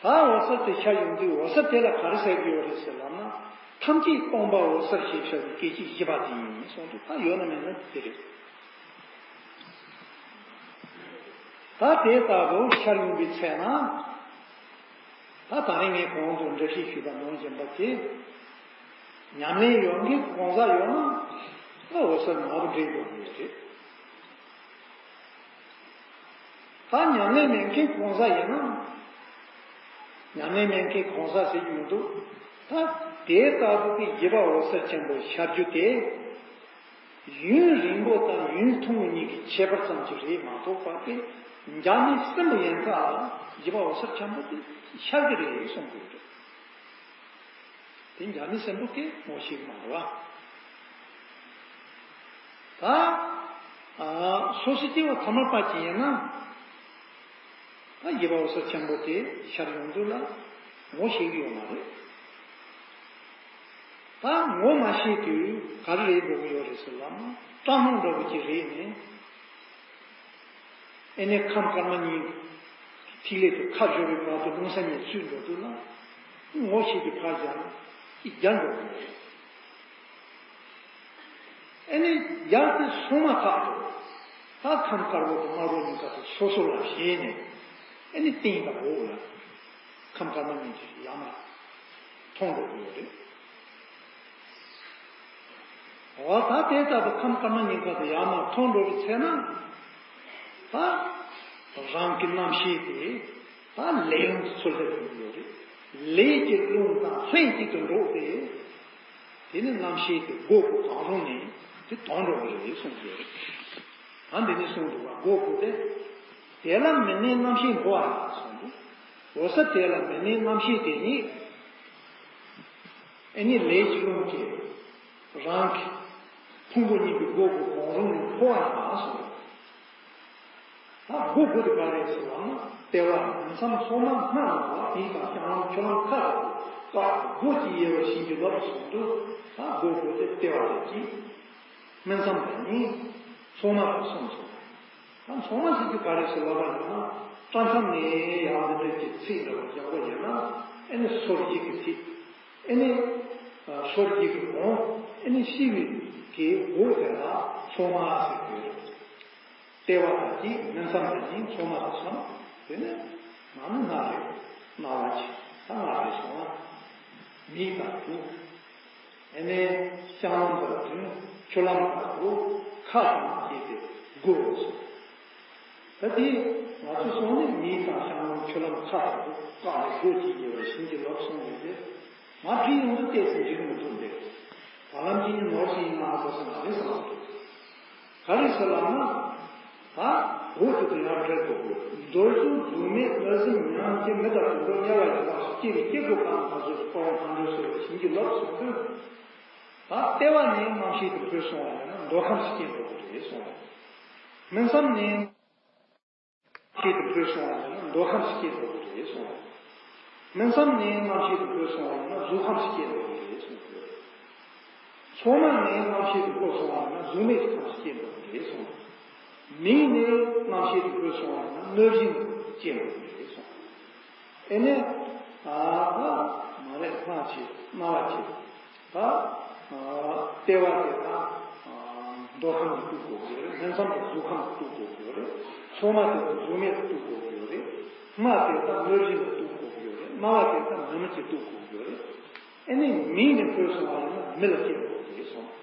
ད་འོད་ཟེར་དེ་ཤར་ཡོང་དུས་འོད་ཟེར་དེ་ལ་ག་རེ་ཟེར་གྱི་ཡོད་རེད་ཟེར་ལབ་ན། ཐམས་ཅད་སྟོང་པ་འོད་ཟེར་ཞེས་བྱ་བའི་སྐད་ཅིག་བཞི་པ་དེ་ཡིན་གསུངས་དུས་ད་ཡོད་ན་མེད་ན་དེ་རེད། ད་དེ་ལྟ་བུ་ཤར་ཡོང་བའི་ཚེ་ན། ད་ད་རིང་ངས་གོང་དུ་འགྲེལ་བཤད་ཞུས་པ་ནང་བཞིན་པ་དེ། ཉམས་ལེན་ཡོད་མཁན་གང་ཟག་ཡོད་ན། ད་འོད་ཟེར་མང་པོ་འདྲེན་དགོས་ཀྱི་ཡོད་རེད། ད་ཉམས་ལེན་མེད་མཁན་གང་ཟག་ཡིན་ན། ཉམས་ལེན་མེད་མཁན་གང་ཟག་ཟེར་གྱི་མི་འདུག་ད་དེ་ལྟ་བུ་གི་བཞི་པ་འོད་ཟེར་ཆེན་པོ་ཤར་རྒྱུ་དེ། ཡུན་རིང་པོ་དང་ཡུན་ཐུང་ངུ་གཉིས་ཀྱི་ཁྱད་པར་ཙམ་ཅིག་རེད་མ་གཏོགས་པ་དེ། འཇག་མི་གསོན་པོ་ཡན་ཆད་ལ་བཞི་པ་འོད་ཟེར་ཆེན་པོ་དེ་ཤར་གྱི་རེད་གསུངས་དགོས་རེད། དེ་འཇག་མི་གསོན་པོ་དེ་ངོ་ཤེས་ཀྱི་མ་རེད་བ། ད། ཨ། སོ་སོ་སྐྱེ་བོ་ཐ་མལ་པ་ཅིག་ཡིན་ན། ད་བཞི་པ་འོད་ཟེར་ཆེན་པོ་དེ་ཤར་ཡོང་དུས་ལ་ངོ་ཤེས་ཀྱི་ཡོད་མ་རེད། ད་ངོ་མ་ཤེས་དུས་ག་རེ་རེད་འགྲོ་གི་ཡོད་རེད་ཟེར་ལབ་ན་སྐྲག་སྣང་འདྲ་པོ་ཅིག་རེད་ནས། ཨེ་ནས་ཁམས་དཀར་དམར་གཉིས་ཐིག་ལེ་དེ་ཁ་སྦྱོར་བའི་བར་དུ་རླུང་སེམས་གཉིས་ཚུད་འགྲོ་དུས་ན། ངོ་ཤེས་ཀྱི་ཕར་སྦྱར་ན་ཅིག་རྒྱལ་འགྲོ་གི་རེད། ཨེ་ནི་ཡར་དེ་སོང་མ་ཐག་ཏུ། ད་ཁམས་དཀར་པོ་དང་དམར་པོ་གཉིས་ཀ་དེ་སོ་སོ་ལ་ཞེན་ནས། ཨེ་ནི་སྟེང་དང་འོག་ལ་ཁམས་དཀར་དམར་གཉིས་ཀྱི་ཡར་མར་མཐོང་འགྲོ་གི་ཡོད་རེད། འོ་ད་དེ་ལྟར་དུ་ཁམས་དཀར་དམར་གཉིས་ཀ་དེ་ཡར་མར་མཐོང་འགྲོ་བའི་ཚེ་ན། ད་རང་གི་རྣམ་ཤེས་དེ་ད་ལས་རླུང་གི་ཚུལ་དུ་འགྲོ་གི་ཡོད་རེད། ལས་ཀྱི་རླུང་དང་ལྷན་ཅིག་ཏུ་འགྲོགས་ཏེ། དེ་ནི་རྣམ་ཤེས་དེ་སྒོ་དགུ་གང་རུང་ནས་དེ་དོན་འགྲོ་གི་རེད་གསུངས་ཡོད་རེད། ད་འདི་ནས་གསུངས་འདུག་བ། སྒོ་དགུ་སྟེ། དེ་ལ་མི་གནས་རྣམ་ཤེས་འཕོ་བ་ཡང་གསུངས་འདུག་འོད་ཟེར་དེ་ལ་མི་གནས་རྣམ་ཤེས་དེ་ཉིད། ཨེ་ནི་ལས་ཀྱི་རླུང་གིས་རང་གི་ཕུང་པོ་གཉིས་ཀྱི་སྒོ་དགུ་གང་རུང་ནས་འཕོ་བ་ཡང་གསུངས་འདུག་ད་སྒོ་དགུ་དེ་ག་རེ་ཟེར་བ་ན་ལྟེ་བ་སྨིན་མཚམས་སོ་མ་སྣ་ནང་ལ་མིག་དང་རྐྱང་ལམ་ཆུ་ལམ་ཁ་དང་ཀ་སྒོ་གཅིག་དབྱེ་བ་བྱིན་གྱིས་རློབས་གསུངས་འདུག་ད་སྒོ་དགུ་དེ་ལྟེ་བ་དེ་གཅིག་སྨིན་མཚམས་དེ་གཉིས། མཚོ་སྣ་དང་གསུམ་སོང་། ད་མཚོ་སྣ་ཟེར་རྒྱུ་ག་རེ་ཟེར་ལབ་པ་ཡིན་ན་སྐྲ་མཚམས་ནས་ཡང་འདི་འདྲ་གི་ཚིག་འདྲ་བ་རྒྱག་པ་ཡིན་ན་ཨེ་ནི་སོར་བཞི་གི་ཚིག་ཨེ་ནི་སོར་བཞི་གི་གོང་ཨེ་ནི་ཤི་བའི་གི་འོག་དེ་ལ་མཚོ་སྣ་ཟེར་གྱི་ཡོད་རེད། ལྟེ་བ་དང་གཅིག་སྨིན་མཚམས་དང་གཉིས། མཚོ་སྣ་དང་གསུམ། དེ་ནས་ང་ནི་སྣ་རེད། སྣ་བ་གཅིག་ད་སྣ་རེད་སོང་ན། མིག་དང་དྲུག་ཨེ་ནས་བཤང་ལམ་དང་བདུན། ཆུ་ལམ་དང་དགུ། ཁ་དང་བཅས་ཏེ་དགུ་རུ་སོང་། ད་དེ་ང་ཚོ་སོང་ནས་མིག་དང་བཤང་ལམ་ཆུ་ལམ་ཁ་དང་དགུ་ཀ་ལ་དགུ་གཅིག་ཡོད་པར་བྱིན་གྱིས་རློབས་གསུངས་ཡོད་དེ། ང་བྲིས་ཡོང་དུས་ཏོག་ཙམ་འགྲིག་མི་འདུག་འདུག་བར་ལམ་གྱི་ནོར་ཞིག་ཡིན་ན་ཨ་ཙི་ཙི་མ་རེད་བསམ་སོང་། ག་རེ་ཟེར་ལབ་ན། ད་འོ་དེ་དེ་ཡང་འབྲེལ་དགོས་དགོས། མདོ་གཟུགས་གཟུགས་མེད་ལྟ་ཟིན་ཉམས་ཀྱི་མི་དང་དུད་འགྲོ་དམྱལ་བ་ཡི་དྭགས་སུ་སྐྱེ་བའི་སྐྱེ་དགུ་གང་ཁ་སོ་སོ་སྤང་བ་གང་འདྲ་སོ་སོ་བྱིན་གྱིས་རློབས་གསུངས་དུས། ད་ལྟེ་བ་ནས་རྣམ་ཤེས་དེ་འཕོས་སོང་བ་ཡིན་ན་མདོ་ཁམས་སུ་སྐྱེ་འགྲོ་དགོས་རེད་གསུངས། སྨིན་མཚམས་ནས་རྣམ་ཤེས་དེ་འཕོས་སོང་བ་ཡིན་ན་མདོ་ཁམས་སུ་སྐྱེ་འགྲོ་དགོས་རེད་གསུངས། སྨིན་མཚམས་ནས་རྣམ་ཤེས་དེ་འཕོས་སོང་བ་ཡིན་ན་གཟུགས་ཁམས་སུ་སྐྱེ་འགྲོ་གི་རེད་གསུངས་ཡོད། མཚོག་མ་ནས་རྣམ་ཤེས་དེ་འཕོས་སོང་བ་ཡིན་ན་གཟུགས་མེད་ཀྱི་ཁམས་སུ་སྐྱེ་འགྲོ་གི་རེད་གསུངས། མིག་ནས་རྣམ་ཤེས་དེ་འཕོས་སོང་བ་ཡིན་ན་གནོད་སྦྱིན་དུ་སྐྱེ་འགྲོ་གི་རེད་གསུངས། ཨེ་ནས། ཨ་ད་མ་རེད། སྣ་བྱེད། རྣ་བ་བྱེད། ད་ལྟེ་བ་དེ་ད་མདོ་ཁམས་ལ་གཏུག་དགོས་ཀྱི་ཡོད་རེད། སྨིན་མཚམས་དེ་གཟུགས་ཁམས་ལ་གཏུག་དགོས་ཀྱི་ཡོད་རེད། མཚོག་མ་དེ་ད་གཟུགས་མེད་ལ་གཏུག་དགོས་ཀྱི་ཡོད་རེད། སྣ་དེ་ད་གནོད་སྦྱིན་ལ་གཏུག་དགོས་ཀྱི་ཡོད་རེད། རྣ་བ་དེ་ད་མེ་མེ་ཅིག་གཏུག་དགོས་ཀྱི་ཡོད་རེད། ཨེ་ནས་མིག་ནས་འཕོས་སོང་བ་ཡིན་ན་མི་ལ་སྐྱེ་དགོས་ཀྱི་རེད་གསུངས།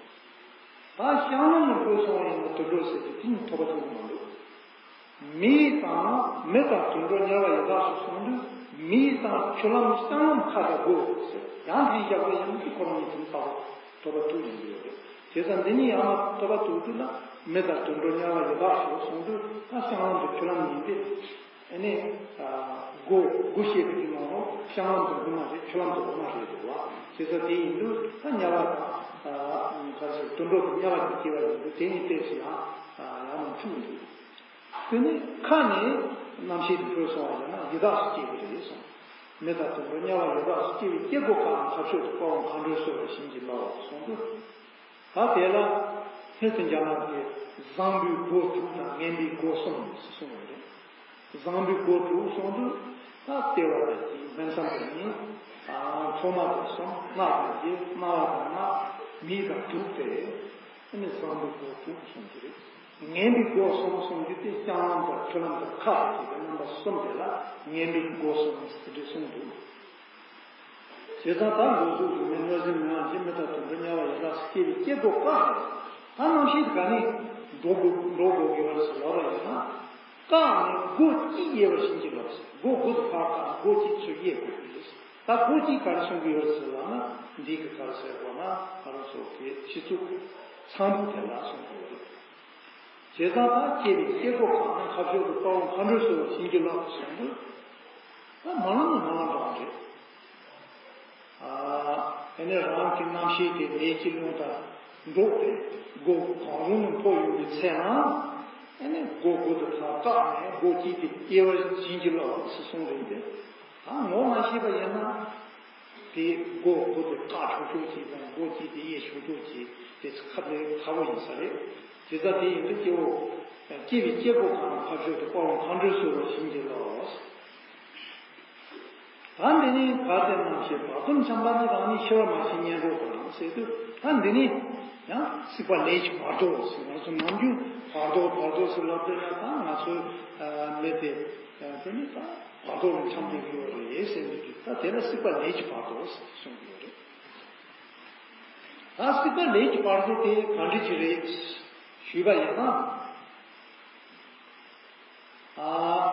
ད་བཤང་ལམ་ནས་འཕོས་སོང་བ་ཡིན་ན་དུད་འགྲོ་ཟེར་གྱི་དེ་ནི་ཐོབ་པ་ཐུབ་ཀྱི་མ་འདུག་མི་དང་མི་དང་དུད་འགྲོ་དམྱལ་བ་ཡི་དྭགས་སུ་སོང་དུས་མི་དང་ཆུ་ལམ་བཤང་ལམ་ཁ་དང་སྒོ་ཟེར། ཡང་ལྷན་བཞག་པ་ཡིན་དུས་ཁོ་རང་གཉིས་དེ་ནི་ཐོབ་པ་ཐུབ་ཡིན་གྱི་ཡོད་རེད། བྱས་ཙང་འདི་གཉིས་ཡང་མ་ཐོབ་པ་ཐུབ་དུས་ན་མི་དང་དུད་འགྲོ་དམྱལ་བ་ཡི་དྭགས་སུ་སོང་དུས་ད་བཤང་ལམ་དང་ཆུ་ལམ་ཡིན་ཏེ། ཨ་ནི། སྒོ་སྒོ་ཕྱེ་བའི་གི་ནང་ལོགས་བཤང་ལམ་དུ་སྒོ་མ་རེད། ཆུ་ལམ་དུ་སྒོ་མ་རེད་འདུག་བ། བྱས་ཙང་དེ་ཡིན་དུས་ད་དམྱལ་བ་དང་། ག་རེ་ཟེར། དུད་འགྲོ་དང་དམྱལ་བ་གཉིས་སྐྱེ་བ་ཡིན་དུས་དེ་གཉིས་ལྟས་སུ་ཡང་ཡང་མ་འཁྲུལ་འདུག་དེ་ནི་ཁ་ནས་རྣམ་ཤེས་དེ་འཕོས་སོང་བ་ཡིན་ན་ཡི་དྭགས་སུ་སྐྱེ་གི་རེད་གསུངས། མི་དང་དུད་འགྲོ་དམྱལ་བ་ཡི་དྭགས་སུ་སྐྱེ་བའི་སྐྱེ་སྒོ་བཀག་ན་ཐབས་མཆོག་ཏུ་དཔའ་བོ་མཁའ་འགྲོའི་གསོལ་བ་བྱིན་གྱིས་རློབ་གསུངས་འདུག་ད་དེ་ལ་སྔོན་དུ་འཇམ་དབྱངས་ཀྱིས་བཟང་པོའི་སྒོ་དྲུག་དང་ངན་པའི་སྒོ་གསུམ་ཞེས་གསུངས་པ་རེད། བཟང་པོའི་སྒོ་དྲུག་གསུངས་དུས་ད་ལྟེ་བ་དང་གཅིག་སྨིན་མཚམས་དང་གཉིས། མཚོག་མ་དང་གསུམ། སྣ་དང་བརྒྱད། རྣ་བ་དང་ལྔ། མིག་དང་དྲུག་སྟེ། ཨ་ནི་བཟང་པོའི་སྒོ་དྲུག་གསུངས་ཀྱི་རེད། ངན་པའི་སྒོ་གསུམ་གསུངས་ཀྱི་དེ་བཤང་ལམ་དང་ཆུ་ལམ་དང་ཁ་དང་བཅས་པའི་རྣམ་པ་གསུམ་དེ་ལ་ངན་པའི་སྒོ་གསུམ་ཟེར་ཏེ་གསུངས་འདུག་བྱས་ཙང་ད་འགོག་གཟུགས་གཟུགས་མེད་གནོད་སྦྱིན་མི་དབང་བཞི། མི་དང་དུད་འགྲོ་དམྱལ་བ་ཡི་དྭགས་སུ་སྐྱེ་བའི་སྐྱེ་སྒོ་བཀག་རེད། ད་རྣམ་ཤེས་དེ་ག་ནས་འགྲོ་དགོས་འགྲོ་དགོས་ཀྱི་ཡོད་རེད་ཟེར་ལབ་པ་ཡིན་ན། བཀག་ནས་སྒོ་གཅིག་དབྱེ་བར་བྱིན་གྱིས་རློབས་ཟེར། སྒོ་དགུ་དེ་ཕར་བཀག་ནས་སྒོ་གཅིག་ཚུར་དབྱེ་དགོས་ཀྱི་རེད། ད་སྒོ་གཅིག་ག་རེ་གསུང་གི་ཡོད་རེད་ཟེར་ལབ་ན་འདི་གི་ག་རེ་ཟེར་དགོས་ན་ང་རང་ཚོ་གི་སྤྱི་གཙུག་ཚངས་བུག་དེ་ལ་གསུང་གི་ཡོད་རེད། བྱས་ཙང་ད་སྐྱེ་བའི་སྐྱེ་སྒོ་བཀག་ནས་ཐབས་མཆོག་ཏུ་དཔའ་བོ་མཁའ་འགྲོའི་གསོལ་བ་བྱིན་གྱིས་རློབས་གསུངས་འདུག་ད་མ་ལངས་ན་མ་ལངས་པ་རེད། ཨ་ཨེ་ནས་རང་གི་རྣམ་ཤེས་དེ་ལས་ཀྱི་རླུང་དང་འགྲོགས་ཏེ་སྒོ་གང་རུང་ནས་འཕོ་ཡོང་བའི་ཚེ་ན། ཨེ་ནས་སྒོ་དགུ་དེ་ཕར་བཀག་ནས་སྒོ་གཅིག་དེ་དབྱེ་བར་བྱིན་གྱིས་རློབས་ཟེར་གསུངས་རེད་དེ། ད་ངོ་མ་ཤེས་པ་ཡིན་ན། དེ་སྒོ་སྒོ་དེ་བཀག་ཆོག་ཆོག་ཅིག་དང་སྒོ་གཅིག་དེ་དབྱེ་ཆོག་ཆོག་ཅིག་དེ་ཁ་དེ་ཁག་པོ་ཡིན་ས་རེད། དེ་ལྟ་དེ་ཡིན་དུས་སྐྱེ་བོ། སྐྱེ་བའི་སྐྱེ་སྒོ་གང་ན་ཐབས་མཆོག་ཏུ་དཔའ་བོ་མཁའ་འགྲོའི་གསོལ་བ་བྱིན་གྱིས་རློབས། ད་འདི་ནི་གལ་ཏེ་རྣམ་ཤེས་བར་དོར་འཁྱམས་པ་ནི་རང་ཉིད་ཤི་བར་མ་ཤེས་ཉལ་འགྲོ་དང་ཟེར་དུས་ད་འདི་ནི་ཡང་སྲིད་པ་ལས་ཀྱི་བར་དོ་ཟེར། ང་ཚོ་ནམ་རྒྱུན་བར་དོ་བར་དོ་ཟེར་ལབ་དུས་ན་ད་ང་ཚོའི་མི་དེ་དེ་ནི་ད། བར་དོ་རུ་འཁྱམས་བསྡད་ཀྱི་ཡོད་རེད་ཟེར་འདུག་ད་དེ་ལ་སྲིད་པ་ལས་ཀྱི་བར་དོ་ཟེར་གསུངས་ཀྱི་ཡོད་རེད། ད་སྲིད་པ་ལས་ཀྱི་བར་དོ་དེ་ག་འདྲ་ཅིག་རེད་ཞུས་པ་ཡིན་ན། ཨ།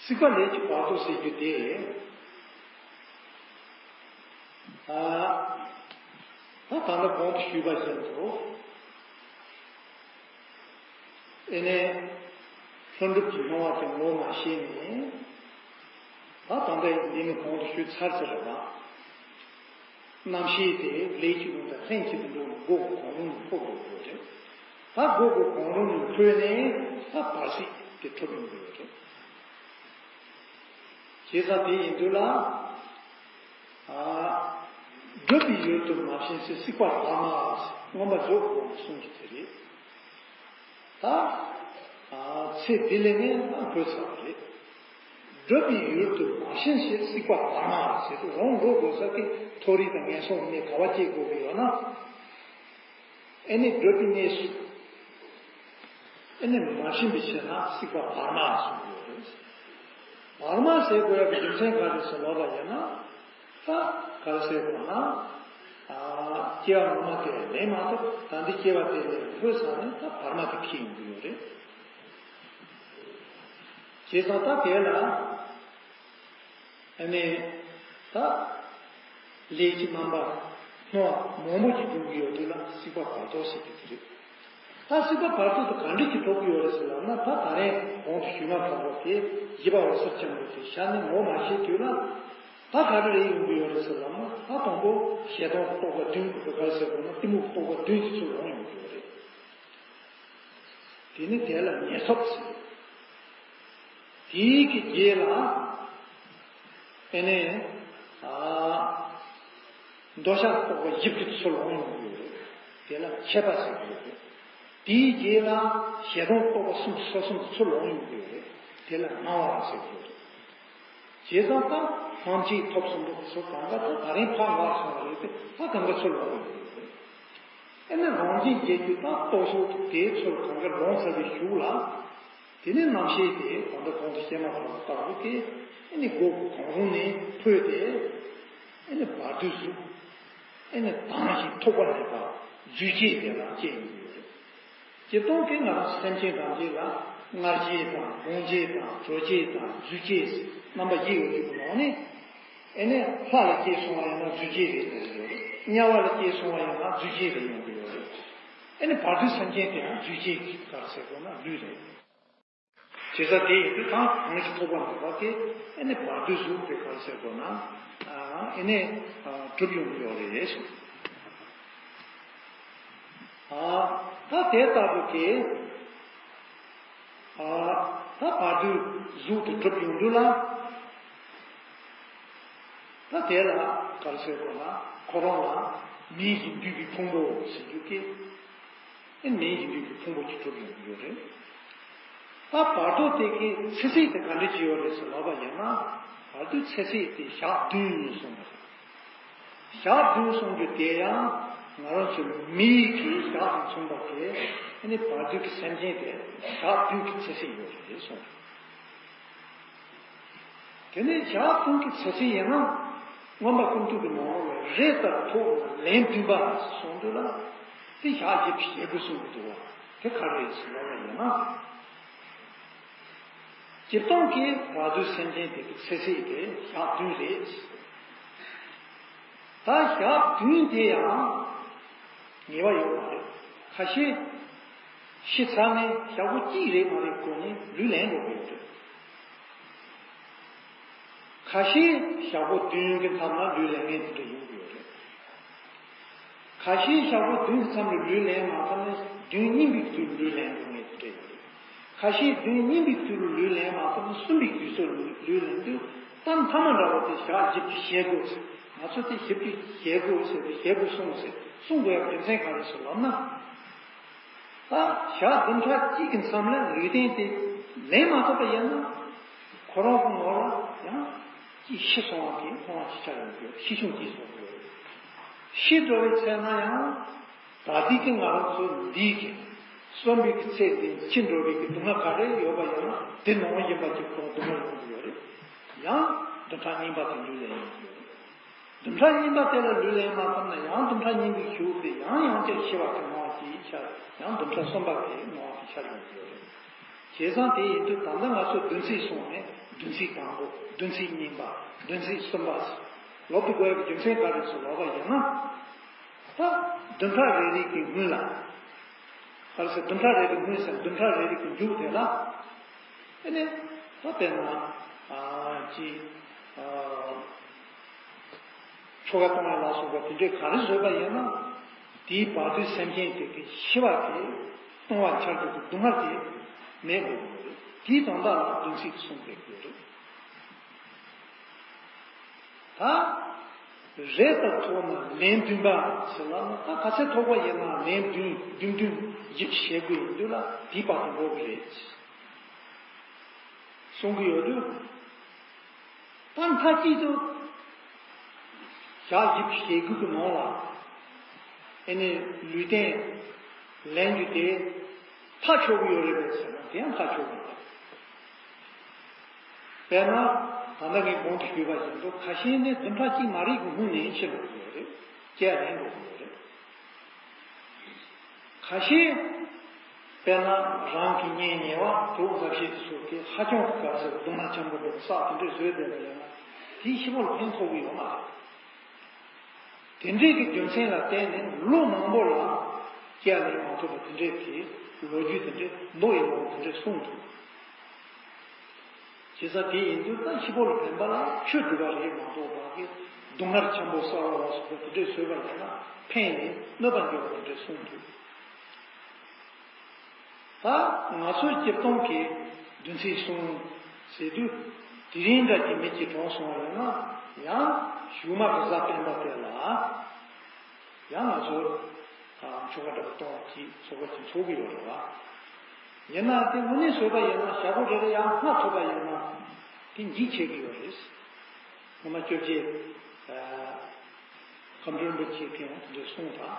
སྲིད་པ་ལས་ཀྱི་བར་དོ་ཟེར་རྒྱུ་དེ། ཨ། ད་ད་ལྟ་གོང་དུ་ཞུས་པ་བཞིན་དུ། ཨེ་ནས། ལྷུན་གྲུབ་ཀྱི་སྣང་བ་དེ་ངོ་མ་ཤེས་ནས། ད་ད་ལྟ་འདི་ནི་གོང་དུ་ཞུས་ཚར་ཚར་རེད་པ། རྣམ་ཤེས་དེ་ལས་ཀྱི་རླུང་དང་ལྷན་ཅིག་ཏུ་འགྲོ་ནས་སྒོ་གང་རུང་དུ་འཕོ་དགོས་ཀྱི་རེད། ད་སྒོ་གང་རུང་དུ་འཕོས་ནས་ད་བར་སྲིད་དེ་ཐོབ་ཡོང་གི་ཡོད་རེད། བྱས་ཙང་དེ་ཡིན་དུས་ལ། ཨ། བསྒྲུབ་པའི་ཡུལ་དུ་མ་ཕྱིན་ཚེ་སྲིད་པ་བར་མ་ཟེར་མངོན་པ་རྫོགས་དགོས་པའི་གསུང་གི་དེ་རེད། ད། ཨ། ཚེ་འདི་ལས་ངན་ན་འགོད་ཚར་བ་རེད། བསྒྲུབ་པའི་ཡུལ་དུ་མ་ཕྱིན་ཚེ་སྲིད་པ་བར་མ་ཟེར་དུས་རང་འགྲོ་དགོས་ས་གི་མཐོ་རིས་དང་ངན་སོང་གི་གནས་ག་བ་སྐྱེ་དགོས་ཀྱི་ཡོད་ན། ཨེ་ནི་བསྒྲུབ་པའི་གནས་སུ། ཨེ་ནི་མ་ཕྱིན་པའི་ཕྱིར་ན་སྲིད་པ་བར་མ་གསུངས་ཡོད་རེད། བར་མ་ཟེར་དགོས་ཡག་གི་རྒྱུ་མཚན་ག་རེ་ཟེར་ལབ་པ་ཡིན་ན། ད་ག་རེ་ཟེར་དགོས་ན། ཨ། སྐྱེ་བ་ངོ་མ་དེ་ལས་མ་ཐོབ། ད་འདི་སྐྱེ་བ་དེ་ལས་འཕོས་ཚར་ནས་ད་བར་མ་དེ་འཁེལ་ཡོང་གི་ཡོད་རེད། བྱས་ཙང་ད་དེ་ལ། ཨ་ནི། ད། ལས་ཀྱི་རྣམ་པ་སྣང་བ་མང་པོ་ཅིག་འབྱུང་གི་ཡོད་དུས་ལ་སྲིད་པ་བར་དོ་ཟེར་གྱི་དེ་རེད། ད་སྲིད་པ་བར་དོ་དེ་ག་འདྲ་ཅིག་ཐོབ་ཀྱི་ཡོད་རེད་ཟེར་ལབ་ན། ད་ད་རེས་གོང་དུ་ཞུས་མ་ཐག་པ་དེ་བཞི་པ་འོད་གསལ་ཆེན་པོ་དེ་ཤར་ནས་ངོ་མ་ཤེས་དུས་ལ། ད་ག་རེ་རེད་ཡོང་གི་ཡོད་རེད་ཟེར་ལབ་ན། ད་དང་པོ་ཞེ་སྡང་རྟོག་པ་བདུན་གྱི་བུ་ག་ཟེར་དགོས་ན་གཏི་མུག་རྟོག་པ་བདུན་གྱི་ཚུལ་ལོངས་ཡོང་གི་ཡོད་རེད། དེ་ནི་དེ་ལ་ཉེར་ཐོབ་ཟེར། དེའི་གི་རྗེས་ལ། ཨེ་ནས། ཨ། འདོད་ཆགས་རྟོག་པ་བཞི་པོ་དེ་ཚུར་ལོག་ཡོང་གི་ཡོད་རེད། དེ་ལ་མཁས་པ་ཟེར་གྱི་ཡོད་རེད། དེའི་རྗེས་ལ་ཞེ་སྡང་རྟོག་པ་གསུམ་སོ་གསུམ་དེ་ཚུར་ལོག་ཡོང་གི་ཡོད་རེད། དེ་ལ་སྣང་བ་ཟེར་གྱི་ཡོད་རེད། བྱས་ཙང་ད་སྔོན་ཆད་ཐོབ་ཟིན་པ་དེ་ཚོ་གང་ག་ད་ད་རིང་ཕར་ལོག་སོང་བ་རེད་དེ་ད་གང་ག་ཚུར་ལོག་ཡོང་གི་ཡོད་རེད། ཨེ་ནས་རང་བཞིན་བརྗེད་རྒྱུ་དང་རྟོག་ཚོགས་དེ་ཚུར་གང་ག་ལོག་ཚར་བའི་གཞུག་ལ། དེ་ནས་རྣམ་ཤེས་དེ་གང་ལྟར་གོང་དུ་བཤད་མ་ཐག་ལ་བཏགས་པ་དེ་ཨེ་ནི་སྒོ་གང་རུང་ནས་འཕོས་ཏེ་ཨེ་ནི་བར་དོའི་གཟུགས་ཨེ་ནི་དྭངས་ཤིང་ཐོགས་པ་མེད་པ་རྫུས་སྐྱེས་དེ་ལ་སྐྱེ་ཡོང་གི་ཡོད་རེད། སྤྱིར་བཏང་གི་ང་རང་སེམས་ཅན་ཐམས་ཅད་ལ་མངལ་སྐྱེས་དང་སྦོམ་སྐྱེས་དང་གྲོག་སྐྱེས་དང་རྫུས་སྐྱེས་རྣམ་པ་བཞི་ཡོད་རྒྱུ་གི་ནང་ནས་ཨེ་ནི་ལྷ་ལ་སྐྱེས་སོང་བ་ཡིན་ན་རྫུས་སྐྱེས་རེད་འདུག་ཡོད་རེད། དམྱལ་བ་ལ་སྐྱེས་སོང་བ་ཡིན་ན་རྫུས་སྐྱེས་རེད་ཡོང་གི་ཡོད་རེད། ཨེ་ནི་བར་དོའི་སེམས་ཅན་དེ་ཡང་རྫུས་སྐྱེས་ཀྱི་ག་རེ་ཟེར་དགོས་ན་ལུས་རེད། བྱས་ཙང་དེ་ཡིན་དུས་གང་གང་ཞིག་ཐོགས་པ་མེད་པ་དེ་ཨེ་ནི་བར་དོའི་གཟུགས་དེ་ག་རེ་ཟེར་དགོས་ན་ཨེ་ནི་གྲུབ་ཡོང་གི་ཡོད་རེད་གསུངས། ད་དེ་ལྟ་བུ་དེ་ད་བར་དོའི་གཟུགས་དེ་གྲུབ་ཡོང་དུས་ལ། ད་དེ་ལ་ག་རེ་ཟེར་དགོས་ན་ཁོ་རང་ལ་མེ་བཞིན་འདུས་པའི་ཕུང་པོ་ཟེར་རྒྱུ་དེ་ཨེ་མེ་བཞིན་འདུས་པའི་ཕུང་པོ་ཅིག་གྲུབ་ཡོང་གི་ཡོད་རེད། ད་བར་དོ་དེ་གི་ཚེ་ཚད་དེ་ག་འདྲ་ཅིག་ཡོད་རེད་ཟེར་ལབ་པ་ཡིན་ན་བར་དོའི་ཚེ་ཚད་དེ་ཞག་བདུན་ཡིན་གསུངས་པ་རེད། ཞག་བདུན་གསུངས་རྒྱུ་དེ་ཡང་ང་རང་ཚོའི་མིའི་གི་ཞག་དང་མཚུངས་པ་དེ་ཨེ་ནི་བར་དོའི་གི་སེམས་ཅན་དེ་ཞག་བདུན་གི་ཚེ་ཚད་ཡོད་རེད་གསུངས་རེད། དེ་ནས་ཞག་བདུན་གྱི་ཚེ་ཚད་ཡིན་ན། མངོན་པ་ཀུན་བཏུས་ཀྱི་ནང་ལ་རེ་ལྟར་ཐོག་ལན་བདུན་པ་གསུངས་དུས་ལ། དེ་ཞག་བཞི་བཅུ་ཞེ་དགུ་གསུངས་ཀྱི་འདུག་བ། དེ་ག་རེ་རེད་ཟེར་ལབ་པ་ཡིན་ན། སྤྱིར་བཏང་གི་བར་དོའི་སེམས་ཅན་དེ་གི་ཚེ་ཚད་དེ་ཞག་བདུན་རེད། ད་ཞག་བདུན་དེ་ཡང་ངེས་པ་ཡོད་མ་རེད། ཁ་ཤས་ཤི་ཚར་ནས་ཞག་པོ་གཅིག་རེད་མ་རེད་གོ་ནས་ལུས་ལེན་འགྲོ་གི་ཡོད་རེད། ཁ་ཤས་ཞག་པོ་བདུན་གྱི་མཚམས་ལ་ལུས་ལེན་མཁན་དེ་འདྲ་ཡོང་གི་ཡོད་རེད། ཁ་ཤས་ཞག་པོ་བདུན་གྱི་མཚམས་ལ་ལུས་ལེན་མ་ཐུབ་ན་བདུན་རྙིང་པའི་དུས་ལུས་ལེན་དགོས་ངེས་དེ་འདྲ་ཡོད་རེད། ཁ་ཤས་བདུན་རྙིང་པའི་དུས་ལུས་ལེན་མ་ཐུབ་ན་གསུམ་པའི་དུས་སུ་ལུས་ལེན་དུས་གཏམ་མཐའ་མ་འདྲ་བ་དེ་ཞག་བཞི་བཅུ་ཞེ་དགུ་ཟེར། ང་ཚོ་དེ་བཞི་བཅུ་ཞེ་དགུ་ཟེར་ཏེ་ཞེ་དགུ་གསུངས་ཟེར་གསུང་དགོས་ཡག་རྒྱུ་མཚན་ག་རེ་ཟེར་ལབ་ན། ད་ཞག་བདུན་ཕྲག་གཅིག་གི་མཚམས་ལ་ལུས་རྟེན་དེ་ལེན་མ་ཐུབ་པ་ཡིན་ན། ཁོ་རང་གི་ངོ་ལ་ཡང་ཅིག་ཤི་སོང་བ་གི་མཐོང་བ་ཅིག་ཆགས་ཡོང་གི་ཤི་ཆུང་ཅིག་སོང་གི་ཤི་འགྲོ་བའི་ཚེ་ན་ཡང་ད་ལྟའི་གི་ང་རང་ཚོ་འདིའི་གི་གསོན་པའི་གི་ཚེ་འདི་འཆི་འགྲོ་བའི་གི་སྡུག་བསྔལ་ག་རེ་ཡོད་པ་ཡིན་ན་དེ་ནང་བཞིན་པ་ཅིག་ཁོང་སྡུག་བསྔལ་ཡོང་གི་ཡོད་རེད། ཡང་བདུན་ཕྲག་རྙིང་པ་དེ་ལུས་ལེན་ཡོང་གི་ཡོད་རེད། བདུན་ཕྲག་རྙིང་པ་དེ་ལ་ལུས་ལེན་མ་ཐུབ་ན་ཡང་བདུན་ཕྲག་རྙིང་པའི་གཞུག་དེ་ཡང་ཡང་བསྐྱར་ཤི་བ་གི་སྣང་བ་ཅིག་ཤར། ཡང་བདུན་ཕྲག་གསུམ་པ་གི་སྣང་བ་ཅིག་ཤར་ཡོང་གི་ཡོད་རེད། བྱས་ཙང་དེ་ཡིན་དུས་ད་ལྟ་ང་ཚོ་བདུན་ཚིགས་སོང་ནས་བདུན་ཚིགས་དང་པོ་བདུན་ཚིགས་གཉིས་པ་བདུན་ཚིགས་གསུམ་པ་ལབ་དགོས་ཡག་གི་རྒྱུ་མཚན་ག་རེ་ཟེར་ལབ་པ་ཡིན་ན། ད་བདུན་ཕྲག་རེ་རེ་གི་སྔོན་ལ། ག་རེ་ཟེར་བདུན་ཕྲག་རེ་རེ་སྔོན་ཟེར་བདུན་ཕྲག་རེ་རེ་གི་མཇུག་དེ་ལ། དེ་ནས་ད་དཔེར་ན། ཨ་ཅི། ཨ་ཆོ་ག་གཏོང་བ་ལ་སོགས་པ་དེ་འདྲས་ག་རེ་བཟོས་པ་ཡིན་ན། དེའི་བར་དུ་སེམས་ཅན་དེ་གི་ཤི་བ་དེ་གཏོང་བར་འཆར་འགྱུར་གྱི་སྡུག་བསྔལ་དེ་མེད་དགོས་ཀྱི་ཡོད་རེད། དེའི་དོན་དག་ལ་བདུན་ཚིགས་གསུངས་པའི་དགོས་རེད། ད། རེ་ལྟར་ཐོག་ན་ལན་བདུན་པ་ཟེར་ལབ་ན་ད་ག་ཚད་ཐོགས་པ་ཡིན་ན་ལན་བདུན་བདུན་བདུན་བཞི་བཅུ་ཞེ་དགུ་ཡིན་དུས་ལ་དེའི་བར་དུ་འགྲོ་གི་རེད། གསུང་གི་ཡོད་དུས། ད་མཐའ་གཅིག་ཏུ་ཞག་བཞི་བཅུ་ཞེ་དགུ་གི་ནང་ལ་ཨེ་ནི་ལུས་རྟེན་ལེན་རྒྱུ་དེ་ཐག་ཆོད་ཀྱི་ཡོད་རེད་པས་ཟེར་ན་དེ་ཡང་ཐག་ཆོད་ཀྱི་མ་རེད། དཔེར་ན། ད་ལྟ་ངས་གོང་དུ་ཞུས་པ་བཞིན་དུ་ཁ་ཤས་ནི་བདུན་ཕྲག་གཅིག་མ་རིག་གི་སྔོན་ནས་ཤི་འགྲོ་གི་ཡོད་རེད། སྐྱེ་ལེན་འགྲོ་གི་ཡོད་རེད། ཁ་ཤས། དཔེར་ན་རང་གི་གཉེན་ཉེ་བ་གྲོགས་མཛའ་བཤེས་དེ་ཚོ་གིས་ཧ་ཅང་གི་ག་རེ་ཟེར་སྡུག་བསྔལ་ཆེན་པོ་འདུག་བསགས་དེ་འདྲས་བཟོས་བསྡད་པ་ཡིན་ན་དེའི་ཤི་བོ་ལ་ཕན་ཐོགས་ཀྱི་ཡོད་མ་རེད། དེ་འདྲས་ཀྱི་རྒྱུ་མཚན་ལ་བརྟེན་ནས་ལོ་མང་པོ་ལ་སྐྱེ་ལེན་མ་ཐུབ་པ་དེ་འདྲས་ཀྱི་ལོ་རྒྱུས་དེ་འདྲས་མདོ་ཡི་ནང་དེ་འདྲས་གསུངས་འདུག་བྱས་ཙང་དེ་ཡིན་དུས་ད་ཤི་བོ་ལ་ཕན་པ་ལ་ཆོས་སྒྲུབ་པ་རེད་མ་གཏོགས་བདག་གིས་སྡུག་བསྔལ་ཆེན་པོ་བསགས་པ་ལ་སོགས་པ་དེ་འདྲས་བཟོས་པ་ཡིན་ན་ཕན་ནས་གནོད་པ་འགྱུར་བ་དེ་འདྲས་གསུངས་འདུག་ད་ང་ཚོའི་སྤྱིར་བཏང་གི་བདུན་ཚིགས་གསུམ་ཟེར་དུས། དེ་རིང་འདྲ་གྱི་མི་གཅིག་གྲོངས་སོང་བ་ཡིན་ན་ཡང་གཞུག་མ་གི་གཟའ་སྤེན་པ་དེ་ལ་ཡང་ང་ཚོ་ཆོ་ག་འདྲ་པོ་གཏོང་བ་གཅིག་ཚོགས་པ་གཅིག་འཚོགས་ཀྱི་ཡོད་རེད་བ། ཡིན་ན་དེ་དངོས་གནས་བཟོས་པ་ཡིན་ན་ཞག་པོ་རེ་རེ་ཡང་སྔ་ཐུབ་པ་ཡིན་ན་དེ་འགྱིག་ཆེ་གི་ཡོད་རེད། སྔོན་མ་བཅོ་བརྒྱད་ཁམས་སྤྲུལ་རིན་པོ་ཆེ་གིས་དེ་འདྲ་གསུངས་དང་།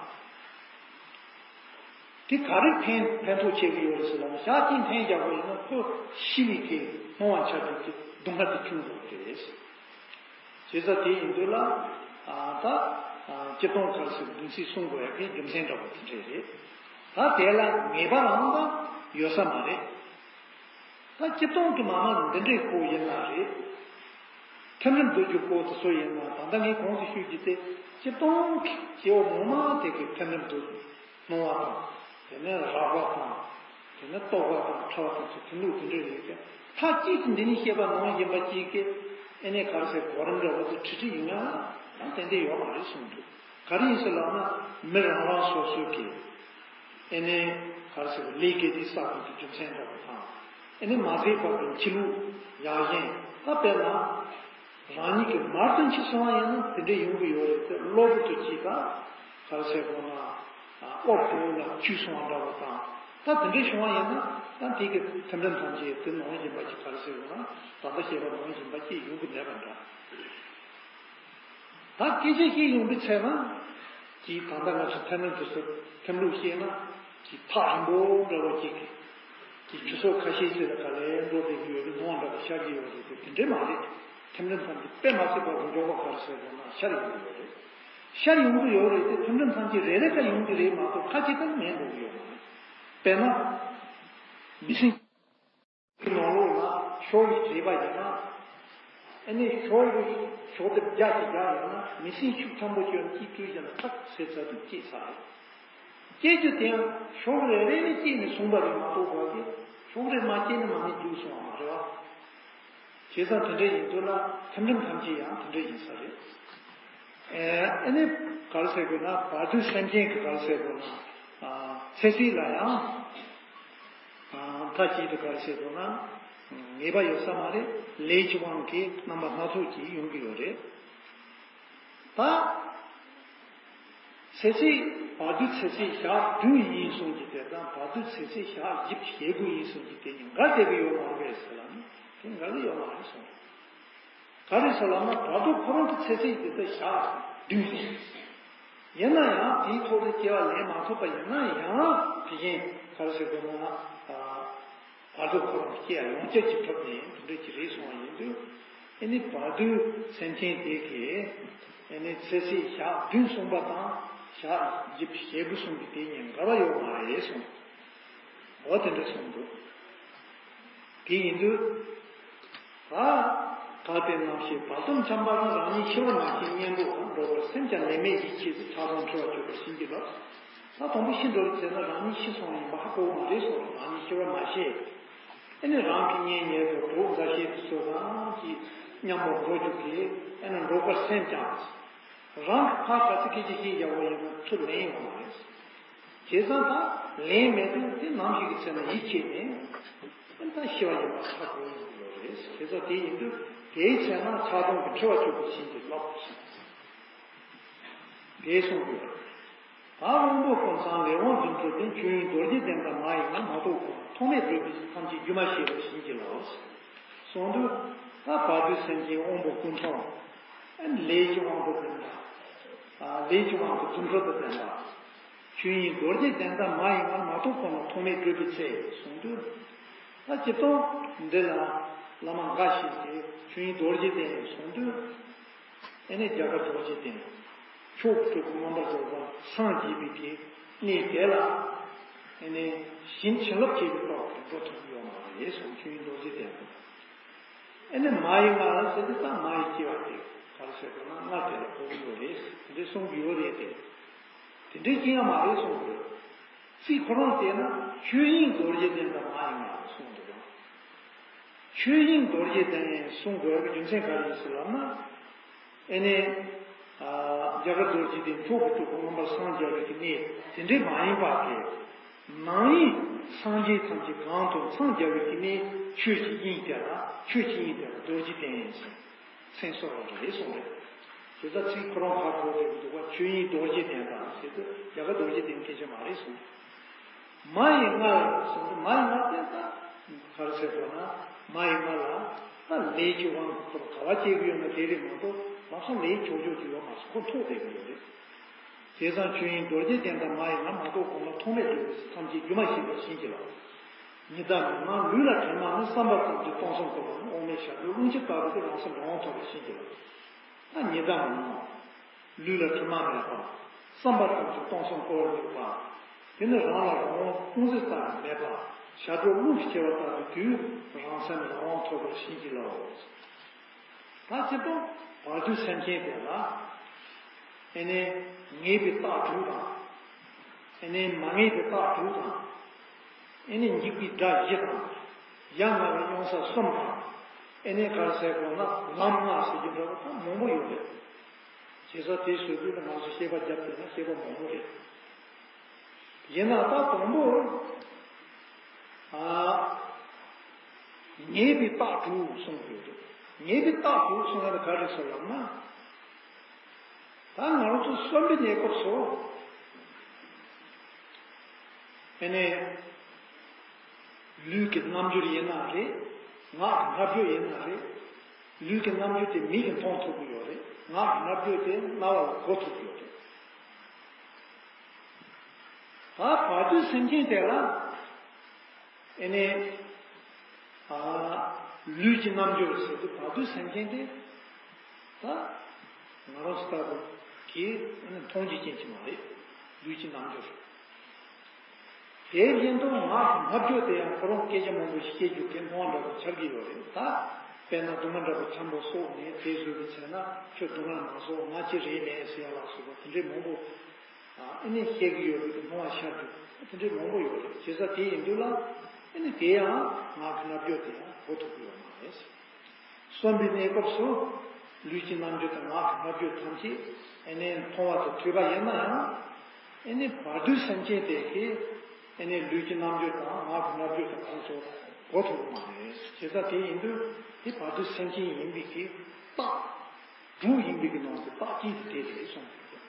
དེ་ག་རེ་ཕན་ཕན་ཐོགས་ཆེ་གི་ཡོད་རེད་ཟེར་ལབ་ན། ཞག་གཅིག་འཐེན་རྒྱག་པ་ཡིན་ན་ཁོ་ཤི་བའི་གི་སྣང་བ་འཆར་བའི་གི་སྡུག་བསྔལ་དེ་ཆུང་དགོས་རེད། བྱས་ཙང་དེ་ཡིན་དུས་ལ་ད་སྤྱིར་བཏང་ག་རེ་ཟེར་བདུན་ཚིགས་གསུང་དགོས་ཡ་གི་རྒྱུ་མཚན་འདྲ་པོ་དེ་འདྲས་རེད། ད་དེ་ལ་ངེས་པ་རང་ད་ཡོད་ས་མ་རེད། ད་སྤྱིར་བཏང་གི་མ་མ་འདི་འདྲའི་སྐོར་ཡིན་ན་རེད། ཐིམ་རིམ་བསྡུ་རྒྱུ་སྐོར་དེ་ཚོ་ཡིན་ན་ད་ལྟ་ངས་གོང་དུ་ཞུས་ཀྱི་དེ་སྤྱིར་བཏང་གི་སྐྱེ་བོ་ངོ་མ་དེ་གི་ཐིམ་རིམ་བསྡུ་སྣང་བ་དང་། དེ་ནས་རེག་པ་དང་། དེ་ནས་རྟོག་པ་དང་ཕྲ་བ་དང་ཚོ་ཐིམ་ལུགས་དེ་འདྲ་ཡོད་ཀྱང་མཐའ་གཅིག་ཏུ་འདི་ནས་བཤད་པ་ནང་བཞིན་པ་གཅིག་གི་ཨེ་ནས་ག་རེ་ཟེར་གོ་རིམ་འདྲ་བོ་དེ་ཁྲིག་ཁྲིག་ཡིན་ཡང་ཡང་ཏན་ཏན་ཡོད་མ་རེད་གསུངས་འདུག་ག་རེ་ཡིན་ཟེར་ལབ་ན་མི་རང་རང་སོ་སོ་གི་ཨེ་ནས་ག་རེ་ཟེར་ལས་ཀའི་དེ་བསགས་པའི་རྒྱུ་མཚན་འདྲ་བོ་དང་། ཨེ་ནས་མ་བཟོད་པ་གི་འཆི་ལུགས་ཡག་ཞན་ད་དཔེར་ན། རང་ཉིད་ཀྱི་མར་དུ་འཆི་སོང་བ་ཡིན་ན་དེ་འདྲ་ཡོང་གི་ཡོད་རེད་དེ་གློ་བུར་དུ་ཅིག་ག་ག་རེ་ཟེར་དགོས་ན་ཨོ་བོ་ལ་འཁྱུད་སོང་བ་འདྲ་བོ་དང་ད་དེ་འདྲ་བྱུང་བ་ཡིན་ན་ད་དེ་གི་ཐིམ་རིམ་ཐམས་ཅད་དེ་ནང་བཞིན་པ་ཅིག་ག་རེ་ཟེར་དགོས་ན་ད་ལྟ་བཤད་པ་ནང་བཞིན་པ་ཅིག་ཡོང་གི་མེད་པ་འདྲ། ད་སྐད་ཆ་ཞིག་ཡོང་དུས་ཚེ་ན་ཅིག་ད་ལྟ་ང་ཚོ་ཐིམ་རིམ་དུ་སུ་ཐིམ་ལུགས་བཤད་ན་ཅིག་ཐག་རིང་པོ་འདྲ་བོ་ཅིག་གི་ཆུ་ཚོད་ཁ་ཤས་ཤིག་ལ་ག་ལེར་འགྲོ་བསྡད་ཀྱི་ཡོད་པའི་མཐོང་འདྲ་བ་ཤར་གྱི་ཡོད་རེད་དེ་དེ་འདྲས་མ་རེད། ཐིམ་རིམ་ཐམས་ཅད་དཔེ་མ་སྲིད་པ་རུ་འཇོག་པ་ག་རེ་ཟེར་དགོས་ན་ཤར་ཡོང་གི་ཡོད་རེད། ཤར་ཡོང་གི་ཡོད་རེད་དེ་ཐིམ་རིམ་ཐམས་ཅད་རེ་རེ་ཁ་ཡོང་གི་རེད་མ་གཏོགས་ཁ་ཅིག་ཁ་མེད་འགྲོ་གི་ཡོད་མ་རེད། དཔེར་ན། མི་སེམས་ཀྱི་ནང་ལོགས་ལ་ཤོར་བའི་རེད་པ་ཡིན་ན། ཨ་ནི་ཤོར་བའི་ཤོག་ལྡེབ་བརྒྱ་ཅིག་བརྒྱབ་ཡོད་ན་མི་སེམས་ཤུགས་ཆེན་པོ་ཅིག་གཅིག་བཀྲུས་བཞག་ན་ཐག་ཟེར་ཚར་དུས་སྐྱེས་ཚར་རེད། སྐྱེས་རྒྱུ་དེ་ཡང་ཤོག་རེ་རེ་ནས་སྐྱེས་ནས་བཟུང་བ་རེད་མ་གཏོགས་བར་གྱི་ཤོག་རེ་མ་སྐྱེས་ནས་མ་ནས་འཇུག་སོང་བ་མ་རེད་བ། བྱས་ཙང་དེ་འདྲ་ཡིན་དུས་ལ་ཐིམ་རིམ་ཐམས་ཅད་ཡང་དེ་འདྲ་ཡིན་ས་རེད། ཨ་ནི་ག་རེ་ཟེར་དགོས་ན་བར་དོའི་སེམས་ཅན་གྱི་ག་རེ་ཟེར་དགོས་ན་ཚེ་སྲིད་ལ་ཡང་མཐའ་གཅིག་ཏུ་ག་རེ་ཟེར་དགོས་ན་ངེས་པ་ཡོད་ས་མ་རེད། ལས་ཀྱི་དབང་གིས་རྣམ་པ་སྣ་ཚོགས་ཀྱིས་ཡོང་གི་ཡོད་རེད། ད། ཚེ་ཚད་བར་དོའི་ཚེ་ཚད་ཞག་བདུན་ཡིན་གསུངས་ཀྱི་དེ་དང་བར་དོའི་ཚེ་ཚད་ཞག་བཞི་བཅུ་ཞེ་དགུ་ཡིན་གསུངས་ཀྱི་དེ་གཉིས་འགལ་བསྡད་ཀྱི་ཡོད་མ་རེད་ཟེར་ལ་ནི་དེ་འགལ་གྱི་ཡོད་མ་རེད་གསུངས། ག་རེ་ཟེར་ལབ་ན་བར་དོ་ཁོ་རང་གི་ཚེ་ཚད་དེ་ད་ཞག་བདུན་རེད། ཡིན་ན་ཡང་དེའི་ཐོག་ལ་སྐྱེ་བ་ལེན་མ་ཐུབ་པ་ཡིན་ན་ཡང་དེ་བཞིན་ག་རེ་ཟེར་དགོས་ན། བར་དོ་ཁོ་རང་སྐྱེ་ཡང་ཡང་བསྐྱར་གྱི་ཐོབ་ནས་དེ་འདྲ་ཅིག་རེད་གསུངས་པ་ཡིན་དུས། ཨེ་ནི་བར་དོའི་སེམས་ཅན་དེ་གས་ཨེ་ནི་ཚེ་ཚད་ཞག་བདུན་གསུངས་པ་དང་ཞག་བཞི་བཅུ་ཞེ་དགུ་གསུངས་པའི་དེ་གཉིས་འགལ་བ་ཡོད་མ་རེད་གསུངས། འོ་དེ་འདྲ་གསུངས་འདུག་དེ་ཡིན་དུས། ད་གལ་ཏེ་ནམ་ཞིག་བར་དོ་འཁྱམས་པ་ན་རང་ཉིད་ཤི་བར་མ་ཤེས་གཉེན་པོ་དང་འགྲོགས་པར་སེམས་ཀྱང་ལན་མེད་ཡིད་ཆེས་སུ་ཆགས་སྡང་འཁྲི་བར་གྱུར་པར་བྱིན་གྱིས་རློབས། ད་དང་པོ་ཤི་འགྲོ་རྒྱུ་བྱས་ན་རང་ཉིད་ཤི་སོང་ཡིན་པ་ཧ་གོ་བ་མ་རེད་སོ་རང་ཉིད་ཤི་བར་མ་ཤེས། ཨེ་ནི་རང་གི་གཉེན་ཉེ་དུ་གྲོགས་མཛའ་བཤེས་དུ་སོགས་རང་གིས་མཉམ་པར་འགྲོ་རྒྱུ་དེ་ཨེ་ནི་འགྲོགས་པར་སེམས་ཀྱང་། རང་གི་ཕར་ག་ཚོད་སྐད་ཆ་བཤད་རྒྱག་པ་ཡིན་ན་ཚུར་ལན་ཡོང་བ་རེད། བྱས་ཙང་ད་ལན་མེད་དུས་དེ་ནམ་ཞིག་གི་ཚེ་ན་ཡིད་ཆེས་ནས་ཨེ་ད་ཤི་བ་ཡིན་པ་ཧ་གོ་ཡོང་གི་ཡོད་རེད། བྱས་ཙང་དེ་ཡིན་དུས་དེའི་ཚེ་ན་ཆགས་སྡང་གི་འཁྲི་བ་གཅོད་པར་བྱིན་གྱིས་རློབས། དེ་གསུངས་ཡོད། ད་དབང་པོ་ཀུན་ཚང་ལས་དབང་རྫུ་འཕྲུལ་ལྡན་ཆོས་དབྱིངས་རྡོ་རྗེ་གདན་དང་མ་ཡི་ངང་མ་གཏོགས་གོང་ཐོགས་མེད་བགྲོད་པའི་ཚེ་ཐམས་ཅད་སྒྱུ་མ་ཤེས་པར་བྱིན་གྱིས་རློབས། གསུངས་དུས་ད་བར་དོའི་སེམས་ཅན་དབང་པོ་ཀུན་ཚང་ལས་ཀྱི་དབང་དུ་ལྡན་པ། ལས་ཀྱི་དབང་དུ་རྫུ་འཕྲུལ་དུ་ལྡན་པ། ཆོས་དབྱིངས་རྡོ་རྗེ་གདན་དང་མ་ཡི་ངང་མ་གཏོགས་གོང་ན་ཐོགས་མེད་བགྲོད་པའི་ཚེ་གསུངས་དུས། ད་སྤྱིར་བཏང་འདི་ལ་བླ་མ་འགའ་ཞིག་གིས་ཆོས་དབྱིངས་རྡོ་རྗེ་གདན་གསུངས་དུས། ཨེ་ནས་རྒྱ་གར་རྡོ་རྗེ་གདན། མཆོག་གི་སྤྲུལ་སྐུ་མངོན་པར་རྫོགས་པར་སངས་རྒྱས་པའི་གི་གནས་དེ་ལ། ཨེ་ནས་བྱིན་བྱིན་རླབས་བྱེད་པའི་སྐབས་དེ་འགྲོ་ཐུབ་ཀྱི་ཡོད་མ་རེད་གསུངས་ཆོས་དབྱིངས་རྡོ་རྗེ་གདན་དུ། ཨེ་ནས་མ་ཡི་ང་ལ་ཟེར་དུས་ད་མ་ཡི་སྐྱེ་བ་དེ་ག་རེ་ཟེར་དགོས་ན་ང་དེ་ལ་གོ་གི་ཡོད་རེད་དེ་འདྲ་གསུང་གི་ཡོད་རེད་དེ། དེ་འདྲའི་སྐྱེ་ཡ་མ་རེད་གསུངས་དགོས། ཚིག་ཁོ་རང་བལྟས་ན་ཆོས་དབྱིངས་རྡོ་རྗེ་གདན་དང་མ་ཡི་ང་ལ་གསུངས་འདུག་ཡང་། ཆོས་དབྱིངས་རྡོ་རྗེ་གདན་གསུང་དགོས་པའི་རྒྱུ་མཚན་ག་རེ་ཡིན་ཟེར་ལབ་ན། ཨེ་ནས། རྒྱ་གར་རྡོ་རྗེ་གདན་མཆོག་གི་སྤྲུལ་སྐུ་མངོན་པར་སངས་རྒྱས་པའི་གི་གནས་དེ་འདྲའི་མ་ཡིན་པ་དེ། ནང་ཡིན། སངས་རྒྱས་ཐམས་ཅད་གང་དུ་འཚང་རྒྱ་བའི་དེ་ནས་ཆོས་ཀྱི་དབྱིངས་དེ་ལ་ཆོས་ཀྱི་དབྱིངས་དེ་ལ་རྡོ་རྗེ་གདན་ཟེར་མཚན་གསོལ་བ་རེད་གསུངས་རེད། དེ་ལྟར་ཚིག་ཁོ་རང་ཁ་ཁོ་རེད་འདུག་པ། ཆོས་དབྱིངས་རྡོ་རྗེ་གདན་དང་ཟེར་དུས་རྒྱ་གར་རྡོ་རྗེ་གདན་སྐད་ཆ་མ་རེད་གསུངས། མ་ཡི་མངལ་ལ་གསུངས་ཏེ། མ་ཡི་མངལ་དེ་ད་ག་རེ་ཟེར་དགོས་ན། མ་ཡི་མངལ་ལ་ད་ལས་ཀྱི་དབང་གིས་ཁོ་ག་བ་སྐྱེ་གི་ཡོད་ན་དེ་རེད་མ་གཏོགས་ལམ་སང་ལས་ཆོག་ཆོག་ཅིག་ཡོད་མ་རེད། ཁོ་འཐོག་བསྡད་གི་ཡོད་རེད། དེ་ཙང་ཆོས་དབྱིངས་རྡོ་རྗེ་གདན་དང་མ་ཡི་མངལ་མ་གཏོགས་གོང་ལ་ཐོགས་མེད་འདུག་ཟེར། ཐམས་ཅད་སྒྱུ་མ་ཞེས་པ་བྱིན་གྱིས་རློབས། ཉི་ཟླ་མི་མངའ་ལུས་ལ་དྲི་མ་མེད། བསམ་པ་ཙམ་གྱིས་སྟོང་གསུམ་བསྐོར་བ་ནི། དབང་མེད་ཞབས་དྲུང་རླུང་ཆེན་ལྟ་བུ་སྟེ། རང་སེམས་རང་དབང་ཐོབ་པར་བྱིན་གྱིས་རློབས། ད་ཉི་ཟླ་མི་མངའ་ལུས་ལ་དྲི་མ་མེད་པ། བསམ་པ་ཙམ་གྱིས་སྟོང་གསུམ་བསྐོར་བར་ནུས་པ། དེ་ནི་རང་ལ་རང་དབང་ཀུན་གཟིགས་ལྟ་བུ་མེད་པ། ཞབས་དྲུང་རླུང་གིས་ཁྱེར་བ་ལྟ་བུའི་དུས་རང་སེམས་རང་དབང་ཐོབ་པར་བྱིན་གྱིས་རློབས། ད་སྤྱིར་བཏང་བར་དོའི་སེམས་ཅན་དེ་ལ་ཨེ་ནས་ངེས་པའི་རྟགས་དྲུག་དང་། ཨེ་ནས་མ་ངེས་པའི་རྟགས་དྲུག་དང་། ཨེ་ནས་འཇིགས་པའི་དགྲ་བཞི་དང་། ཡ་ང་བའི་གཡང་ས་གསུམ་དང་། ཨེ་ནས་ག་རེ་ཟེར་དགོས་ན་ལམ་ལྔ་ཟེར་རྒྱུ་འདྲ་བོ་ད་མང་པོ་ཡོད་རེད། བྱས་ཙང་དེ་བཟོ་དུས་ལ་ང་ཚོ་བཤད་པ་བརྒྱབ་བསྡད་ན་བཤད་པ་མང་པོ་རེད། ཡིན་ན་ད་དང་པོ། ཨ། ངེས་པའི་རྟགས་དྲུག་གསུངས་ཡོད་རེད། ངེས་པའི་རྟགས་དྲུག་གསུངས་ཡ་དེ་ག་རེ་ཟེར་ལབ་ན། ད་ང་རང་ཚོ་གསོན་པའི་གནས་སྐབས་སུ། དེ་ནས་ལུས་ཀྱི་རྣམ་འགྱུར་ཡིན་ན་རེད། ངག་གི་སྔ་སྦྱོར་ཡིན་ན་རེད། ལུས་ཀྱི་རྣམ་འགྱུར་དེ་མིག་གིས་མཐོང་ཐུབ་ཀྱི་ཡོད་རེད། ངག་གི་སྔ་སྦྱོར་དེ་རྣ་བ་ལ་གོ་ཐུབ་ཀྱི་ཡོད་རེད། ད་བར་དོའི་སེམས་ཅན་དེ་ལ་ཨེ་ནས། ཨ། ལུས་ཀྱི་རྣམ་འགྱུར་ཟེར་དུས་བར་དོའི་སེམས་ཅན་དེ་ད་ང་རང་ཚོ་ལྟ་བུ་གིས་ཨེ་ནས་མཐོང་རྒྱུ་ཅན་གྱི་མ་རེད། ལུས་ཀྱི་རྣམ་འགྱུར། དེ་བཞིན་དུ་ངག་གི་སྔ་སྦྱོར་དེ་ཡང་ཁོ་རང་སྐད་ཆ་མང་པོ་ཞིག་སྐྱེ་རྒྱུ་དེ་སྣང་བ་འདྲ་པོ་འཆར་གྱི་ཡོད་རེད། ད་དཔེར་ན་སྡུག་བསྔལ་འདྲ་པོ་ཆེན་པོ་བསགས་ནས་དེ་བཟོས་པའི་ཚེ་ན་ཁྱོད་སྡུག་བསྔལ་མ་བཟོད། ང་ཅི་རེད་མེད་ཟེར་ཡ་ལ་སོགས་པ་དེ་འདྲའི་མང་པོ། ཨ་ནི་བཤད་ཀྱི་ཡོད་རེད། སྣང་བ་ཤར་རྒྱུ་དེ་འདྲའི་མང་པོ་ཡོད་རེད། བྱས་ཙང་དེ་ཡིན་དུས་ལ་ཨ་ནི་དེ་ཡང་ངག་གི་སྔ་སྦྱོར་དེ་ཡང་གོ་ཐུབ་ཀྱི་ཡོད་མ་རེད། གསོན་པའི་གནས་སྐབས་སུ་ལུས་ཀྱི་རྣམ་འགྱུར་དང་ངག་གི་སྔ་སྦྱོར་ཐམས་ཅད་ཨ་ནི་མཐོང་བ་དང་ཐོས་པ་ཡིན་ན་ཡང་། ཨ་ནི་བར་དོའི་སེམས་ཅན་དེ་གིས་ཨ་ནི་ལུས་ཀྱི་རྣམ་འགྱུར་དང་ངག་གི་སྔ་སྦྱོར་དང་ཁོང་ཚོ་གོ་ཐུབ་ཀྱི་མ་རེད། བྱས་ཙང་དེ་ཡིན་དུས་དེ་བར་དོའི་སེམས་ཅན་ཡིན་པའི་གི་རྟགས་དྲུག་ཡིན་པའི་གི་ནང་དུ་རྟགས་གཅིག་དེ་རེད་གསུངས་ཡོད།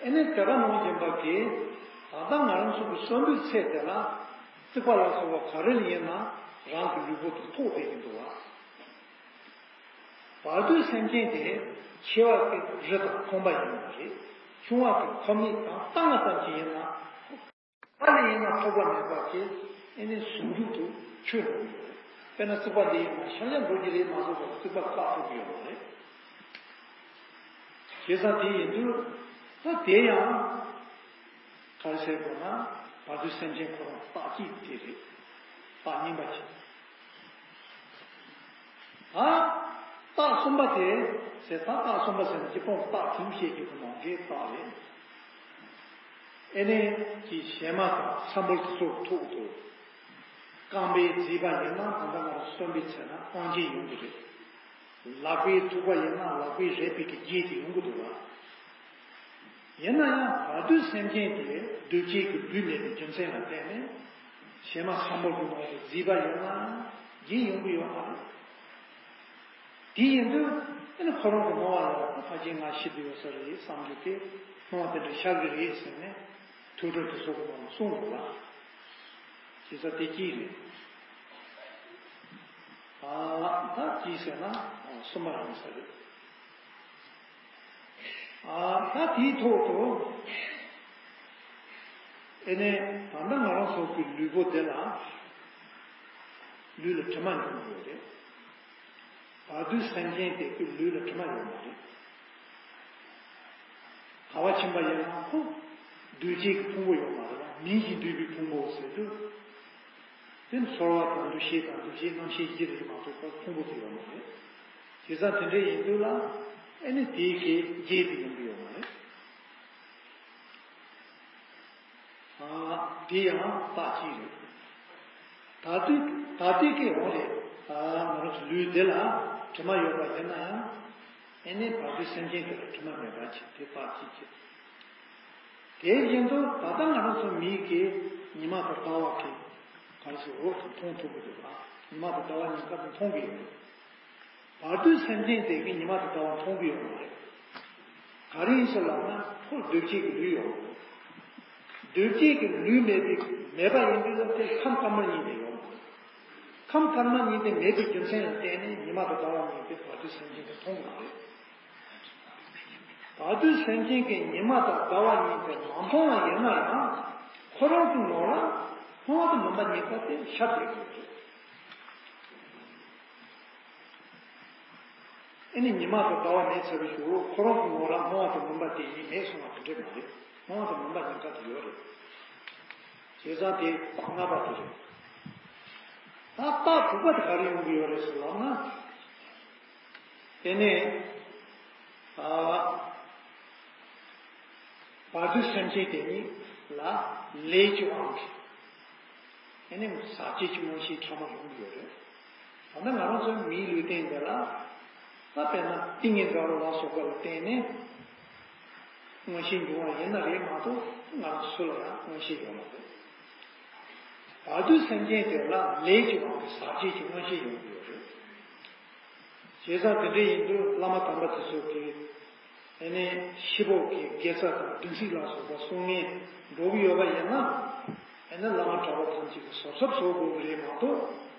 ཨ་ནི་དེ་ག་ནང་བཞིན་པ་གི་ད་ལྟ་ང་རང་ཚོ་གི་གསོན་པོའི་ཚེ་དེ་ལ་རྩིག་པ་ལ་སོགས་པ་ག་རེ་ལ་ཡིན་ན་རང་གི་ལུས་པོ་དེ་ཐོགས་བསྡད་ཀྱི་འདུག་བ། བར་དོའི་སེམས་ཅན་དེ་ཆེ་བ་དེ་རི་དང་ཁང་པ་ཡིན་པ་རེད། ཆུང་བ་དེ་ཁབ་མིག་དང་སྟག་ང་ཙམ་ཅིག་ཡིན་ན། ག་ལ་ཡིན་ན་ཐོགས་པ་མེད་པ་དེ་ཨེ་ནི་ཟུང་འཇུག་ཏུ་ཆོད་འགྲོ་གི་ཡོད་རེད། དཔེར་ན་རྩིག་པ་འདི་ཡིན་ན་ཤར་ལ་འགྲོ་གི་རེད་མ་གཏོགས་པར་རྩིག་པ་བཀག་ཐུབ་ཀྱི་ཡོད་མ་རེད། བྱས་ཙང་དེ་ཡིན་དུས་ད་དེ་ཡང་ག་རེ་ཟེར་དགོས་ན་བར་དོའི་སེམས་ཅན་ཁོ་རང་རྟགས་གཅིག་དེ་རེད། རྟགས་གཉིས་པ་ཅིག་ད་རྟགས་གསུམ་པ་དེ་ཟེར། ད་རྟགས་གསུམ་པ་ཟེར་ན་སྤྱིར་བཏང་རྟགས་དྲུག་བཤད་རྒྱུ་གི་ནང་གི་རྟགས་རེད། ཨེ་ནས་ཀྱི་ཞལ་མ་དང་སམ་བྷོ་ཊ་སོགས་ཐོག་ཏུ་རྐང་པས་བརྫིས་པ་ཡིན་ན་ད་ལྟ་ང་རང་གསོན་པའི་ཚེ་ན་རྐང་རྗེན་ཡོང་གི་རེད། ལག་པས་ཐུག་པ་ཡིན་ན་ལག་པས་རེག་པའི་གི་རྗེས་དེ་ཡོང་གི་འདུག་ལ། ཡིན་ན་ཡང་བར་དོའི་སེམས་ཅན་དེ་འདུ་བྱེད་ཀྱི་ལུས་མེད་པའི་རྒྱུ་མཚན་ལ་བརྟེན་ནས་ཞལ་མ་སམ་བྷོ་ཊ་གི་ནང་དུ་བརྫིས་པ་ཡིན་ན་རྗེན་ཡོང་གི་ཡོད་མ་རེད། དེ་ཡིན་དུས་ཨ་ནི་ཁོ་རང་གི་སྣང་བ་ལ་ད་ཕལ་ཆེར་ང་ཤི་བསྡད་ཡོད་ས་རེད་བསམ་རྒྱུ་དེ་སྣང་བ་དེ་འདྲ་ཤར་གི་རེད་ཟེར་ནས་ཐོས་གྲོལ་དུ་སོགས་པ་གསུངས་འདུག་ལ། བྱས་ཙང་དེ་གཅིག་རེད། ཨ་ད་གཅིག་ཟེར་ན་གསུམ་པ་ཡིན་ས་རེད། ཨ་ད་དེའི་ཐོག་ཏུ་ཨེ་ནས་ད་ལྟ་ང་རང་ཚོ་གི་ལུས་པོ་འདི་ལ་ལུས་ལ་དྲི་མ་འཇོམས་ཀྱི་ཡོད་རེད། བར་དོའི་སེམས་ཅན་དེ་ཚོའི་ལུས་ལ་དྲི་མ་ཡོད་མ་རེད། ག་བ་ཕྱིན་པ་ཡིན་ན་ཁོ་འདུས་བྱས་ཀྱི་ཕུང་པོ་ཡོད་མ་རེད་ལ། མིང་གིས་འདུས་པའི་ཕུང་པོ་ཟེར་དུས་དེ་ཚོར་བ་དང་འདུ་ཤེས་དང་འདུ་བྱེད་རྣམ་ཤེས་བཞི་རེད་མ་གཏོགས་པར་ཕུང་པོ་དེ་ཡོད་མ་རེད། བྱས་ཙང་དེ་འདྲ་ཡིན་དུས་ལ་ཨེ་ནི་དེའི་གི་རྗེས་དེ་ཡོང་གི་ཡོད་མ་རེད། ཨ་དེ་ཡང་རྟགས་གཅིག་རེད། ད་ལྟའི་ད་ལྟའི་སྐད་འོང་རེད། ཨ་ང་རང་ཚོ་ལུས་འདི་ལ་དྲི་མ་ཡོད་པ་ཡིན་ན་ཡང་ཨེ་ནི་བར་དོའི་སེམས་ཅན་དེ་ལ་དྲི་མ་མེད་པ་ཅིག་དེ་རྟགས་གཅིག་བྱས། དེ་བཞིན་དུ་ད་ལྟ་ང་རང་ཚོ་མིག་གིས་ཉི་མ་དང་ཟླ་བ་གི་ག་རེ་ཟེར། འོ་དེ་མཐོང་ཐུབ་ཀྱི་འདུག་ཨ། ཉི་མ་དང་ཟླ་བ་ཉིན་དཀར་དེ་མཐོང་གི་ཡོད། བར་དོའི་སེམས་ཅན་དེ་གིས་ཉི་མ་དང་ཟླ་བ་མཐོང་གི་ཡོད་མ་རེད། ག་རེ་ཡིན་ཟེར་ལབ་ན་ཁོ་འདུ་བྱེད་ཀྱི་ལུས་ཡོད་མ་རེད། འདུ་བྱེད་ཀྱི་ལུས་མེད་པའི་མེད་པ་ཡིན་དུས་ལ་དེ་ཁམས་དཀར་དམར་གཉིས་དེ་ཡོད་མ་རེད། ཁམས་དཀར་དམར་གཉིས་དེ་མེད་པའི་རྒྱུ་མཚན་ལ་བརྟེན་ནས་ཉི་མ་དང་ཟླ་བ་གཉིས་དེ་བར་དོའི་སེམས་ཅན་གྱིས་མཐོང་གི་མ་རེད། བར་དོའི་སེམས་ཅན་གྱིས་ཉི་མ་དང་ཟླ་བ་གཉིས་དེ་མ་མཐོང་བ་ཡིན་ན་ཡང་ཁོ་རང་གི་ངོ་ལ་སྣང་བ་དང་མུན་པ་གཉིས་ཀ་དེ་ཤར་བསྡད་ཀྱི་ཡོད་རེད། ཨེ་ནི་ཉི་མ་དང་ཟླ་བ་མེད་ཚར་བའི་གཞུག་ལ་ཁོ་རང་གི་ངོ་ལ་སྣང་བ་དང་མུན་པ་དེ་གཉིས་མེད་སོང་བ་དེ་འདྲས་མ་རེད། སྣང་བ་དང་མུན་པ་གཉིས་ཀ་དེ་ཡོད་རེད། བྱས་ཙང་དེ་ལྔ་པ་དེ་རེད། ད་རྟགས་དྲུག་པ་དེ་ག་རེ་ཡོང་གི་ཡོད་རེད་ཟེར་ལབ་ན། དེ་ནས་ཨ་བར་དོའི་སེམས་ཅན་དེ་ཉིད་ལ་ལས་ཀྱི་དབང་གིས་དེ་ནས་ཟག་བཅས་ཀྱི་མངོན་ཤེས་ཕྲ་མོ་ཡོང་གི་ཡོད་རེད། ད་ལྟ་ང་རང་ཚོའི་མིའི་ལུས་རྟེན་འདི་ལ་ད་དཔེར་ན་ཏིང་ངེ་འཛིན་ལ་སོགས་པ་ལ་བརྟེན་ནས་མངོན་ཤེས་འབྱུང་བ་ཡིན་ན་རེད་མ་གཏོགས་ང་རང་ཚོ་སུ་ལ་ཡང་མངོན་ཤེས་ཡོད་མ་རེད། བར་དོའི་སེམས་ཅན་དེ་ལ་ལས་ཀྱི་དབང་གིས་ཟག་བཅས་ཀྱི་མངོན་ཤེས་ཡོང་གི་ཡོད་རེད། བྱས་ཙང་དེ་འདྲ་ཡིན་དུས་བླ་མ་དམ་པ་དེ་ཚོ་གིས་ཨེ་ནས་ཤེས་རབ་ཀྱི་དགེ་རྩ་དང་བདུན་ཚིགས་ལ་སོགས་པ་གསུང་མཁན་འགྲོ་གི་ཡོད་པ་ཡིན་ན། ཨེ་ནས་བླ་མ་གྲྭ་པ་ཐམས་ཅད་ཀྱིས་གཟབ་གཟབ་བཟོ་དགོས་ཀྱི་རེད་མ་གཏོགས།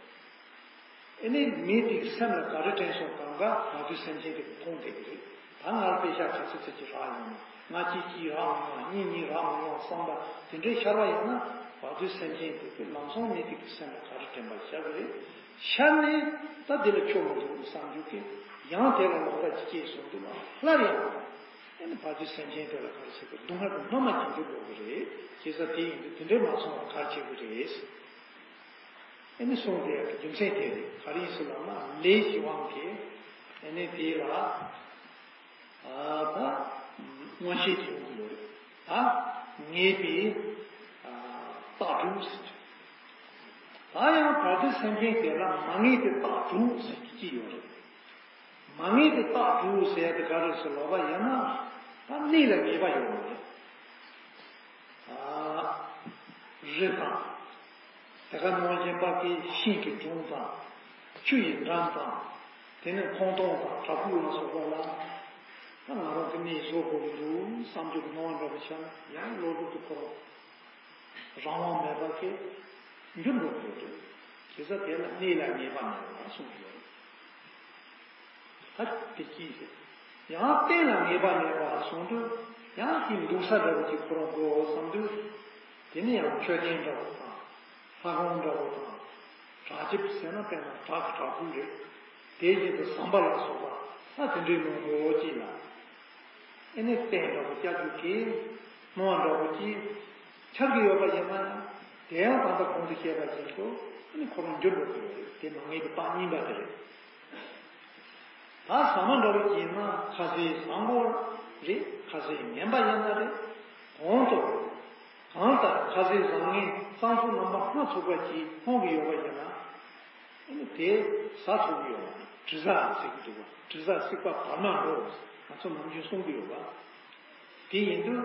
ཨེ་ནས་མི་དེའི་སེམས་ལ་ག་རེ་དྲན་སོང་གང་ག་བར་དོའི་སེམས་ཅན་དེ་གིས་མཐོང་བསྡད་ཀྱི་རེད། ད་ང་ལ་དཔེ་ཤག་ག་ཚོད་ཚོད་ཅིག་རག་ཡོང་ན། ང་གཅིག་གཅིག་རག་མི་ཡོང་། གཉིས་གཉིས་རག་མི་ཡོང་བསམ་པ་དེ་འདྲའི་ཤར་བ་ཡིན་ན། བར་དོའི་སེམས་ཅན་དེ་གིས་ལམ་སང་མི་དེ་གི་སེམས་ལ་ག་རེ་དྲན་པ་ཤར་གི་རེད། ཤར་ནས་ད་དེ་ལ་ཆོ་མི་འདུག་བསམ་རྒྱུ་གི་ཡང་དེ་ལ་ལོག་ལྟ་ཅིག་སྐྱེས་སོང་དུས་ལ་སླར་ཡང་ཨེ་ནི་བར་དོའི་སེམས་ཅན་དེ་ལ་ག་རེ་ཟེར་གི། སྡུག་བསྔལ་དང་སྣང་མེད་ཀྱི་འགྱུར་འགྲོ་གི་རེད། བྱས་ཙང་དེ་ཡིན་དུས་དེ་འདྲའི་མ་སོང་བ་ག་རེ་བྱེད་དགོས་རེད། ཨེ་ནི་གསུངས་ཏེ་རྒྱུ་མཚན་དེ་རེད། ག་རེ་ཡིན་ཟེར་ལབ་ན་ལས་ཀྱི་དབང་གིས་ཨེ་ནི་དེ་ལ་ཨ་ད་མངོན་ཤེས་ཀྱི་ཡོང་གི་ཡོད་རེད། ད་ངེས་པའི་ཨ་རྟགས་དྲུག་ཟེར་གྱི། ད་ཡང་བར་དོའི་སེམས་ཅན་དེ་ལ་མ་ངེས་པའི་རྟགས་དྲུག་ཟེར་གྱི་ཅིག་ཡོད་རེད། མ་ངེས་པའི་རྟགས་དྲུག་ཟེར་ཡ་དེ་ག་རེ་ཟེར་ལབ་པ་ཡིན་ན། ད་གནས་ལ་ངེས་པ་ཡོད་མ་རེད། ཨ་རི་དང་། དེ་ག་ནང་བཞིན་པ་གི་ཤིང་གི་སྒྲོམ་དང་། ཆུ་ཡི་འགྲམ་དང་། དེ་ནས་ཁོང་སྟོང་དང་བྲག་ཕུག་ལ་སོགས་པ་ལ་ད་ང་རང་གི་གནས་བཟོ་དགོས་ཀྱི་འདུག་བསམ་རྒྱུ་གི་སྣང་བ་འདྲ་པོ་ཤར་ན་ཡང་བློ་ལུགས་དེ་ཁོ་རང་རང་དབང་མེད་པ་གི་འགྱུར་འགྲོ་དགོས་འདུག་བྱས་ཙང་དེ་ལ་གནས་ལ་ངེས་པ་མེད་པར་གསུངས་ཡོད་རེད། ད་དེ་གཅིག་རེད། ཡང་གཏན་ལ་ངེས་པ་མེད་པར་སོང་དུས་ཡང་དེ་འདུག་ས་འདྲ་པོ་ཅིག་ཁོ་རང་དགོས་བསམ་དུས། དེ་ནི་ཡང་མཆོད་རྟེན་འདྲ་པོ་དང་། ལྷ་ཁང་འདྲ་པོ་དང་། བྲག་ཅིག་ཟེར་ན་དཔེར་ན་བྲག་གི་བྲག་ཕུག་རེད། དེ་བཞིན་དུ་ཟམ་པ་ལ་སོགས་པ་ད་དེ་འདྲའི་མང་པོ་ཅིག་ལ། ཨེ་ནི་རྟེན་འདྲ་པོ་བཅའ་རྒྱུ་གི་སྣང་བ་འདྲ་པོ་ཅིག་འཆར་གྱི་ཡོད་པ་ཡིན་ན་ཡང་། དེ་ཡང་ད་ལྟ་གོང་དུ་བཤད་པ་བཞིན་དུ་ཨེ་ནི་ཁོ་རང་འགྱུར་འགྲོ་གི་ཡོད་རེད། དེ་མ་ངེས་པའི་རྟགས་གཉིས་པ་དེ་རེད། ད་ཟ་མ་འདྲ་པོ་ཅིག་ཡིན་ན་ཁ་ཟས་བཟང་པོ་རེད། ཁ་ཟས་ངན་པ་ཡིན་ན་རེད། གོང་དུ་གང་ལྟར་ཁ་ཟས་བཟང་ངན་བསམ་གཟུགས་རྣམ་པ་སྣ་ཚོགས་པ་ཅིག་མཐོང་གི་ཡོད་པ་ཡིན་ན། ཨེ་ནི་དེ་ཟ་ཐུབ་ཀྱི་ཡོད་མ་རེད། དྲི་ཟ་ཟེར་གྱི་འདུག་པ། དྲི་ཟ་སྲེག་པ་བར་མ་འགྲོ། ང་ཚོ་ནམ་རྒྱུན་གསུང་གི་ཡོད་པ། དེ་ཡིན་དུས་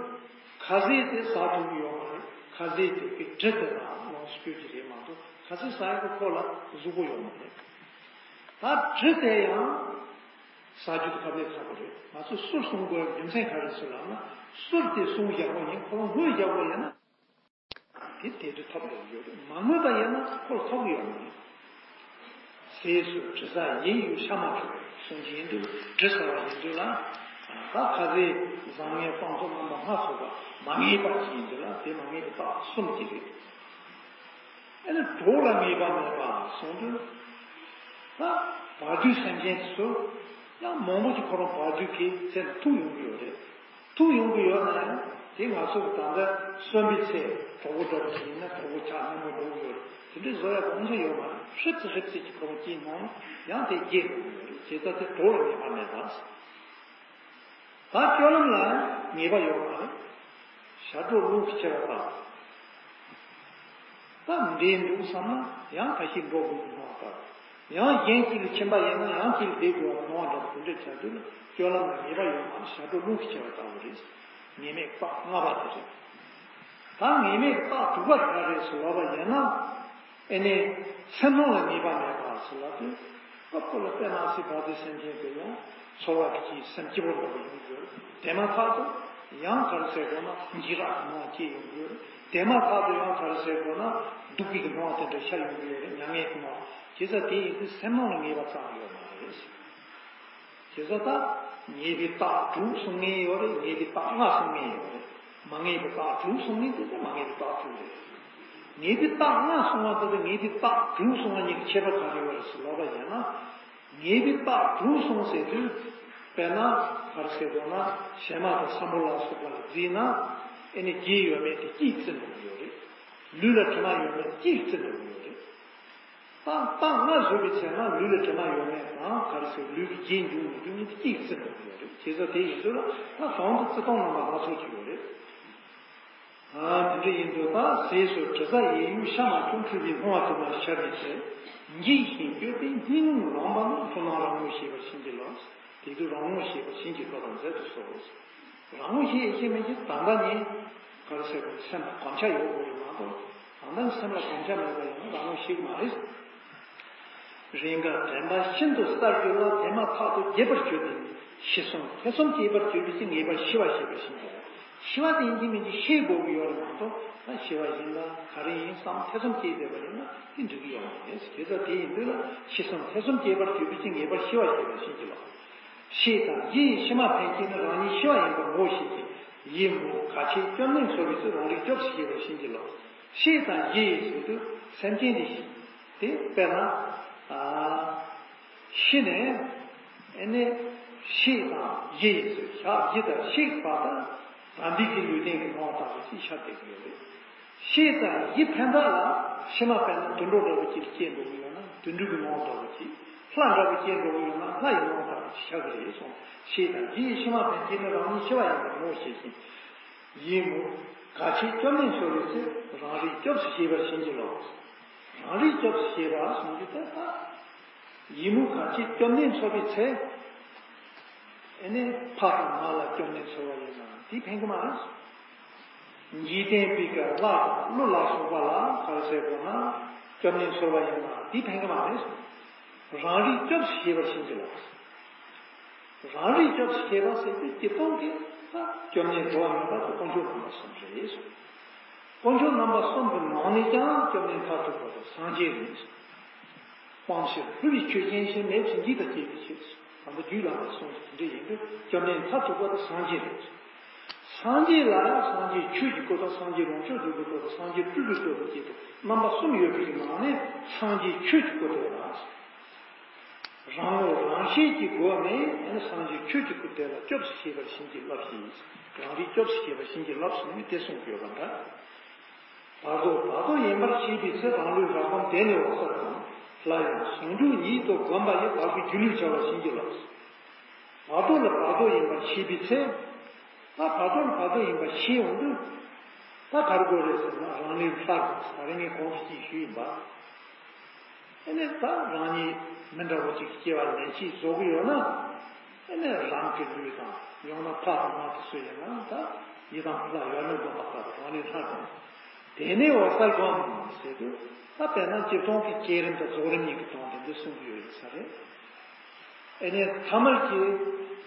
ཁ་ཟས་དེ་ཟ་ཐུབ་ཀྱི་ཡོད་མ་རེད། ཁ་ཟས་དེ་གི་དྲི་དེ་ལ་ལོངས་སུ་སྤྱོད་ཀྱི་རེད་མ་གཏོགས། ཁ་ཟས་ཟ་ཡག་གི་ཁོག་ལ་གཟུགས་པོ་ཡོད་མ་རེད། ད་དྲི་དེ་ཡང་ཟ་རྒྱུ་དེ་དཀའ་ལས་ཁག་པོ་རེད། ང་ཚོས་གསུར་གསུང་དགོས་རྒྱུ་མཚན་ག་རེ་ཟེར་ལབ་ན། གསུར་དེ་གསུང་ཡག་པོ་ཡིན། ཁོ་རང་ངུ་ཡག་པོ་ཡིན་ན། དེ་དེ་དུས་ཐོབ་ཡོང་གི་ཡོད་རེད། མ་ངུས་པ་ཡིན་ན་ཁོ་ལ་ཐོབ་ཀྱི་ཡོད་མ་རེད། ཟས་སུ་དྲི་ཟ་ཡིད་གཡོ་ཤ་མ་འཁྲུ་གསུང་གི་ཡིན་དུས། དྲི་ཟ་བ་ཡིན་དུས་ལ། ད་ཁ་ཟས་བཟང་ངན་བསམ་གཟུགས་རྣམ་པ་སྣ་ཚོགས་པ་མ་ངེས་པ་ཅིག་ཡིན་དུས་ལ། དེ་མ་ངེས་པའི་རྟགས་གསུམ་ཅིག་རེད། ཨ་ནི་གྲོགས་ལ་ངེས་པ་མེད་པ་གསུངས་དུས། ད་བར་དོའི་སེམས་ཅན་དེ་ཚོ་ཡང་མང་པོ་ཅིག་ཁོ་རང་བར་དོའི་གི་ཚེ་ལ་ཐུག་ཡོང་གི་ཡོད་རེད། ཐུག་ཡོང་གི་ཡོད་ན་ཡང་དེ་ང་ཚོ་གི་ད་ལྟ་གསོན་པའི་ཚེ་གྲོགས་པོ་འདྲ་པོ་ཞིག་ཡིན་ན་གྲོགས་པོ་ཆགས་སྙོམས་པོ་འགྲོ་གི་ཡོད་རེད། དེ་འདྲའི་བཟོ་ཡག་དབང་ཆ་ཡོད་མ་རེད། ཧྲིབ་ཙེ་ཧྲིབ་ཙེ་ཅིག་ཁོ་རང་སྐྱེས་ན་ཡང་དེ་རྒྱས་འགྲོ་གི་ཡོད་རེད། བྱས་ཙང་དེ་གྲོགས་ལ་ངེས་པ་མེད་པ། ད་སྤྱོད་ལམ་ལ་ངེས་པ་ཡོད་མ་རེད། ཞབས་བྲོ་རླུང་གིས་ཆེ་བ་ལྟ། ད་འདི་འདུག་བསམ་ན་ཡང་ཁ་ཤས་འགྲོ་དགོས་ཀྱི་སྣང་བ་ལྟ། ཡང་གཞན་གཅིག་ལ་ཕྱིན་པ་ཡིན་ན་ཡང་གཅིག་ལ་བསྡད་དགོས་པ་སྣང་བ་འདྲ་པོ་དེ་འདྲ་ཆགས་དུས་ན། སྤྱོད་ལམ་ལ་ངེས་པ་ཡོད་མ་རེད། ཞབས་བྲོ་རླུང་གིས་ཆེ་བ་ལྟ་བུ་རེད། ངེས་མེད་རྟགས་ལྔ་པ་དེ་རེད། ད་ངེས་མེད་རྟགས་དྲུག་པ་ག་རེ་རེད་ཟེར་ལབ་པ་ཡིན་ན། ཨེ་ནི། སེམས་སྣང་ལ་ངེས་པ་མེད་པ་ཟེར་ལབ་དུས། སྐབས་ཁོ་ལ་དཔེར་ན་སྲིད་པ་དེ་སེམས་ཅན་དེ་ཡང་ཚོར་བ་གི་སེམས་སྐྱིད་པོ་འདྲ་པོ་ཡོང་གི་ཡོད། དེ་མ་ཐག་ཏུ་ཡང་ག་རེ་ཟེར་དགོས་ན་འཇིགས་སྐྲག་གི་སྣང་བ་སྐྱེ་ཡོང་གི་ཡོད། དེ་མ་ཐག་ཏུ་ཡང་ག་རེ་ཟེར་དགོས་ན་སྡུག་གི་སྣང་བ་དེ་འདྲ་ཤར་ཡོང་གི་ཡོད་རེད། མྱ་ངན་གྱི་སྣང་བ། བྱས་ཙང་དེ་ཡིན་དུས་སེམས་སྣང་ལ་ངེས་པ་ཙམ་ཡོད་མ་རེད། བྱས་ཙང་ད་ངེས་པའི་རྟགས་དྲུག་གསུང་མཁན་ཡོད་རེད། ངེས་པའི་རྟགས་ལྔ་གསུང་མཁན་ཡོད་རེད། མ་ངེས་པའི་རྟགས་དྲུག་གསུང་མཁན་དེ་ཚོ་མ་ངེས་པའི་རྟགས་དྲུག་རེད། ངེས་པའི་རྟགས་ལྔ་གསུང་བ་དེ་དང་ངེས་པའི་རྟགས་དྲུག་གསུང་བ་གཉིས་ཀྱི་ཁྱད་པར་ག་རེ་ཡོད་རེད་ཟེར་ལབ་པ་ཡིན་ན། ངེས་པའི་རྟགས་དྲུག་གསུང་ཟེར་དུས། དཔེར་ན་ག་རེ་ཟེར་དགོས་ན་བྱེ་མ་དང་སྲམ་བུ་ལ་སོགས་པ་ལ་བརྩིས་ན། ཨེ་ནི་རྒྱུ་ཡོད་མེད་དེ་གཅིག་བརྩི་འགྲོ་གི་ཡོད་རེད། ལུས་ལ་དྲི་མ་ཡོད་མེད་གཅིག་བརྩི་འགྲོ་གི་ཡོད་རེད། རྟགས་རྟགས་ལྔ་བཟོས་པའི་ཚེ་ན་ལུས་ལ་དྲི་མ་ཡོད་མེད་དང་ག་རེ་ཟེར་ལུས་ཀྱི་རྒྱུ་འབྱུང་མི་འབྱུང་གཉིས་དེ་གཅིག་བརྩི་འགྲོ་གི་ཡོད་རེད། བྱས་ཙང་དེ་ཡིན་དུས་ལ་ད་གང་དུ་བརྩི་སྟངས་རྣམ་པ་སྣ་ཚོགས་ཀྱི་ཡོད་རེད། ཨ་དེ་འདྲ་ཡིན་དུས་ད་ཟས་སུ་དྲི་ཟ་ཡས་གཡོགས་ཤ་མ་བཅུག་འཁྲུད་པའི་བསྔོ་བ་དུ་མར་བྱ་བའི་ཚེ། འཇིགས་ཤིང་སྐྱོ་བས་སྙིང་རླུང་ལངས་པ་ན་ཁོ་ན་རང་ངོ་ཤེས་པར་བྱིན་གྱིས་རློབས། དེ་དུས་རང་ངོ་ཤེས་པར་བྱིན་གྱིས་རློབས་པ་མཛད་དུ་གསོལ། རང་ངོ་ཤེས་ཤེས་མིན་གྱི་ད་ལྟ་ནི་ག་རེ་ཟེར་དགོས། སེམས་ལ་གོམས་ཆ་ཡོད་དགོས་རེད་མ་གཏོགས། ད་ལྟ་ནི་སེམས་ལ་གོམས་ཆ་མེད་པ་ཡིན་ན་རང་ངོ་ཤེས་ཀྱི་མ་རེད། རེས་འགའ་དྲན་པ་ཤིན་ཏུ་གསལ་གྱུར་ལ། དེ་མ་ཐག་ཏུ་རྒྱས་པར་གྱུར་ཏེ། ཤེས་གསུམ་ཐེ་ཚོམ་སྐྱེས་པར་གྱུར་པའི་ཚེ་ངེས་པར་ཤེས་པ་ཞེས་པ་ཤིན་ཏུ། ཤེས་པ་དེ་ཡིན་གྱི་མིན་གྱི་ཤེས་དགོས་ཀྱི་ཡོད་རེད་མ་གཏོགས། ད་ཤེས་པ་ཡིན་ལ་ག་རེ་ཡིན་བསམ་ཐེ་ཚོམ་སྐྱེས་བསྡད་པ་ཡིན་ན་དེ་འགྲིག་གི་ཡོད་མ་རེད། དེ་ལྟར་དེ་ཡིན་དུས་ལ་ཤེས་གསུམ་ཐེ་ཚོམ་སྐྱེས་པར་གྱུར་པའི་ཚེ་ངེས་པར་ཤེས་པ་ཞེས་པ་ཤིན་ཏུ་ལ། ཤེས་དང་ཡིད་ཕྱི་མ་ཕན་ཆད་ནི། རང་ཉིད་ཤི་བ་ཡིན་པར་ངོ་ཤེས་ཤིང་། ཡིད་མུག་ག་ཆད་སྐྱོ་གནས་ཚོར་བའི་ཚེ། རང་རིག་སྐྱོབ་སུ་ཤེས་པར་བྱིན་གྱིས་རློབས། ཤེས་དང་ཡིད་ཟེར་དུས་སེམས་ཅན་འདི་དེ་དཔེར་ན། ཨ། ཤི་ནས་ཨེ་ནས་ཤེས་དང་ཡིད་ཟེར་ཞག་ཡིད་དང་ཤེས་པ་དང་། རང་འདི་གི་ལུས་རྟེན་གྱི་སྣང་བ་ལྟ་བུ་ཅིག་ཤར་བསྡད་ཀྱི་ཡོད་རེད། ཤེས་དང་ཡིད་ཕན་ཐོགས་ལ་ཕྱི་མ་དཔེར་ན་དུད་འགྲོ་འདྲ་བོ་ཅིག་སྐྱེས་འགྲོ་གི་ཡོད་ན་དུད་འགྲོ་གི་སྣང་བ་ལྟ་བུ་ཅིག་ལྷ་འདྲ་བོ་སྐྱེས་འགྲོ་གི་ཡོད་ན་ལྷ་ཡི་སྣང་བ་ལྟ་བུ་ཅིག་ཤར་གི་རེད་གསུངས། ཤེས་དང་ཡིད་ཕྱི་མ་ཕན་ཆད་ནི། རང་ཉིད་ཤི་བ་ཡིན་པར་ངོ་ཤེས་ཤིང་། ཡིད་མུག་ག་ཆད་སྐྱོ་གནས་ཚོར་བའི་ཚེ། རང་རིག་སྐྱོབ་སུ་ཤེས་པར་བྱིན་གྱིས་རློབས། རང་རིག་སྐྱོབ་སུ་ཤེས་པ་གསུངས་རྒྱུ་དེ་ལྟ། ཡིད་མུག་ག་ཆད་སྐྱོ་གནས་ཚོར་བའི་ཚེ། ཨེ་ནས་ཕ་དང་མ་ལ་སྐྱོ་གནས་ཚོར་བ་ཡིན་ན་དེ་ཕན་གྱི་མ་རེད། འཇིག་རྟེན་པའི་གི་ལྷ་དང་ཀླུ་ལ་སོགས་པ་ལ་ག་རེ་ཟེར་དགོས་ན་སྐྱོ་གནས་ཚོར་བ་ཡིན་ན་དེ་ཕན་གྱི་མ་རེད། རང་རིག་སྐྱོབ་སུ་ཤེས་པར་བྱིན་གྱིས་རློབས། རང་རིག་སྐྱོབ་སུ་ཤེས་པ་ཟེར་དུས་སྤྱིར་བཏང་གི་ད་སྐྱོབ་གནས་འགྲོ་བ་མེད་པ་དང་དཀོན་མཆོག་རྣམ་པ་གསུམ་རེད། དཀོན་མཆོག་རྣམ་པ་གསུམ་གྱི་ནང་ནས་ཀྱང་སྐྱོབ་གནས་མཐར་ཐུག་པ་དེ་སངས་རྒྱས་རེད། སྤང་བྱ་ལྷུན་གྱིས་ཆོས་ཅན་ཞིང་། མེད་པར་འཇིག་དང་བཅས་པའི་ཕྱིར། དང་པོ་རྒྱུད་བླ་མའི་གསུང་དེ་འདྲ་ཡིན་དུས་སྐྱོབ་གནས་མཐར་ཐུག་པ་དེ་སངས་རྒྱས་རེད། སངས་རྒྱས་ལ་སངས་རྒྱས་ཆོས་ཀྱི་སྐུ་དང་སངས་རྒྱས་ལོངས་སྤྱོད་རྫོགས་པའི་སྐུ་དང་སངས་རྒྱས་སྤྲུལ་པའི་སྐུ་དང་བཅས་ཏེ་རྣམ་པ་གསུམ་ཡོད་པའི་ནང་ནས་སངས་རྒྱས་ཆོས་ཀྱི་སྐུ་དེ་ལ། རང་ངོ་རང་ཤེས་ཀྱི་སྒོ་ནས་ཨ་ནི་སངས་རྒྱས་ཆོས་ཀྱི་སྐུ་དེ་ལ་སྐྱོབ་སུ་ཤེས་པར་བྱིན་གྱིས་བརླབས་ཤིང་། རང་རིག་སྐྱོབ་སུ་ཤེས་པར་བྱིན་གྱིས་བརླབས་གསུངས་ནས་དེ་གསུངས་ཡོད་པ་འདྲ། བར་དོ་བར་དོ་ཡིན་པར་ཤེས་པའི་ཚེ། རང་ལུས་ལྷར་བསྒོམ་དེ་ནས་འོད་གསལ་སྒོམ། སླར་ཡང་ཟུང་འཇུག་ཉིད་དུ་བསྒོམ་པ་ཡི། དག་པའི་སྒྱུ་ལུས་འཆར་བར་བྱིན་གྱིས་རློབས། བར་དོ་ལ་བར་དོ་ཡིན་པར་ཤེས་པའི་ཚེ། ད་བར་དོ་ལ་བར་དོ་ཡིན་པར་ཤེས་ཡོང་དུས། ད་ག་རེ་དགོས་རེད་ཟེར་ན་རང་ལུས་ལྷར་བསྒོམ་ཟེར་ད་རིང་ངས་གོང་དུ་ཅིག་ཞུས་ཡིན་པ། ཨེ་ནས་ད་རང་ཉིད་མི་འདྲ་བོ་ཅིག་སྐྱེ་བ་ལེན་ཅིག་བཟོ་གི་ཡོད་ན། ཨེ་ནས་རང་གི་ལུས་དང་ཡང་ན་ཕ་དང་མ་དེ་ཚོ་ཡིན་ན་ད་ཡི་དམ་ལྷ་ཡོད་ན་དགོན་པ་ལྟར་རང་ལུས་ལྷར་བསྒོམ། དེ་ནས་འོད་གསལ་སྒོམ་ཟེར་དུས་ད་དཔེར་ན་སྤྱིར་བཏང་གི་བསྐྱེད་རིམ་དང་རྫོགས་རིམ་གཉིས་ཀྱི་དོན་དེ་འདི་གསུང་གི་ཡོད་ས་རེད། ཨེ་ནས་ཐ་མལ་གྱི་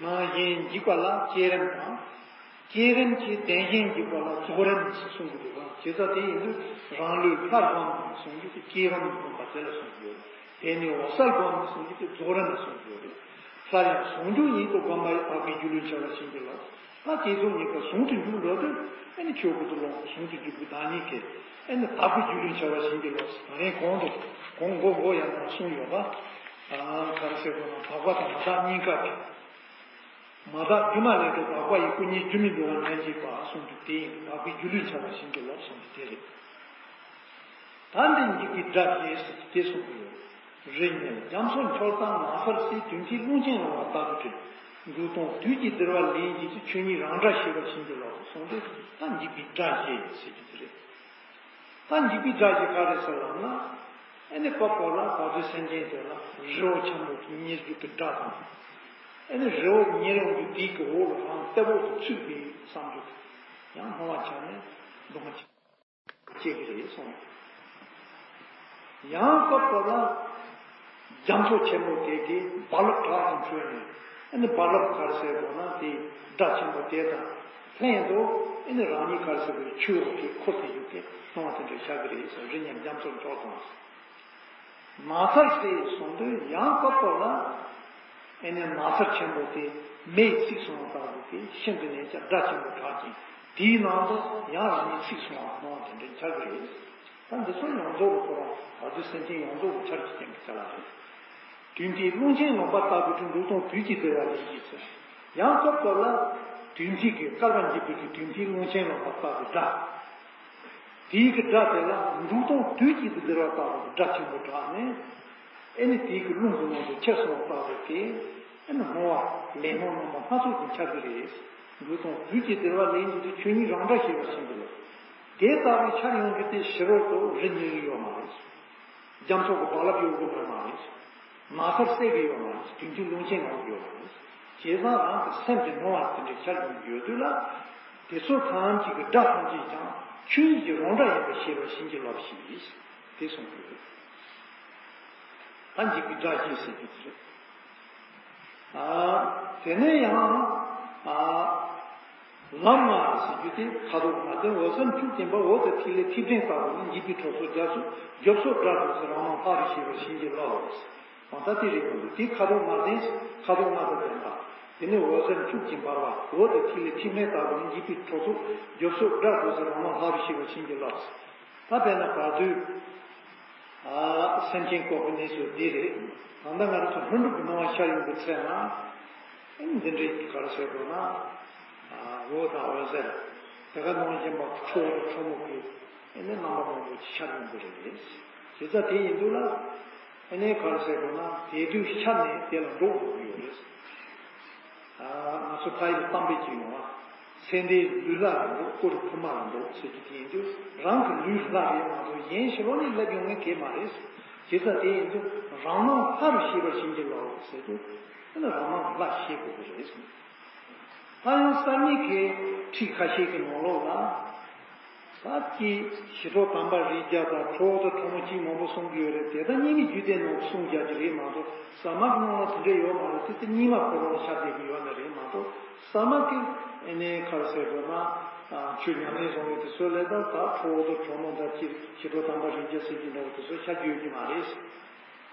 ནང་བཞིན་འཇུག་པ་ལ་བསྐྱེད་རིམ་དང་། བསྐྱེད་རིམ་གྱི་བདེན་ཞེན་འཇུག་པ་ལ་རྫོགས་རིམ་ཞེས་གསུང་གི་འདུག་ག་བྱས་ཙང་དེ་ཡིན་དུས་རང་ལུས་ལྷར་བསྒོམ་གསུང་རྒྱུ་དེ་བསྐྱེད་རིམ་བསྒོམ་པ་དེ་ལ་གསུང་གི་ཡོད། དེ་ནས་འོད་གསལ་སྒོམ་གསུང་རྒྱུ་དེ་རྫོགས་རིམ་ལ་གསུང་གི་ཡོད་རེད། སླར་ཡང་ཟུང་འཇུག་ཉིད་དུ་བསྒོམ་པ་ཡི། དག་པའི་སྒྱུ་ལུས་འཆར་བར་བྱིན་གྱིས་རློབས། ད་དེ་ཚོ་གཉིས་ཀ་ཟུང་དུ་འཇུག་འགྲོ་དུས་ཨེ་ནི་ཆོས་སྐུ་དུ་ལོངས་ཟུང་དུ་འཇུག་གི་བདག་ཉིད་ཀྱི་ཨེ་ནི་དག་པའི་སྒྱུ་ལུས་འཆར་བར་བྱིན་གྱིས་རློབས། ད་རིང་གོང་དུ་གོང་མགོ་མགོ་ཡང་ན་གསུངས་ཡོད་པ། ཨ་ག་རེ་ཟེར་དགོས་ན་དག་པ་དང་མ་དག་གཉིས་ཀ་གི་མ་དག་སྒྱུ་མ་ལས་འགྲོ་དག་པ་ཡི། སྐུ་ཉིད་སྒྱུ་མའི་འགྲོ་བ་ཉོན་ཅིག་པ་གསུངས་འདུག་དེ་ཡིན་དག་པའི་སྒྱུ་ལུས་འཆར་བར་བྱིན་གྱིས་རློབས་གསུངས་འདུག་དེ་རེད། ད་འདི་འཇིགས་པའི་སྒྲ་ཞེས་སུ་དེ་གསུངས་པའི་ཡོད། རི་ཉིལ་རྒྱ་མཚོ་འཁྱོག་དང་ནགས་ཚལ་བསིལ། དུས་མཐའི་རླུང་ཆེན་ལངས་པ་ལྟ་བུ་སྟེ། འབྲུག་སྟོང་དུས་ཀྱི་ལྡིར་བ་ལན་གཅིག་ཏུ། ཆོས་ཉིད་རང་སྒྲ་ཞེས་པར་བྱིན་གྱིས་རློབས་གསུངས་ཏེ་ད་འཇིགས་པའི་སྒྲ་ཞེས་ཟེར་རྒྱུ་དེ་རེད། ད་འཇིགས་པའི་སྒྲ་ཞེས་ག་རེ་ཟེར་ལབ་ན། ཨེ་ནི་སྐབས་སྐབས་ལ་བར་དོའི་སེམས་ཅན་དེ་ལ་རི་བོ་ཆེན་པོ་གི་ཉིལ་རྒྱུ་གི་སྒྲ་དང་། ཨེ་ནི་རི་བོ་ཉིལ་ཡོང་རྒྱུ་དེ་གི་འོག་ལ་རང་ལྟེ་བོ་དུ་ཚུད་པའི་བསམ་རྒྱུ་དང་། ཡང་སྣང་བ་ཆགས་ནས་སྡུག་བསྔལ་ཆེ། སྐྱེ་གི་རེད་གསུངས། ཡང་སྐབས་སྐབས་ལ་རྒྱ་མཚོ་ཆེན་པོ་དེ་གི་རྦ་རླབས་དྲག་ཙམ་ཁྲོད་ནས། ཨ་ནི་རྦ་རླབས་ག་རེ་ཟེར་དགོས་ན། དེའི་སྒྲ་ཆེན་པོ་དེ་དང་ལྷན་དུ། ཨ་ནི་རང་ཉིད་ག་རེ་ཟེར་དགོས། ཆུ་འོག་གི་འཁོར་དེ་ཡུག་གེ་སོང་བ་དེ་འདྲ་ཆགས་ཀྱི་རེད་ཟེར། རི་ཉིལ་རྒྱ་མཚོར་འཇོག་དང་། ནགས་ཚལ་ཟེར་སོང་དུས་ཡང་སྐབས་སྐབས་ལ། ཨེ་ནས་ནགས་ཚལ་ཆེན་པོ་དེ་མེས་ཚིག་སོང་བ་ལྟ་བུ་དེ་ཤིན་ཏུ་ནས་ཀྱང་སྒྲ་ཆེན་པོ་གྲགས་ཅིང་། དེའི་ནང་དུ་ཡང་རང་ཉིད་ཚིག་སོང་བ་སྣང་བ་དེ་འདྲ་འཆར་གྱི་རེད། ད་འདི་ཚོ་ཡོངས་རྫོགས་ལ་ཁོ་རང་བར་དོའི་སེམས་ཅན་ཡོངས་རྫོགས་ལ་འཆར་གྱི་རྐྱེན་གྱི་ཆ་ལ་རེད། དུས་མཐའི་རླུང་ཆེན་ལངས་པ་ལྟ་བུའི་འབྲུག་སྟོང་དུས་ཀྱི་ཟླ་བ་ལས་ཀྱི་ཚེ། ཡང་སྐབས་སྐབས་ལ་དུས་མཐའི་གི་བསྐལ་པ་འཇིག་པའི་གི་དུས་མཐའི་རླུང་ཆེན་ལངས་པ་ལྟ་བུའི་སྒྲ། དེའི་གི་སྒྲ་དེ་ལ་འབྲུག་སྟོང་དུས་གཅིག་ཏུ་ཟེར་བ་ལྟ་བུ་སྒྲ་ཆེན་པོ་གྲགས་ནས། ཨེ་ནི་དེའི་གི་རླུང་གི་ནང་དུ་ཁྱེར་སོང་བ་ལྟ་བུ་དེ། ཨེ་ནི་སྣང་བ་ལས་སྣང་རྣམ་པ་སྣ་ཚོགས་ཀྱི་འཆར་གི་རེད། འབྲུག་སྟོང་དུས་གཅིག་ཟེར་བ་ལས་ཀྱི་དེ་ཆོས་ཉིད་རང་སྒྲ་ཞེས་པ་ཞིག་འདུག། དེ་ལྟ་བུའི་འཆར་ཡོང་རྒྱུ་དེ་ཕྱི་རོལ་དུ་རི་ཉིལ་གི་ཡོད་མ་རེད། རྒྱ་མཚོ་གི་རྦ་རླབས་གཡོ་གི་ཡོད་མ་རེད། ནགས་ཚལ་གསེབ་ཀྱི་ཡོད་མ་རེད། དུས་མཐའི་རླུང་ཆེན་ངང་གི་ཡོད་མ་རེད། བྱས་ཙང་རང་གི་སེམས་ཀྱི་སྣང་བ་དེ་འདྲའི་འཆར་ཡོང་གི་ཡོད་དུས་ལ། དེ་ཚོ་ཐམས་ཅད་ཀྱི་སྒྲ་ཐམས་ཅད་ཀྱང་ཆོས་ཉིད་ཀྱི་རང་སྒྲ་ཡིན་པར་ཤེས་པར་བྱིན་གྱིས་རློབས་ཤིག། དེ་གསུངས་ཡོད། ད་འཇིགས་པའི་སྒྲ་ཞེས་ཟེར་རྒྱུ་དེ་རེད། ཨ། དེ་ནས་ཡང་། ཨ། ལམ་ལྔ་ཟེར་རྒྱུ་དེ་ཁ་དོག་ལྔ་ལྡན་འོད་ཟེར་འཁྱུག་ཅན་པ། འོག་ཏུ་ཐིག་ལེ་ཐིག་ཕྲེང་ལྟ་བུ་ནི། འཇིགས་པའི་གྲོགས་སུ་རྒྱ་མཚོ་རྒྱོབ་སོགས་སྒྲ་སྒྲོགས་ཚེ། རང་སྣང་ལྷ་རུ་ཤེས་པར་བྱིན་གྱིས་རློབས། འོ་ད་དེ་རེད་གོ། དེ་ཁ་དོག་ལྔ་ལྡན། ཁ་དོག་ལྔ་དང་ལྡན་པ། དེ་ནས་འོད་ཟེར་འཁྱུག་ཅིང་འབར་བ། འོག་ཏུ་ཐིག་ལེ་ཐིག་ཕྲེང་ལྟ་བུ་ནི། འཇིགས་པའི་གྲོགས་སུ་རྒྱོབ་སོགས་སྒྲ་སྒྲོགས་ཚེ། རང་སྣང་ལྷ་རུ་ཤེས་པར་བྱིན་གྱིས་རློབས། ད་དཔེར་ན་བར་དོའི། ཨ། སེམས་ཅན་བཀོད་པའི་གནས་ཚུལ་འདི་རེད། ད་ལྟ་ང་རང་ཚོ་ལྷུན་གྲུབ་ཀྱི་སྣང་བ་ཤར་ཡོང་གི་ཚེ་ན། འདི་འདྲའི་ག་རེ་ཟེར་དགོས་ན། ཨ། འོད་དང་འོད་ཟེར། དེ་ག་ནང་བཞིན་པ་ཁྲོ་བོ་དང་ཁྲོ་མོ་གི་ཨེ་ནས་རྣམ་པ་མང་པོ་ཅིག་ཤར་ཡོང་གི་རེད། བྱས་ཙང་དེ་ཡིན་དུས་ལ། ཨེ་ནས་ག་རེ་ཟེར་དགོས་ན། དེ་དུས་ཤར་ནས་དེ་ལ་འགྲོ་དགོས་ཀྱི་ཡོད་རེད། ཨ། ང་ཚོ་ཕ་ཡུལ་གཏམ་དཔེ་ཅིག་ཡོང་བ། ཚེ་འདིའི་ལུས་ལྷ་ལ་འགྲོ། ཀོ་རུ་ཕུ་མ་ལ་འགྲོ་ཟེར་རྒྱུ་དེ་ཡིན་དུས། རང་གི་ལུས་ལྷ་རེད་མ་གཏོགས་གཞན་ཕྱི་ལོགས་ནས་སླེབས་ཡོང་མཁན་གང་ཡང་མ་རེད། བྱས་ཙང་དེ་ཡིན་དུས་རང་སྣང་ལྷ་རུ་ཤེས་པར་བྱིན་གྱིས་རློབས་ཟེར་དུས། དེ་ནི་རང་སྣང་ལྷ་ཤེས་དགོས་ཀྱི་རེད་གསུངས། ད་ཡང་གསར་རྙིང་གི་ཁྲིད་ཁ་ཤས་ཀྱི་ནང་ལོགས་ལ། ད་ཀྱི་ཞི་ཁྲོ་དམ་པ་རིགས་བརྒྱ་དང་ཁྲོ་བོ་དང་ཁྲོ་མོ་གཅིག་མང་པོ་གསུང་གི་ཡོད་རེད། དེ་ད་རྙིང་མའི་རྒྱུད་སྡེ་ནང་གསུང་རྒྱག་གི་རེད་མ་གཏོགས། ཟ་མ་གི་ནང་ལ་དེ་འདྲ་ཡོད་མ་རེད། དེ་དེ་རྙིང་མ་ཁོ་རང་ལ་ཤར་བསྡད་ཀྱི་ཡོད་ནི་རེད་མ་གཏོགས། ཟ་མ་གི་ཨེ་ནས་ག་རེ་ཟེར་དགོས་ན། ཆོས་ཉམས་ལེན་བཟང་བའི་དེ་ཚོ་ལས་ད་ད་ཁྲོ་བོ་དང་ཁྲོ་མོ་དང་ཀྱི་ཞི་ཁྲོ་དམ་པ་རིགས་བརྒྱ་ཟེར་གྱི་འདྲ་བོ་དེ་ཚོ་ཤར་རྒྱུ་ཡོད་ཀྱི་མ་རེད།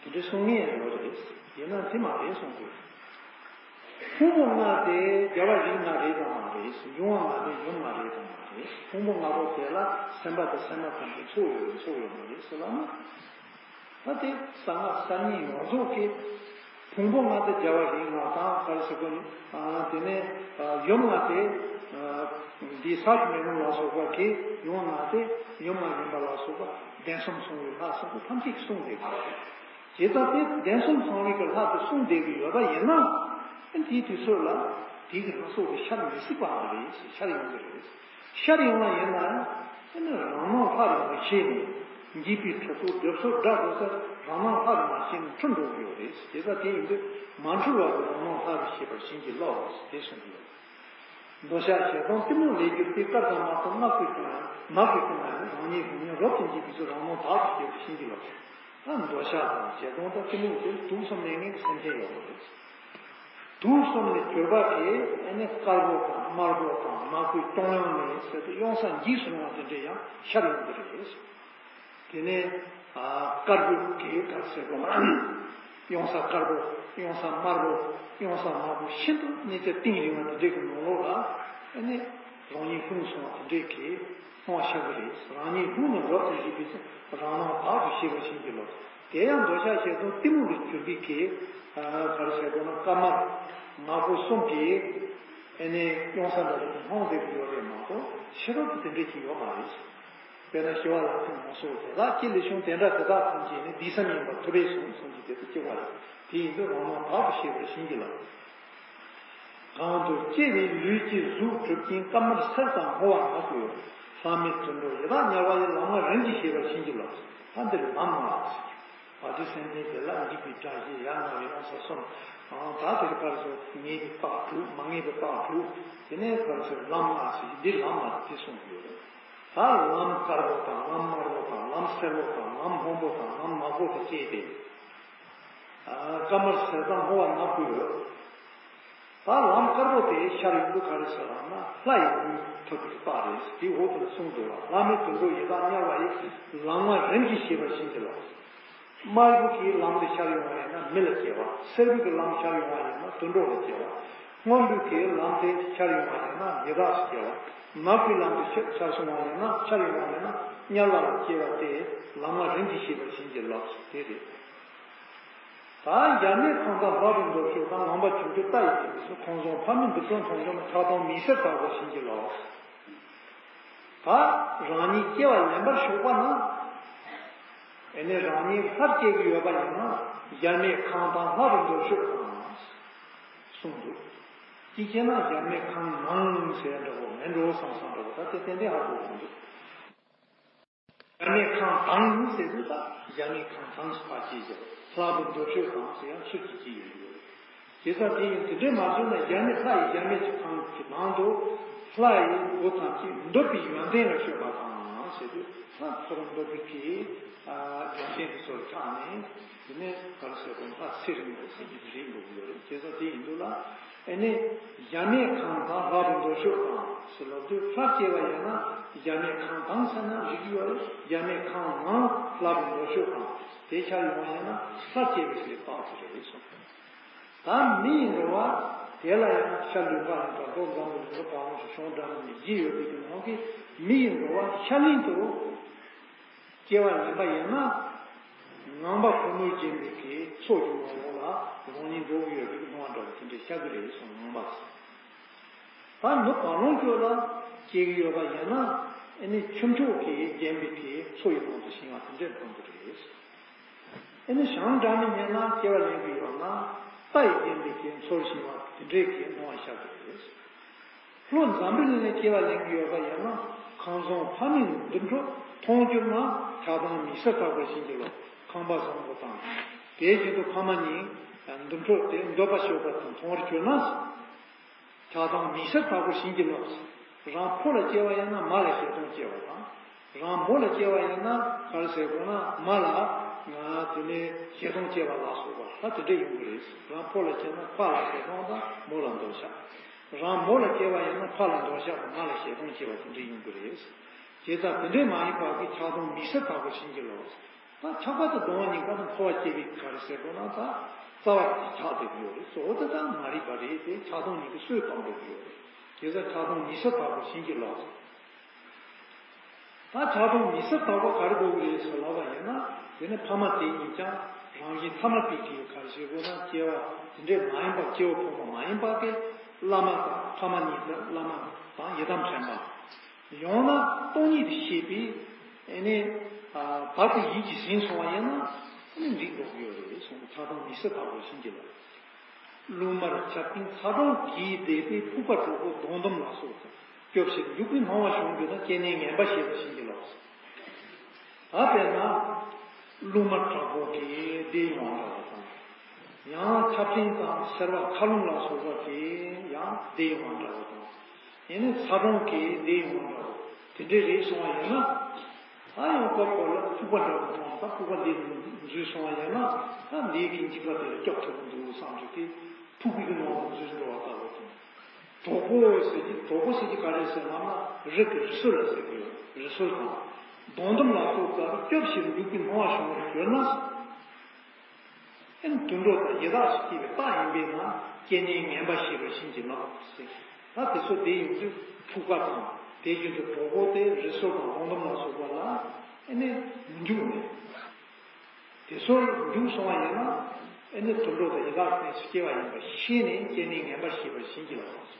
དེ་འདྲ་གསུང་མཁན་ཡང་ཡོད་རེད། ཡིན་ན་དེ་མ་རེད་གསུང་དགོས། ཕུང་པོ་ལྔ་དེ་རྒྱལ་བ་རིགས་ལྔ་རེད་དམ་མ་རེད། འབྱུང་བ་ལྔ་དེ་ཡུམ་ལྔ་རེད་དམ་མ་རེད། ཕུང་པོ་ལྔ་པོ་དེ་ལ་སེམས་པ་དང་སེམས་མ་ཐམས་ཅད་ཚོགས་ཡོད་རེད་ཚོགས་ཡོད་མ་རེད་ཟེར་ལབ་ན། ད་དེ་གསང་སྔགས་གསར་རྙིང་ཡོངས་རྫོགས་ཀྱི་ཕུང་པོ་ལྔ་དེ་རྒྱལ་བ་རིགས་ལྔ་དང་ག་རེ་ཟེར་དགོས་ནི། ཨ། དེ་ནས་ཨ་ཡུམ་ལྔ་དེ། ཨ། འདི་ས་གི་མེ་ལོང་ལ་སོགས་པ་གི་ཡུམ་ལྔ་དེ། ཡུམ་ལྔ་ཡིན་པ་ལ་སོགས་པ་གདན་གསུམ་སོང་བའི་ལྷ་སོགས་པ་ཐམས་ཅད་ཀྱིས་གསུངས་བསྡད་པ་རེད། དེ་ལྟར་དེ་གདན་གསུམ་ཚང་བའི་གི་ལྷ་དེ་གསུངས་བསྡད་ཀྱི་ཡོད་པ་ཡིན་ན། དེའི་དུས་ཚོད་ལ་དེའི་གི་ལྷ་ཚོགས་དེ་ཤར་མི་སྲིད་པ་རེད། ཤར་ཡོང་གི་རེད། ཤར་ཡོང་བ་ཡིན་ན། དེ་ནི་རང་སྣང་ལྷ་རུ་མ་ཤེས་ནས། འཇིགས་པའི་གྲོགས་སུ་རྒྱོབ་སོགས་སྒྲ་སྒྲོགས་ཚེ། རང་སྣང་ལྷ་རུ་མ་ཤེས་ནས་འཁྲུལ་འགྲོ་གི་ཡོད་རེད། དེ་ལྟར་དེ་ཡིན་དུས་མ་འཁྲུལ་བར་དུ་རང་སྣང་ལྷ་རུ་ཤེས་པར་བྱིན་གྱིས་རློབས་ཟེར་དེ་གསུངས་ཡོད། འདོད་ཆགས་ཞེ་སྡང་གཏི་མུག་ལས་གྱུར་པའི། སྐབས་དང་མ་སྟོན་སྔགས་ཀྱིས་ཀྱང་། ངག་གིས་ཀྱང་ཡང་རང་ཉིད་ཀུན། རབ་ཏུ་འཇིགས་པའི་ཚེ། རང་སྣང་བག་ཏུ་ཞེས་པར་བྱིན་གྱིས་རློབས། ད་འདོད་ཆགས་དང་ཞེ་སྡང་དང་གཏི་མུག་དེ་དུག་གསུམ་ནད་ངན་གྱི་སེམས་ཅན་ཡོད་པ་རེད། དུག་གསུམ་ནི་གྱུར་པ་དེ་ཨ་ནི་དཀར་པོ་དང་དམར་པོ་དང་ནག་པོའི་སྟོང་ཡང་མེད་ཟེར་དུས་གཡུང་ས་འཇིགས་སུ་རུང་བ་དེ་འདྲ་ཡང་ཤར་ཡོང་གི་རེད། དེ་ནས་ཨ་དཀར་པོའི་གེགས་དང་ཟེར་གོ་ན། གཡུང་ས་དཀར་པོ། གཡུང་ས་དམར་པོ། གཡུང་ས་ནག་པོ། ཤིན་ཏུ་གནས་ཚད་གཏིང་རིང་བ་དེ་འདྲའི་གི་ནང་ལོགས་ལ་ཨ་ནི་རང་ཉིད་ལྷུང་སོང་བ་དེ་འདྲའི་གི་སྣང་བ་ཤར་གི་རེད། རང་ཉིད་ལྷུང་ནས་རབ་ཏུ་འཇིགས་པའི་ཚེ། རང་སྣང་བག་ཏུ་ཞེས་པར་བྱིན་གྱིས་རློབས། དེ་ཡང་འདོད་ཆགས་ཞེ་སྡང་གཏི་མུག་ལས་གྱུར་པའི་གི་ཨ་ག་རེ་ཟེར་དགོས་ན། དཀར་དམར་ནག་པོ་གསུམ་གྱིས་ཨ་ནི་གཡུང་ས་འདྲ་བོ་ལྷུང་བསྡད་ཀྱི་ཡོད་རེད་མ་གཏོགས་ཕྱི་རོལ་དུ་དེ་འདྲ་ཅིག་ཡོད་མ་རེད། དཔེར་ན་ཞི་བ་ལྷ་ཁང་ལ་སོགས་དེ་དག་ཀྱེ་ལེགས་བྱུང་དེ་འདྲ་དེ་དག་ཐམས་ཅད་ནི། སྡེ་གསུམ་ཡིན་པར་ཐུབ་པས་གསུངས་གསུངས་ཀྱི་དེ་ཚོ་སྐྱེ་བ་རེད། དེ་ཡིན་དུས་རང་སྣང་བག་ཏུ་ཞེས་པར་བྱིན་གྱིས་རློབས། གང་དུ་སྐྱེ་བའི་ལུས་ཀྱི་གཟུགས་གྲུབ་ཅིང་། དཀར་དམར་སེར་དང་སྔོ་བ་ནག་ཏུ་ཡོད། ལྷ་མིན་དུད་འགྲོ་ཡི་དྭགས་དམྱལ་བ་ཡི། ལམ་ལྔ་རིམ་གྱིས་ཤེས་པར་བྱིན་གྱིས་རློབས། ད་འདིར་ལམ་ལྔ་ཟེར། བར་དོའི་སེམས་ཅན་དེ་ལ་འཇིགས་པའི་སྒྲ་བཞི། ཡ་ང་བའི་གཡུང་ས་གསུམ། ད་དེར་ཕར་ཚུར་ངེས་པའི་བག་དྲུག་མ་ངེས་པའི་བག་དྲུག་དེ་ནས་ཕར་ཚུར་ལམ་ལྔ་ཟེར་གྱི་འདིར་ལམ་ལྔ་དེ་གསུངས་ཡོད། ད་ལམ་དཀར་པོ་དང་ལམ་དམར་པོ་དང་ལམ་སེར་པོ་དང་ལམ་སྔོན་པོ་དང་ལམ་ནག་པོ་དང་བཅས་ཏེ། ཨ། དཀར་དམར་ཟེར་དང་སྔོ་བ་ནག་པོ་ཡོད། ད་ལམ་དཀར་པོ་དེ་ཤར་ཡོང་དུས་ག་རེ་ཟེར་ལབ་ན་ལྷ་ཡི་ལུས་ཐོབ་པའི་རྟགས་རེད། དེའི་འོག་ཏུ་གསུངས་འདུག་ལ། ལྷ་མིའི་དུད་འགྲོ་ཡི་དྭགས་དམྱལ་བ་ཡི། ལམ་ལྔ་རིམ་གྱིས་ཤེས་པར་བྱིན་གྱིས་རློབས། དམར་པོ་གི་ལམ་དེ་ཤར་ཡོང་བ་ཡིན་ན་མི་ལ་སྐྱེ་བ། སེར་པོ་གི་ལམ་ཤར་ཡོང་བ་ཡིན་ན་དུད་འགྲོ་ལ་སྐྱེ་བ། སྔོན་པོ་གི་ལམ་དེ་ཤར་ཡོང་བ་ཡིན་ན་ཡི་དྭགས་སུ་སྐྱེ་བ། ནག་པོའི་ལམ་དེ་ཤར་སོང་བ་ཡིན་ན་ཤར་ཡོང་བ་ཡིན་ན་དམྱལ་བ་ལ་སྐྱེ་བ་སྟེ། ལམ་ལྔ་རིམ་གྱིས་ཤེས་པར་བྱིན་གྱིས་རློབས་སོ། དེ་རེད། ད་ཡབ་མེས་ཁང་དང་ལྷ་རུ་འདོར་ཕྱོགས་དང་ངང་པ་བྱུང་རྒྱུ་ལྟ་ཡི་དུས་སུ་ཁང་བཟང་ཕ་མའི་འདུ་འཕྲོ་མཐོང་བྱུང་ན་ཆགས་སྡང་མིག་སེར་དག་པར་བྱིན་གྱིས་རློབས། ད་རང་ཉིད་སྐྱེ་བ་ལེན་པར་ཞོགས་པ་ན། ཨེ་ནས་རང་ཉིད་ལྷར་སྐྱེ་གི་ཡོད་པ་ཡིན་ན་ཡབ་མེས་ཁང་དང་ལྷ་རུ་འདོར་ཕྱོགས་དང་། གསུངས་འདུག་དེ་བྱས་ན་ཡབ་མེས་ཁང་ནང་ཟེར་འདྲ་བོ་མེད་འགྲོ་བསམ་བསམ་འདྲ་བོ་ད་དེ་ཏན་ཏན་ཧ་གོ་གི་འདུག་ཡབ་མེས་ཁང་དང་ཟེར་དུས་ད་ཡབ་མེས་ཁང་དང་ཕར་སྐྱེལ་བྱས་ལྷ་རུ་འདོར་ཕྱོགས་དང་ཟེར་ཡང་ཚུར་གྱིས་སྐྱེལ་ཡོང་གི་ཡོད་རེད། བྱས་ཙང་དེ་ཡིན་དེ་འདྲས་མ་བཟོས་ན་ཡབ་མེས་ལྷ་ཡི་ཡབ་མེས་ཀྱི་ཁང་གི་ནང་དུ་ལྷ་ཡི་སྒོ་ཐམས་ཅད་འདོད་པའི་ཡོན་ཏན་ལ་སྤྱོད་པ་དང་ཟེར་དུས་ལྷ་ཚུར་འདོད་པའི་གི་ཡོན་ཏན་དེ་ཚོར་ཆགས་ནས་དེ་ནས་ག་རེ་ཟེར་དགོས་ལྷ་ཚེ་རིང་པོ་ཟེར་གྱི་རེད་འདུག་ཡོད་རེད། བྱས་ཙང་དེ་ཡིན་དུས་ལ། ཨེ་ནས་ཡབ་མེས་ཁང་དང་ལྷ་རུ་འདོར་ཕྱོགས་དང་ཟེར་ལབ་དུས་ལྷར་སྐྱེ་བ་ཡིན་ན་ཡབ་མེས་ཁང་དང་ཟེར་ན་རིགས་ཡོད་རེད། ཡབ་མེས་ཁང་ནང་ལྷ་རུ་འདོར་ཕྱོགས་དང་དེ་ཆ་ཡོང་བ་ཡིན་ན་ལྷར་སྐྱེ་བའི་ཕྱིར་རྟགས་དེ་རེད་གསུངས། ད་མི་ཡི་འགྲོ་བ་དེ་ལ་ཡང་ཤར་ལུས་འཕགས་གླིང་དང་མདོ་འཛམ་བུ་གླིང་དུ་བར་ལོང་ཞེས་གཞུང་འདྲ་མིན་བཞི་ཡོད་པའི་གི་ནང་གི་མི་ཡི་འགྲོ་བ་ཤར་གླིང་དུ། སྐྱེ་བ་ལེན་པ་ཡིན་ན། ངང་པ་ཕོ་མོས་བརྒྱན་པའི་གི་ཚོགས་ཀྱི་ངོ་བོ་ལ་རང་ཉིད་འགྲོ་གི་ཡོད་པའི་སྣང་བ་འདྲ་བ་དེ་འདྲའི་ཤར་གི་རེད་གསུངས། ངང་པ། ད་མི་བར་ལོང་ཁྱོད་ལ་སྐྱེ་གི་ཡོད་པ་ཡིན་ན། ཨེ་ནི་ཁྱུ་མཆོག་གིས་བརྒྱན་པའི་གི་མཚོ་ཡི་ནང་དུ་ཞིང་བ་དེ་འདྲའི་མཐོང་གི་རེད། ཨེ་ནི་ཞང་འདྲ་མི་སྙན་ལ་སྐྱེ་བ་ལེན་གི་ཡོད་ན་རྟ་ཡིས་བརྒྱན་པའི་གི་མཚོར་ཞིང་བ་དེ་འདྲའི་གི་སྣང་བ་ཤར་གི་རེད། ལྷོ་འཛམ་བུ་གླིང་ལ་སྐྱེ་བ་ལེན་གྱི་ཡོད་པ་ཡིན་ན་ཁང་བཟང་ཕ་མའི་འདུ་འཕྲོ་མཐོང་གྱུར་ན་ཆགས་སྡང་མིག་སེར་དག་པར་བྱིན་གྱིས་རློབས། ཁང་པ་བཟང་པོ་དང་དེ་བཞིན་དུ་ཕ་མ་གཉིས་འདུ་འཕྲོ་དེ་འདོད་པ་ཤོར་བ་དང་མཐོང་བར་གྱུར་ན་ཆགས་སྡང་མིག་སེར་དག་པར་བྱིན་གྱིས་རློབས། རང་ཕོ་ལ་སྐྱེ་བ་ཡིན་ན་མ་ལ་ཞེ་སྡང་སྐྱེ་བ་དང་། རང་མོ་ལ་སྐྱེ་བ་ཡིན་ན་ག་རེ་ཟེར་དགོས་ན་མ་ལ་ང་དེ་ནས་ཞེ་སྡང་སྐྱེ་བ་ལ་སོགས་པ་ད་དེ་འདྲ་ཡོང་གི་རེད། རང་ཕོ་ལ་སྐྱེ་ན་ཕ་ལ་ཞེ་སྡང་དང་མོ་ལ་འདོད་ཆགས། རང་མོ་ལ་སྐྱེ་བ་ཡིན་ན་ཕ་ལ་འདོད་ཆགས་དང་མ་ལ་ཞེ་སྡང་སྐྱེ་བ་དེ་འདྲ་ཡོང་གི་རེད། བྱས་ཙང་དེ་འདྲས་མ་ཡིན་པ་གི་ཆགས་སྡང་མིག་སེར་དག་པར་བྱིན་གྱིས་རློབས། ད་ཆགས་པ་དང་སྡང་བ་གཉིས་ཀ་དང་འཁོར་བ་སྐྱེ་བའི་ག་རེ་ཟེར་དགོས་ན་ད་རྩ་བ་ཆགས་བསྡད་ཀྱི་ཡོད་རེད། གཙོ་བོ་དེ་ད་མ་རིག་པ་རེད་དེ་ཆགས་སྡང་གཉིས་ཀ་སོས་བཏང་བསྡད་ཀྱི་ཡོད་རེད། བྱས་ཙང་ཆགས་སྡང་མིག་སེར་དག་པར་བྱིན་གྱིས་རློབས། ད་ཆགས་སྡང་མིག་སེར་དག་པ་ག་རེ་དགོས་ཀྱི་རེད་ཟེར་ལབ་པ་ཡིན་ན། དེ་ནི་ཕ་མ་དེ་གཉིས་ཀྱང་རང་བཞིན་ཐ་མལ་པའི་གི་ག་རེ་ཞིག་དགོས་ན་སྐྱེ་བ་དེ་འདྲས་མ་ཡིན་པ་སྐྱེ་བ་ཕོ་མོ་མ་ཡིན་པ་དེ་བླ་མ་དང་ཕ་མ་གཉིས་དེ་བླ་མ་དང་ཡི་དམ་དྲན་པ། ཡང་ན་སྟོང་ཉིད་དུ་ཤེས་པའི་ཨེ་ནི་བདག་གི་ཡིད་ཀྱིས་ཟིན་སོང་བ་ཡིན་ན་ཨེ་ནི་འགྲིག་འགྲོ་གི་ཡོད་རེད་གསུངས། ཆགས་སྡང་མིག་སེར་དག་པར་བྱིན་གྱིས་རློབས། རླུང་དམར་ཆར་སྤྲིན་ཚ་གྲང་གིས་བདས་པའི་ཕུག་པ་དྲོ་པོ་སྡོང་དུམ་ལ་སོགས་སྐྱོབ་ཕྱིར་འཇུག་པའི་སྣང་བ་བྱུང་གྱུར་ན་སྐྱེས་ནས་ངན་པ་ཞེས་པ་བྱིན་གྱིས་རློབས། ད་དཔེར་ན་རླུང་དམར་དྲག་པོ་གིས་བདས་ཡོང་བ་འདྲ་བ་དང་། ཡང་ཆར་སྤྲིན་དང་སེར་བ་མཁའ་རླུང་ལ་སོགས་པ་གིས་ཡང་བདས་ཡོང་བ་འདྲ་བ་དང་། ཡང་ན་ཚ་གྲང་གིས་བདས་ཡོང་བ་འདྲ་བ་དེ་འདྲའི་རིགས་སོང་བ་ཡིན་ན། ད་ཡང་ཁོ་ཁོ་ལ་ཕུག་པ་འདྲ་བོ་མཐོང་ད་ཕུག་པ་འདི་འཛུལ་སོང་བ་ཡིན་ན་ད་འདིའི་གི་འཇིགས་པ་དེ་ལ་སྐྱོབ་ཐུབ་ཀྱི་འདུག་བསམ་གྱི་དེ་ཕུག་པའི་གི་ནང་ལ་འཛུལ་འགྲོ་བ་ལྟ་བུ་དང་། གྲོགས་པོ་ཟེར་གྱི་གྲོགས་པོ་ཟེར་གྱི་ག་རེ་ཟེར་ལབ་ན་རི་གི་རི་སུལ་ལ་ཟེར་གྱི་ཡོད། རི་སུལ་དང་སྡོང་དུམ་ལ་སོགས་པ་སྐྱོབ་ཕྱིར་འཇུག་པའི་སྣང་བ་བྱུང་བར་གྱུར་ན། ཨེ་ནི་དུད་འགྲོ་དང་ཡི་དྭགས་སུ་སྐྱེ་བའི་རྟགས་ཡིན་པས་ན་སྐྱེས་ནས་ངན་པ་ཞེས་པ་བྱིན་གྱིས་རློབས་ཟེར། ད་དེ་ཚོ་དེ་ཡིན་དུས་ཕུག་པ་དང་དེ་བཞིན་དུ་གྲོགས་པོ་སྟེ་རི་སུལ་དང་སྡོང་དུམ་ལ་སོགས་པ་ལ་ཨེ་ནི་མི་འཇུག་ནས། དེ་ཚོར་འཇུག་སོང་བ་ཡིན་ན་ཨེ་ནི་དུད་འགྲོ་དང་ཡི་དྭགས་གནས་སུ་སྐྱེ་བ་ཡིན་པ་ཤེས་ནས་སྐྱེས་ནས་ངན་པ་ཞེས་པ་བྱིན་གྱིས་རློབས།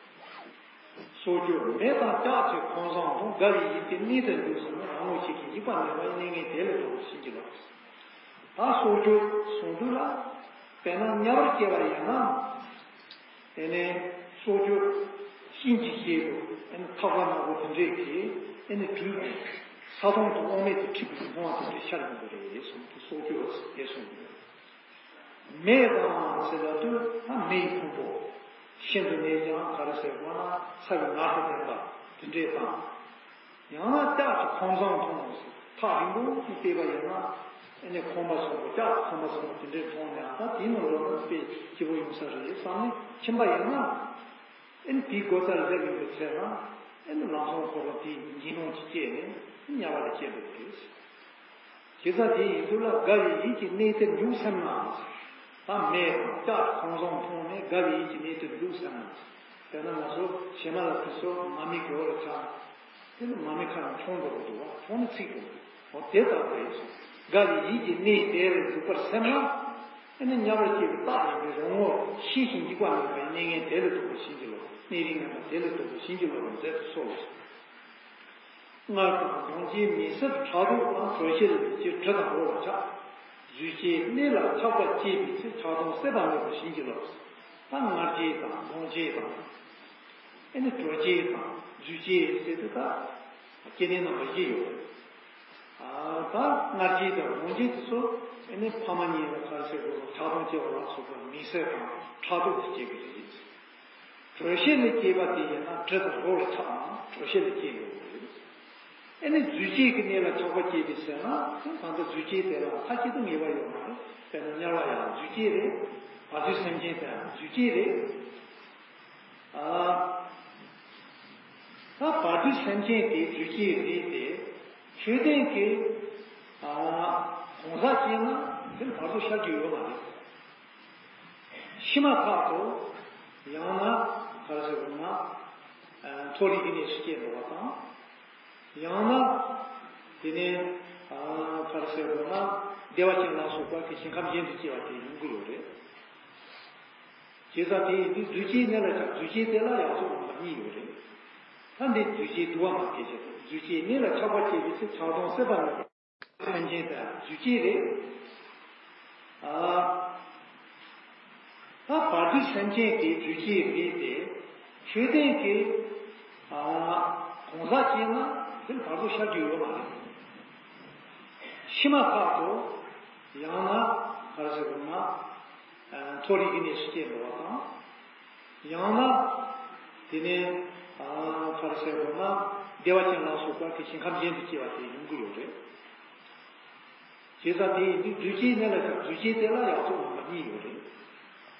སྲོག་གཅོད་མེ་དང་ལྕགས་ཀྱི་ཁང་བཟང་དང་དགའ་བའི་ཡིད་ཀྱིས་གནས་དེར་འདུག་ཟེར་ན་རང་ངོ་ཤེས་ཀྱི་འཇིགས་པ་མེད་པ་གནས་ངན་དེ་ལས་སྒྲོལ་བར་བྱིན་གྱིས་རློབས། ད་སྲོག་གཅོད་གསུངས་དུས་ལ། དཔེར་ན་དམྱལ་བར་སྐྱེ་བ་ཡིན་ན། དེ་ནས་སྲོག་གཅོད་གཤིན་རྗེའི་གཤེད་དུ་ཨེ་ནི་ཐག་པ་ནག་པོ་དེ་འདྲས་ཀྱིས་ཨེ་ནི་དུད་ས་དོང་དུ་དབང་མེད་དུ་འཁྲིད་པའི་སྣང་བ་དེ་འདྲས་ཤར་ཡོང་གི་རེད་གསུངས་ཏེ་སྲོག་གཅོད་དེ་གསུངས་ཡོད། མེ་དང་ཟེར་ལབ་དུས་ད་མེ་ཡི་ཕུང་པོ། ཤིན་ཏུ་ནས་ཀྱང་ག་རེ་ཟེར་དགོས་ན་ཚ་བའི་ངར་དུ་ལྡན་པ་དེ་འདྲས་དང་། ཡང་ན་ལྕགས་ཀྱི་ཁང་བཟང་མཐོང་ངོ་། ཐག་རིང་པོ་ཞིག་བལྟས་པ་ཡིན་ན། ཨེ་ནས་ཁང་པ་བཟང་པོ་ལྕགས་ཀྱི་ཁང་པ་བཟང་པོ་དེ་འདྲས་མཐོང་ནས། ཨ་ད་དེའི་ནང་ལོགས་ན་དཔེ་སྐྱིད་པོ་ཡོང་ས་རེད་བསམ་ནས་ཕྱིན་པ་ཡིན་ན། ཨེ་ནས་དེའི་སྒོ་རྩར་སླེབས་ཡོང་པའི་ཚེ་ན། ཨེ་ནས་ལམ་སང་ཁོ་རང་དེའི་འཇིགས་སྣང་ཅིག་སྐྱེས་ནས་དམྱལ་བ་ལ་སྐྱེས་འགྲོ་གི་རེད། དེ་ཙང་དེ་ཡིན་དུས་ལ་དགའ་བའི་ཡིད་ཀྱི་གནས་དེར་འཇུག་སེམས་ན། ད་མེ་དང་ལྕགས་ཀྱི་ཁང་བཟང་མཐོང་ནས་དགའ་བའི་ཡིད་ཀྱི་གནས་དེར་འཇུག་སེམས་ན། དཔེར་ན་ང་ཚོ་བྱེ་མ་ལ་ཁུ་སོ་མ་མི་གི་འོག་ལ་ཆགས། དེ་ནི་མ་མི་ཁ་ནས་མཆོང་འགྲོ་གི་འདུག་བ། མཆོང་ནས་ཚིག་འགྲོ་གི་འདུག་འོ་དེ་ལྟ་བུ་རེད། དགའ་བའི་ཡིད་ཀྱི་གནས་དེར་འཇུག་པར་སེམས་ན། ཨེ་ནི་དམྱལ་བར་སྐྱེ་བའི་རྟགས་ཡིན་པའི་རང་ངོ་ཤེས་ཤིང་འཇིགས་པ་མེད་པའི་གནས་ངན་དེ་ལས་ལྡོག་པར་བྱིན་གྱིས་རློབས། གནས་རིགས་ངན་པ་དེ་ལས་ལྡོག་པར་བྱིན་གྱིས་རློབས་པར་མཛད་དུ་གསོལ། མངལ་དང་གདོང་བཅས་མི་བཟད་ཕྲག་དོག་དང་། དྲོད་གཤེར་ལས་སྐྱེས་དྲི་དང་རོ་ལ་ཆགས། རྫུས་སྐྱེས་གནས་ལ་ཆགས་པ་སྐྱེས་པའི་ཚེ། ཆགས་སྡང་སྲེད་པ་མེད་པར་བྱིན་གྱིས་རློབས། ད་མངལ་སྐྱེས་དང་གདོང་བཅས་དང་། ཨེ་ནི་དྲོད་སྐྱེས་དང་རྫུས་སྐྱེས་ཟེར་དུས་ད་སྐྱེ་གནས་རྣམ་པ་བཞི་ཡོད་རེད། ཨ་ད་མངལ་སྐྱེས་དང་གདོང་སྐྱེས་དེ་ཚོ་ཨེ་ནི་ཕ་མ་གཉིས་ལ་ག་རེ་ཟེར་དགོས། ཆགས་སྡང་སྐྱེ་བ་ལ་སོགས་པ་མི་བཟད་དང་ཕྲག་དོག་གིས་སྐྱེ་གི་རེད། དྲོད་གཤེར་ལས་སྐྱེས་པ་དེ་ཡིན་ན་དྲི་དང་རོ་ལ་ཆགས་ན་དྲོད་གཤེར་ལས་སྐྱེས་ཡོང་གི་རེད། ཨེ་ནི་རྫུས་སྐྱེས་ཀྱི་གནས་ལ་ཆགས་པ་སྐྱེས་པའི་ཚེ་ན། ད་ལྟ་རྫུས་སྐྱེས་དེ་ལ་ཁ་སྐྱེ་སྡུག་ངེས་པ་ཡོད་མ་རེད། དཔེར་ན་དམྱལ་བ་ཡང་རྫུས་སྐྱེས་རེད། བར་དོའི་སེམས་ཅན་དེ་ཡང་རྫུས་སྐྱེས་རེད། ཨ། ད་བར་དོའི་སེམས་ཅན་དེ་རྫུས་སྐྱེས་རེད་དེ། ཆོས་ལྡན་གྱི་ཨ་གང་ཟག་སྐྱེས་ན་དེ་ལ་བར་དོ་ཤར་རྒྱུ་ཡོད་མ་རེད། ཤི་མ་ཐག་ཏུ་ཡང་ན་ག་རེ་ཟེར་དགོས་ན། ཨ་མཐོ་རིས་ཀྱི་གནས་སུ་སྐྱེ་འགྲོ་བ་དང་། ཡང་ན་དེ་ནས་ཨ་ག་རེ་ཟེར་དགོས་ན་བདེ་བ་ཅན་ལ་སོགས་པ་གི་ཞིང་ཁམས་གཞན་དུ་སྐྱེ་བ་དེ་ཡོང་གི་ཡོད་རེད། བྱས་ཙང་དེ་ཡིན་དུས་རྫུས་སྐྱེས་གནས་ལ་ཆགས། རྫུས་སྐྱེས་དེ་ལ་ཡག་བཙོག་རྣམ་པ་གཉིས་ཡོད་རེད། ད་འདི་རྫུས་སྐྱེས་བསྡུ་བ་མ་སྐྱེས་བྱས་ཏེ། རྫུས་སྐྱེས་གནས་ལ་ཆགས་པ་སྐྱེས་པའི་ཚེ། ཆགས་སྡང་སྲེད་པ་མེད་པ། སེམས་ཅན་དེ་རྫུས་སྐྱེས་རེད། ཨ། ད་བར་དོའི་སེམས་ཅན་དེ་རྫུས་སྐྱེས་རེད་དེ། ཆོས་ལྡན་གྱི་ཨ་གང་ཟག་སྐྱེས་ན་དེ་ལ་བར་དོ་ཤར་རྒྱུ་ཡོད་མ་རེད། ཤི་མ་ཐག་ཏུ་ཡང་ན་ག་རེ་ཟེར་དགོས་ན། ཨ་མཐོ་རིས་ཀྱི་གནས་སུ་སྐྱེ་འགྲོ་བ་དང་། ཡང་ན་དེ་ནས་ཨ་ག་རེ་ཟེར་དགོས་ན་བདེ་བ་ཅན་ལ་སོགས་པ་གི་ཞིང་ཁམས་གཞན་དུ་སྐྱེ་བ་དེ་ཡོང་གི་ཡོད་རེད། བྱས་ཙང་དེ་ཡིན་དུས་རྫུས་སྐྱེས་གནས་ལ་ཆགས། རྫུས་སྐྱེས་དེ་ལ་ཡག་བཙོག་རྣམ་པ་གཉིས་ཡོད་རེད།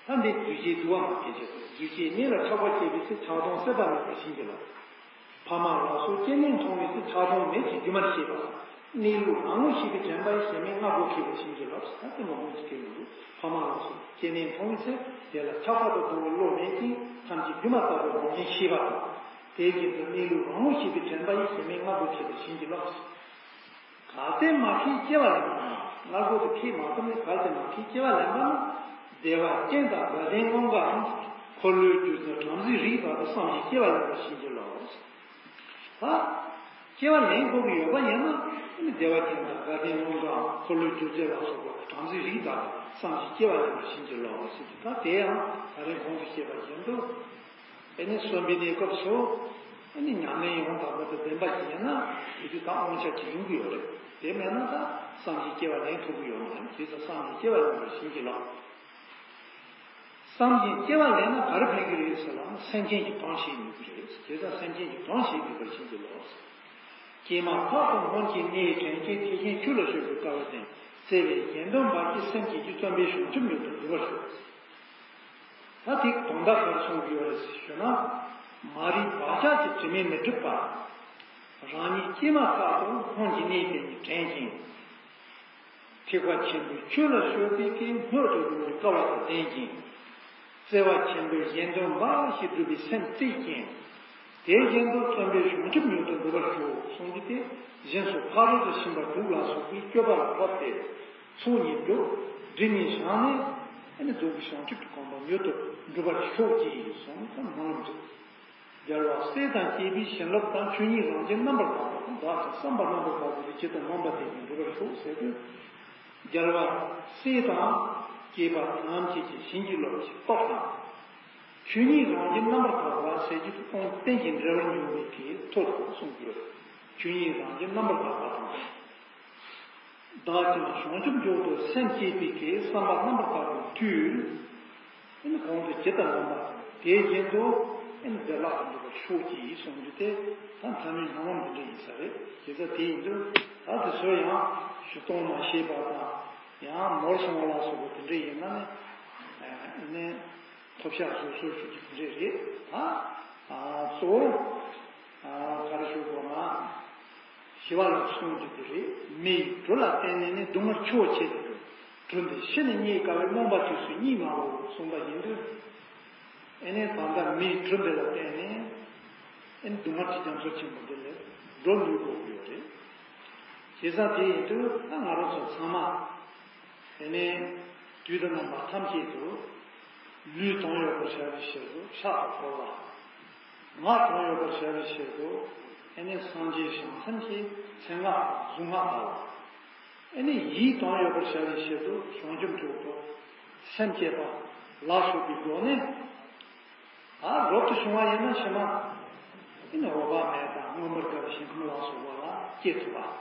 ད་འདི་རྫུས་སྐྱེས་བསྡུ་བ་མ་སྐྱེས་བྱས་ཏེ། རྫུས་སྐྱེས་གནས་ལ་ཆགས་པ་སྐྱེས་པའི་ཚེ། ཆགས་སྡང་སྲེད་པ་མེད་པར་བྱིན་གྱིས་རློབས། ཕ་མ་ལ་སོགས་སྐྱེ་གནས་མཐོང་བའི་ཚེ། ཆགས་སྡང་མེད་ཅིང་སྒྱུ་མར་ཤེས་པ། གནས་ལུགས་རང་ངོ་ཤེས་པའི་དྲན་པ་ཡིས། གཞན་མའི་སྔ་རྒོལ་མཁས་པར་བྱིན་གྱིས་རློབས། ད་དེ་མ་འོངས་ཀྱི་སྐད་ཡིན་འདུག་ཕ་མ་ལ་སོགས་སྐྱེ་གནས་མཐོང་བའི་ཚེ། དེ་ལ་ཆགས་པ་དང་ལྡོག་པའི་བློ་མེད་ཅིང་། ཐམས་ཅད་སྒྱུ་མ་ལྟ་བུར་རང་བཞིན་ཤེས་པ་དང་། དེ་བཞིན་དུ་གནས་ལུགས་རང་ངོ་ཤེས་པའི་དྲན་པ་ཡིས། གཞན་མའི་སྔ་རྒོལ་མཁས་པར་བྱིན་གྱིས་རློབས། གལ་ཏེ་མ་མཁས་སྐྱེ་བ་ལེན་པ་ན། སྔ་རྒོལ་དེ་མཁས་མ་ཐུབ་ནས་གལ་ཏེ་མ་མཁས་སྐྱེ་བ་ལེན་པ་ན། བདེ་བ་ཅན་དང་དགའ་ལྡན་རྣམས་ཀྱང་། འཁོར་ལོས་སྒྱུར་ཚུལ་བྲམ་ཟེའི་རིགས་ལྟར་དུ། བསམ་ཞིང་སྐྱེ་བ་ལེན་པར་བྱིན་གྱིས་རློབས། ད་སྐྱེ་བ་ལེན་དགོས་ཀྱི་ཡོད་པ་ཡིན་ན། བདེ་བ་ཅན་དང་དགའ་ལྡན་རྣམས་ཀྱང་། འཁོར་ལོས་སྒྱུར་ཚུལ་ལ་སོགས་པ་བྲམ་ཟེའི་རིགས་ལྟར་དུ། བསམ་ཞིང་སྐྱེ་བ་ལེན་པར་བྱིན་གྱིས་རློབས་ཟེར་གྱི། ད་དེ་ཡང་ད་རེས་གོང་དུ་བཤད་པ་བཞིན་དུ། ཨེ་ནི་གསོན་པའི་གནས་སྐབས་སུ། ཨེ་ནི་ཉམས་ལེན་ཡང་དག་པ་དང་ལྡན་པ་ཞིག་ཡིན་ན། དེ་དུས་ད་དབང་ཆ་ཅིག་ཡོང་གི་ཡོད་རེད། དེ་མེད་ན་ད་བསམ་གྱིས་སྐྱེ་བ་ལེན་ཐུབ་ཀྱི་ཡོད་མ་རེད། དེ་ཚོ་བསམ་གྱིས་སྐྱེ་བ་ལེན་པར་བྱིན་གྱིས་རློབས། བསམ་གྱིས་སྐྱེ་བ་ལེན་ན་ག་རེ་ཕན་གྱི་རེད་ཟེར་ལ། སེམས་ཅན་གྱི་གྲངས་བཤད་ནུས་ཀྱི་རེད། དེ་ཚོ་སེམས་ཅན་གྱི་གྲངས་བཤད་ནུས་པར་བྱིན་གྱིས་རློབས། སྐྱེས་མ་ཐག་ཏུ་སྔོན་གྱི་གནས་དྲན་ཅིང་། ཐེག་ཆེན་ཆོས་ལ་སྤྱོད་པའི་སྐལ་བ་ཅན། བརྩེ་བའི་གཞན་དོན་འབའ་ཞིག་སེམས་བསྐྱེད་ཀྱིས། བརྩོན་པས་བྱང་ཆུབ་མྱུར་དུ་འགྲུབ་པར་ཤོག་ད་དེ་དོན་དག་ག་རེ་གསུང་གི་ཡོད་རེད་ཞུ་ན། མ་རིག་བག་ཆགས་ཀྱི་དྲི་མས་མི་སྒྲིབ་པ། རང་ཉིད་སྐྱེས་མ་ཐག་ཏུ་སྔོན་གྱི་གནས་དེ་ཉིད་དྲན་ཅིང་། ཐེག་པ་ཆེན་པོའི་ཆོས་ལ་སྤྱོད་པའི་གི་སྔོན་དུ་འགྲོ་བའི་སྐལ་བ་དང་ལྡན་ཅིང་། བརྩེ་བ་ཆེན་པོས་གཞན་དོན་འབའ་ཞིག་སྒྲུབ་པའི་སེམས་བསྐྱེད་ཅིང་། དེ་བཞིན་དུ་བརྩོན་པས་བྱང་ཆུབ་མྱུར་དུ་འགྲུབ་པར་ཤོག་གསུངས་རྒྱུ་དེ། གཞན་སོགས་ཕ་རོལ་ཏུ་ཕྱིན་པ་དྲུག་ལ་སོགས་པའི་སྤྱོད་པ་ལ་བབས་ཏེ། ཚོགས་གཉིས་སྒྲུབ། སྒྲིབ་གཉིས་བྱང་ནས། ཨ་ནི་རྫོགས་པའི་བྱང་ཆུབ་ཀྱི་གོ་འཕང་མྱུར་དུ་འགྲུབ་པར་ཤོག་ཅེས་གསུངས་ཏེ་སྨོན་ལམ་འདེབས། རྒྱལ་བ་སྲས་དང་བཅས་པའི་བྱིན་རླབས་དང་། ཆོས་ཉིད་རང་བཞིན་རྣམ་པར་དག་པ་དང་། བདག་ཀྱང་བསམ་པ་རྣམ་པར་དག་པ་དེ་ཇི་ལྟར་མངོན་པ་དེ་བཞིན་འགྲུབ་པར་ཤོག་ཟེར་དུས། རྒྱལ་བ་སྲས་དང་བཅས་པ་ཐམས་ཅད་ཀྱི་བྱིན་གྱིས་རློབ་ཀྱི་སྟོབས་དང་། ཆོས་ཉིད་རང་བཞིན་རྣམ་པར་དག་པ་ཟེར་རྒྱུ་དེ་སྟོང་རྟེན་གྱི་འབྲེལ་བར་འབྱུང་བའི་གི་མཐུ་དང་གསུངས་ཡོད། ཆོས་ཉིད་རང་བཞིན་རྣམ་པར་དག་པ་དང་། བདག་ཀྱང་བྱང་ཆུབ་མཆོག་ཏུ་སེམས་བསྐྱེད་པའི་གི་བསམ་པ་རྣམ་པར་དག་པའི་མཐུས། ཨེ་ནི་གོང་དུ་ཇི་ལྟར་གསུངས་པ་དེ་བཞིན་དུ། ཨེ་ནི་བདེ་བླག་ཏུ་འགྲུབ་པར་ཤོག་ཅེས་གསུངས་རྒྱུ་དེ་ད་མཐའ་མའི་སྨོན་ལམ་འདི་འདྲ་ཡིན་ས་རེད། བྱས་ཙང་དེ་ཡིན་དུས་ད་དེ་ཚོ་ཡང་ཞུ་གཏོང་མ་ཤེས་པ་དང་ཡང་ནོར་སོང་བ་ལ་སོགས་པ་དེ་འདྲ་ཡིན་ན་ནི་ཨེ་ནི་ཐོབ་ཤག་བཟོ་སྲོལ་ཞུ་རྒྱུ་དེ་འདྲ་རེད། ད་གཙོ་བོ་ག་རེ་ཞུ་དགོས་ན། ཞི་བ་ལྷས་གསུངས་རྒྱུ་དེ་རེད། མི་ཡི་གྲུ་ལ་བརྟེན་ནས་ནི་སྡུག་བསྔལ་ཆེ་བ་ཆེ་སྟེ། གྲུ་འདི་ཕྱི་ནས་རྙེད་དཀའ་བས་རྨོངས་པ་དུས་སུ་རྙེད་སྨྲ་བོ་གསུངས་པ་ཡིན་དུས། ཨེ་ནས་ད་ལྟ་མིའི་གྲུ་འདི་ལ་བརྟེན་ནས་ཨེ་ནས་སྡུག་བསྔལ་གྱི་རྒྱ་མཚོ་ཆེན་པོ་འདི་ལས་སྒྲོལ་འདུལ་དགོས་ཀྱི་ཡོད་རེད། བྱས་ཙང་དེ་ཡིན་དུས་ད་ང་རང་ཚོ་ཚང་མ་ཨེ་ནས་དུས་དང་རྣམ་པ་ཐམས་ཅད་དུ་ལུས་དོན་ཡོད་པར་བྱ་བའི་ཕྱིར་དུ་ཕྱག་དང་ཕོར་པ། ངག་དོན་ཡོད་པར་བྱ་བའི་ཕྱིར་དུ་ཨེ་ནས་སངས་རྒྱས་བྱང་སེམས་ཀྱི་མཚན་སྔགས་དང་གཟུངས་སྔགས་བཏབ་པ། ཨེ་ནི་ཡིད་དོན་ཡོད་པར་བྱ་བའི་ཕྱིར་དུ་བྱང་ཆུབ་མཆོག་ཏུ་སེམས་བསྐྱེད་པ་ལ་སོགས་པའི་སྒོ་ནས། ད་རབ་ཏུ་བྱུང་བ་ཡིན་ན་ཕྱི་མ་ཨེ་ནི་འོད་དཔག་མེད་དང་མངོན་པར་དགའ་བའི་ཞིང་ཁམས་ལ་སོགས་པ་ལ་སྐྱེ་ཐུབ་པ།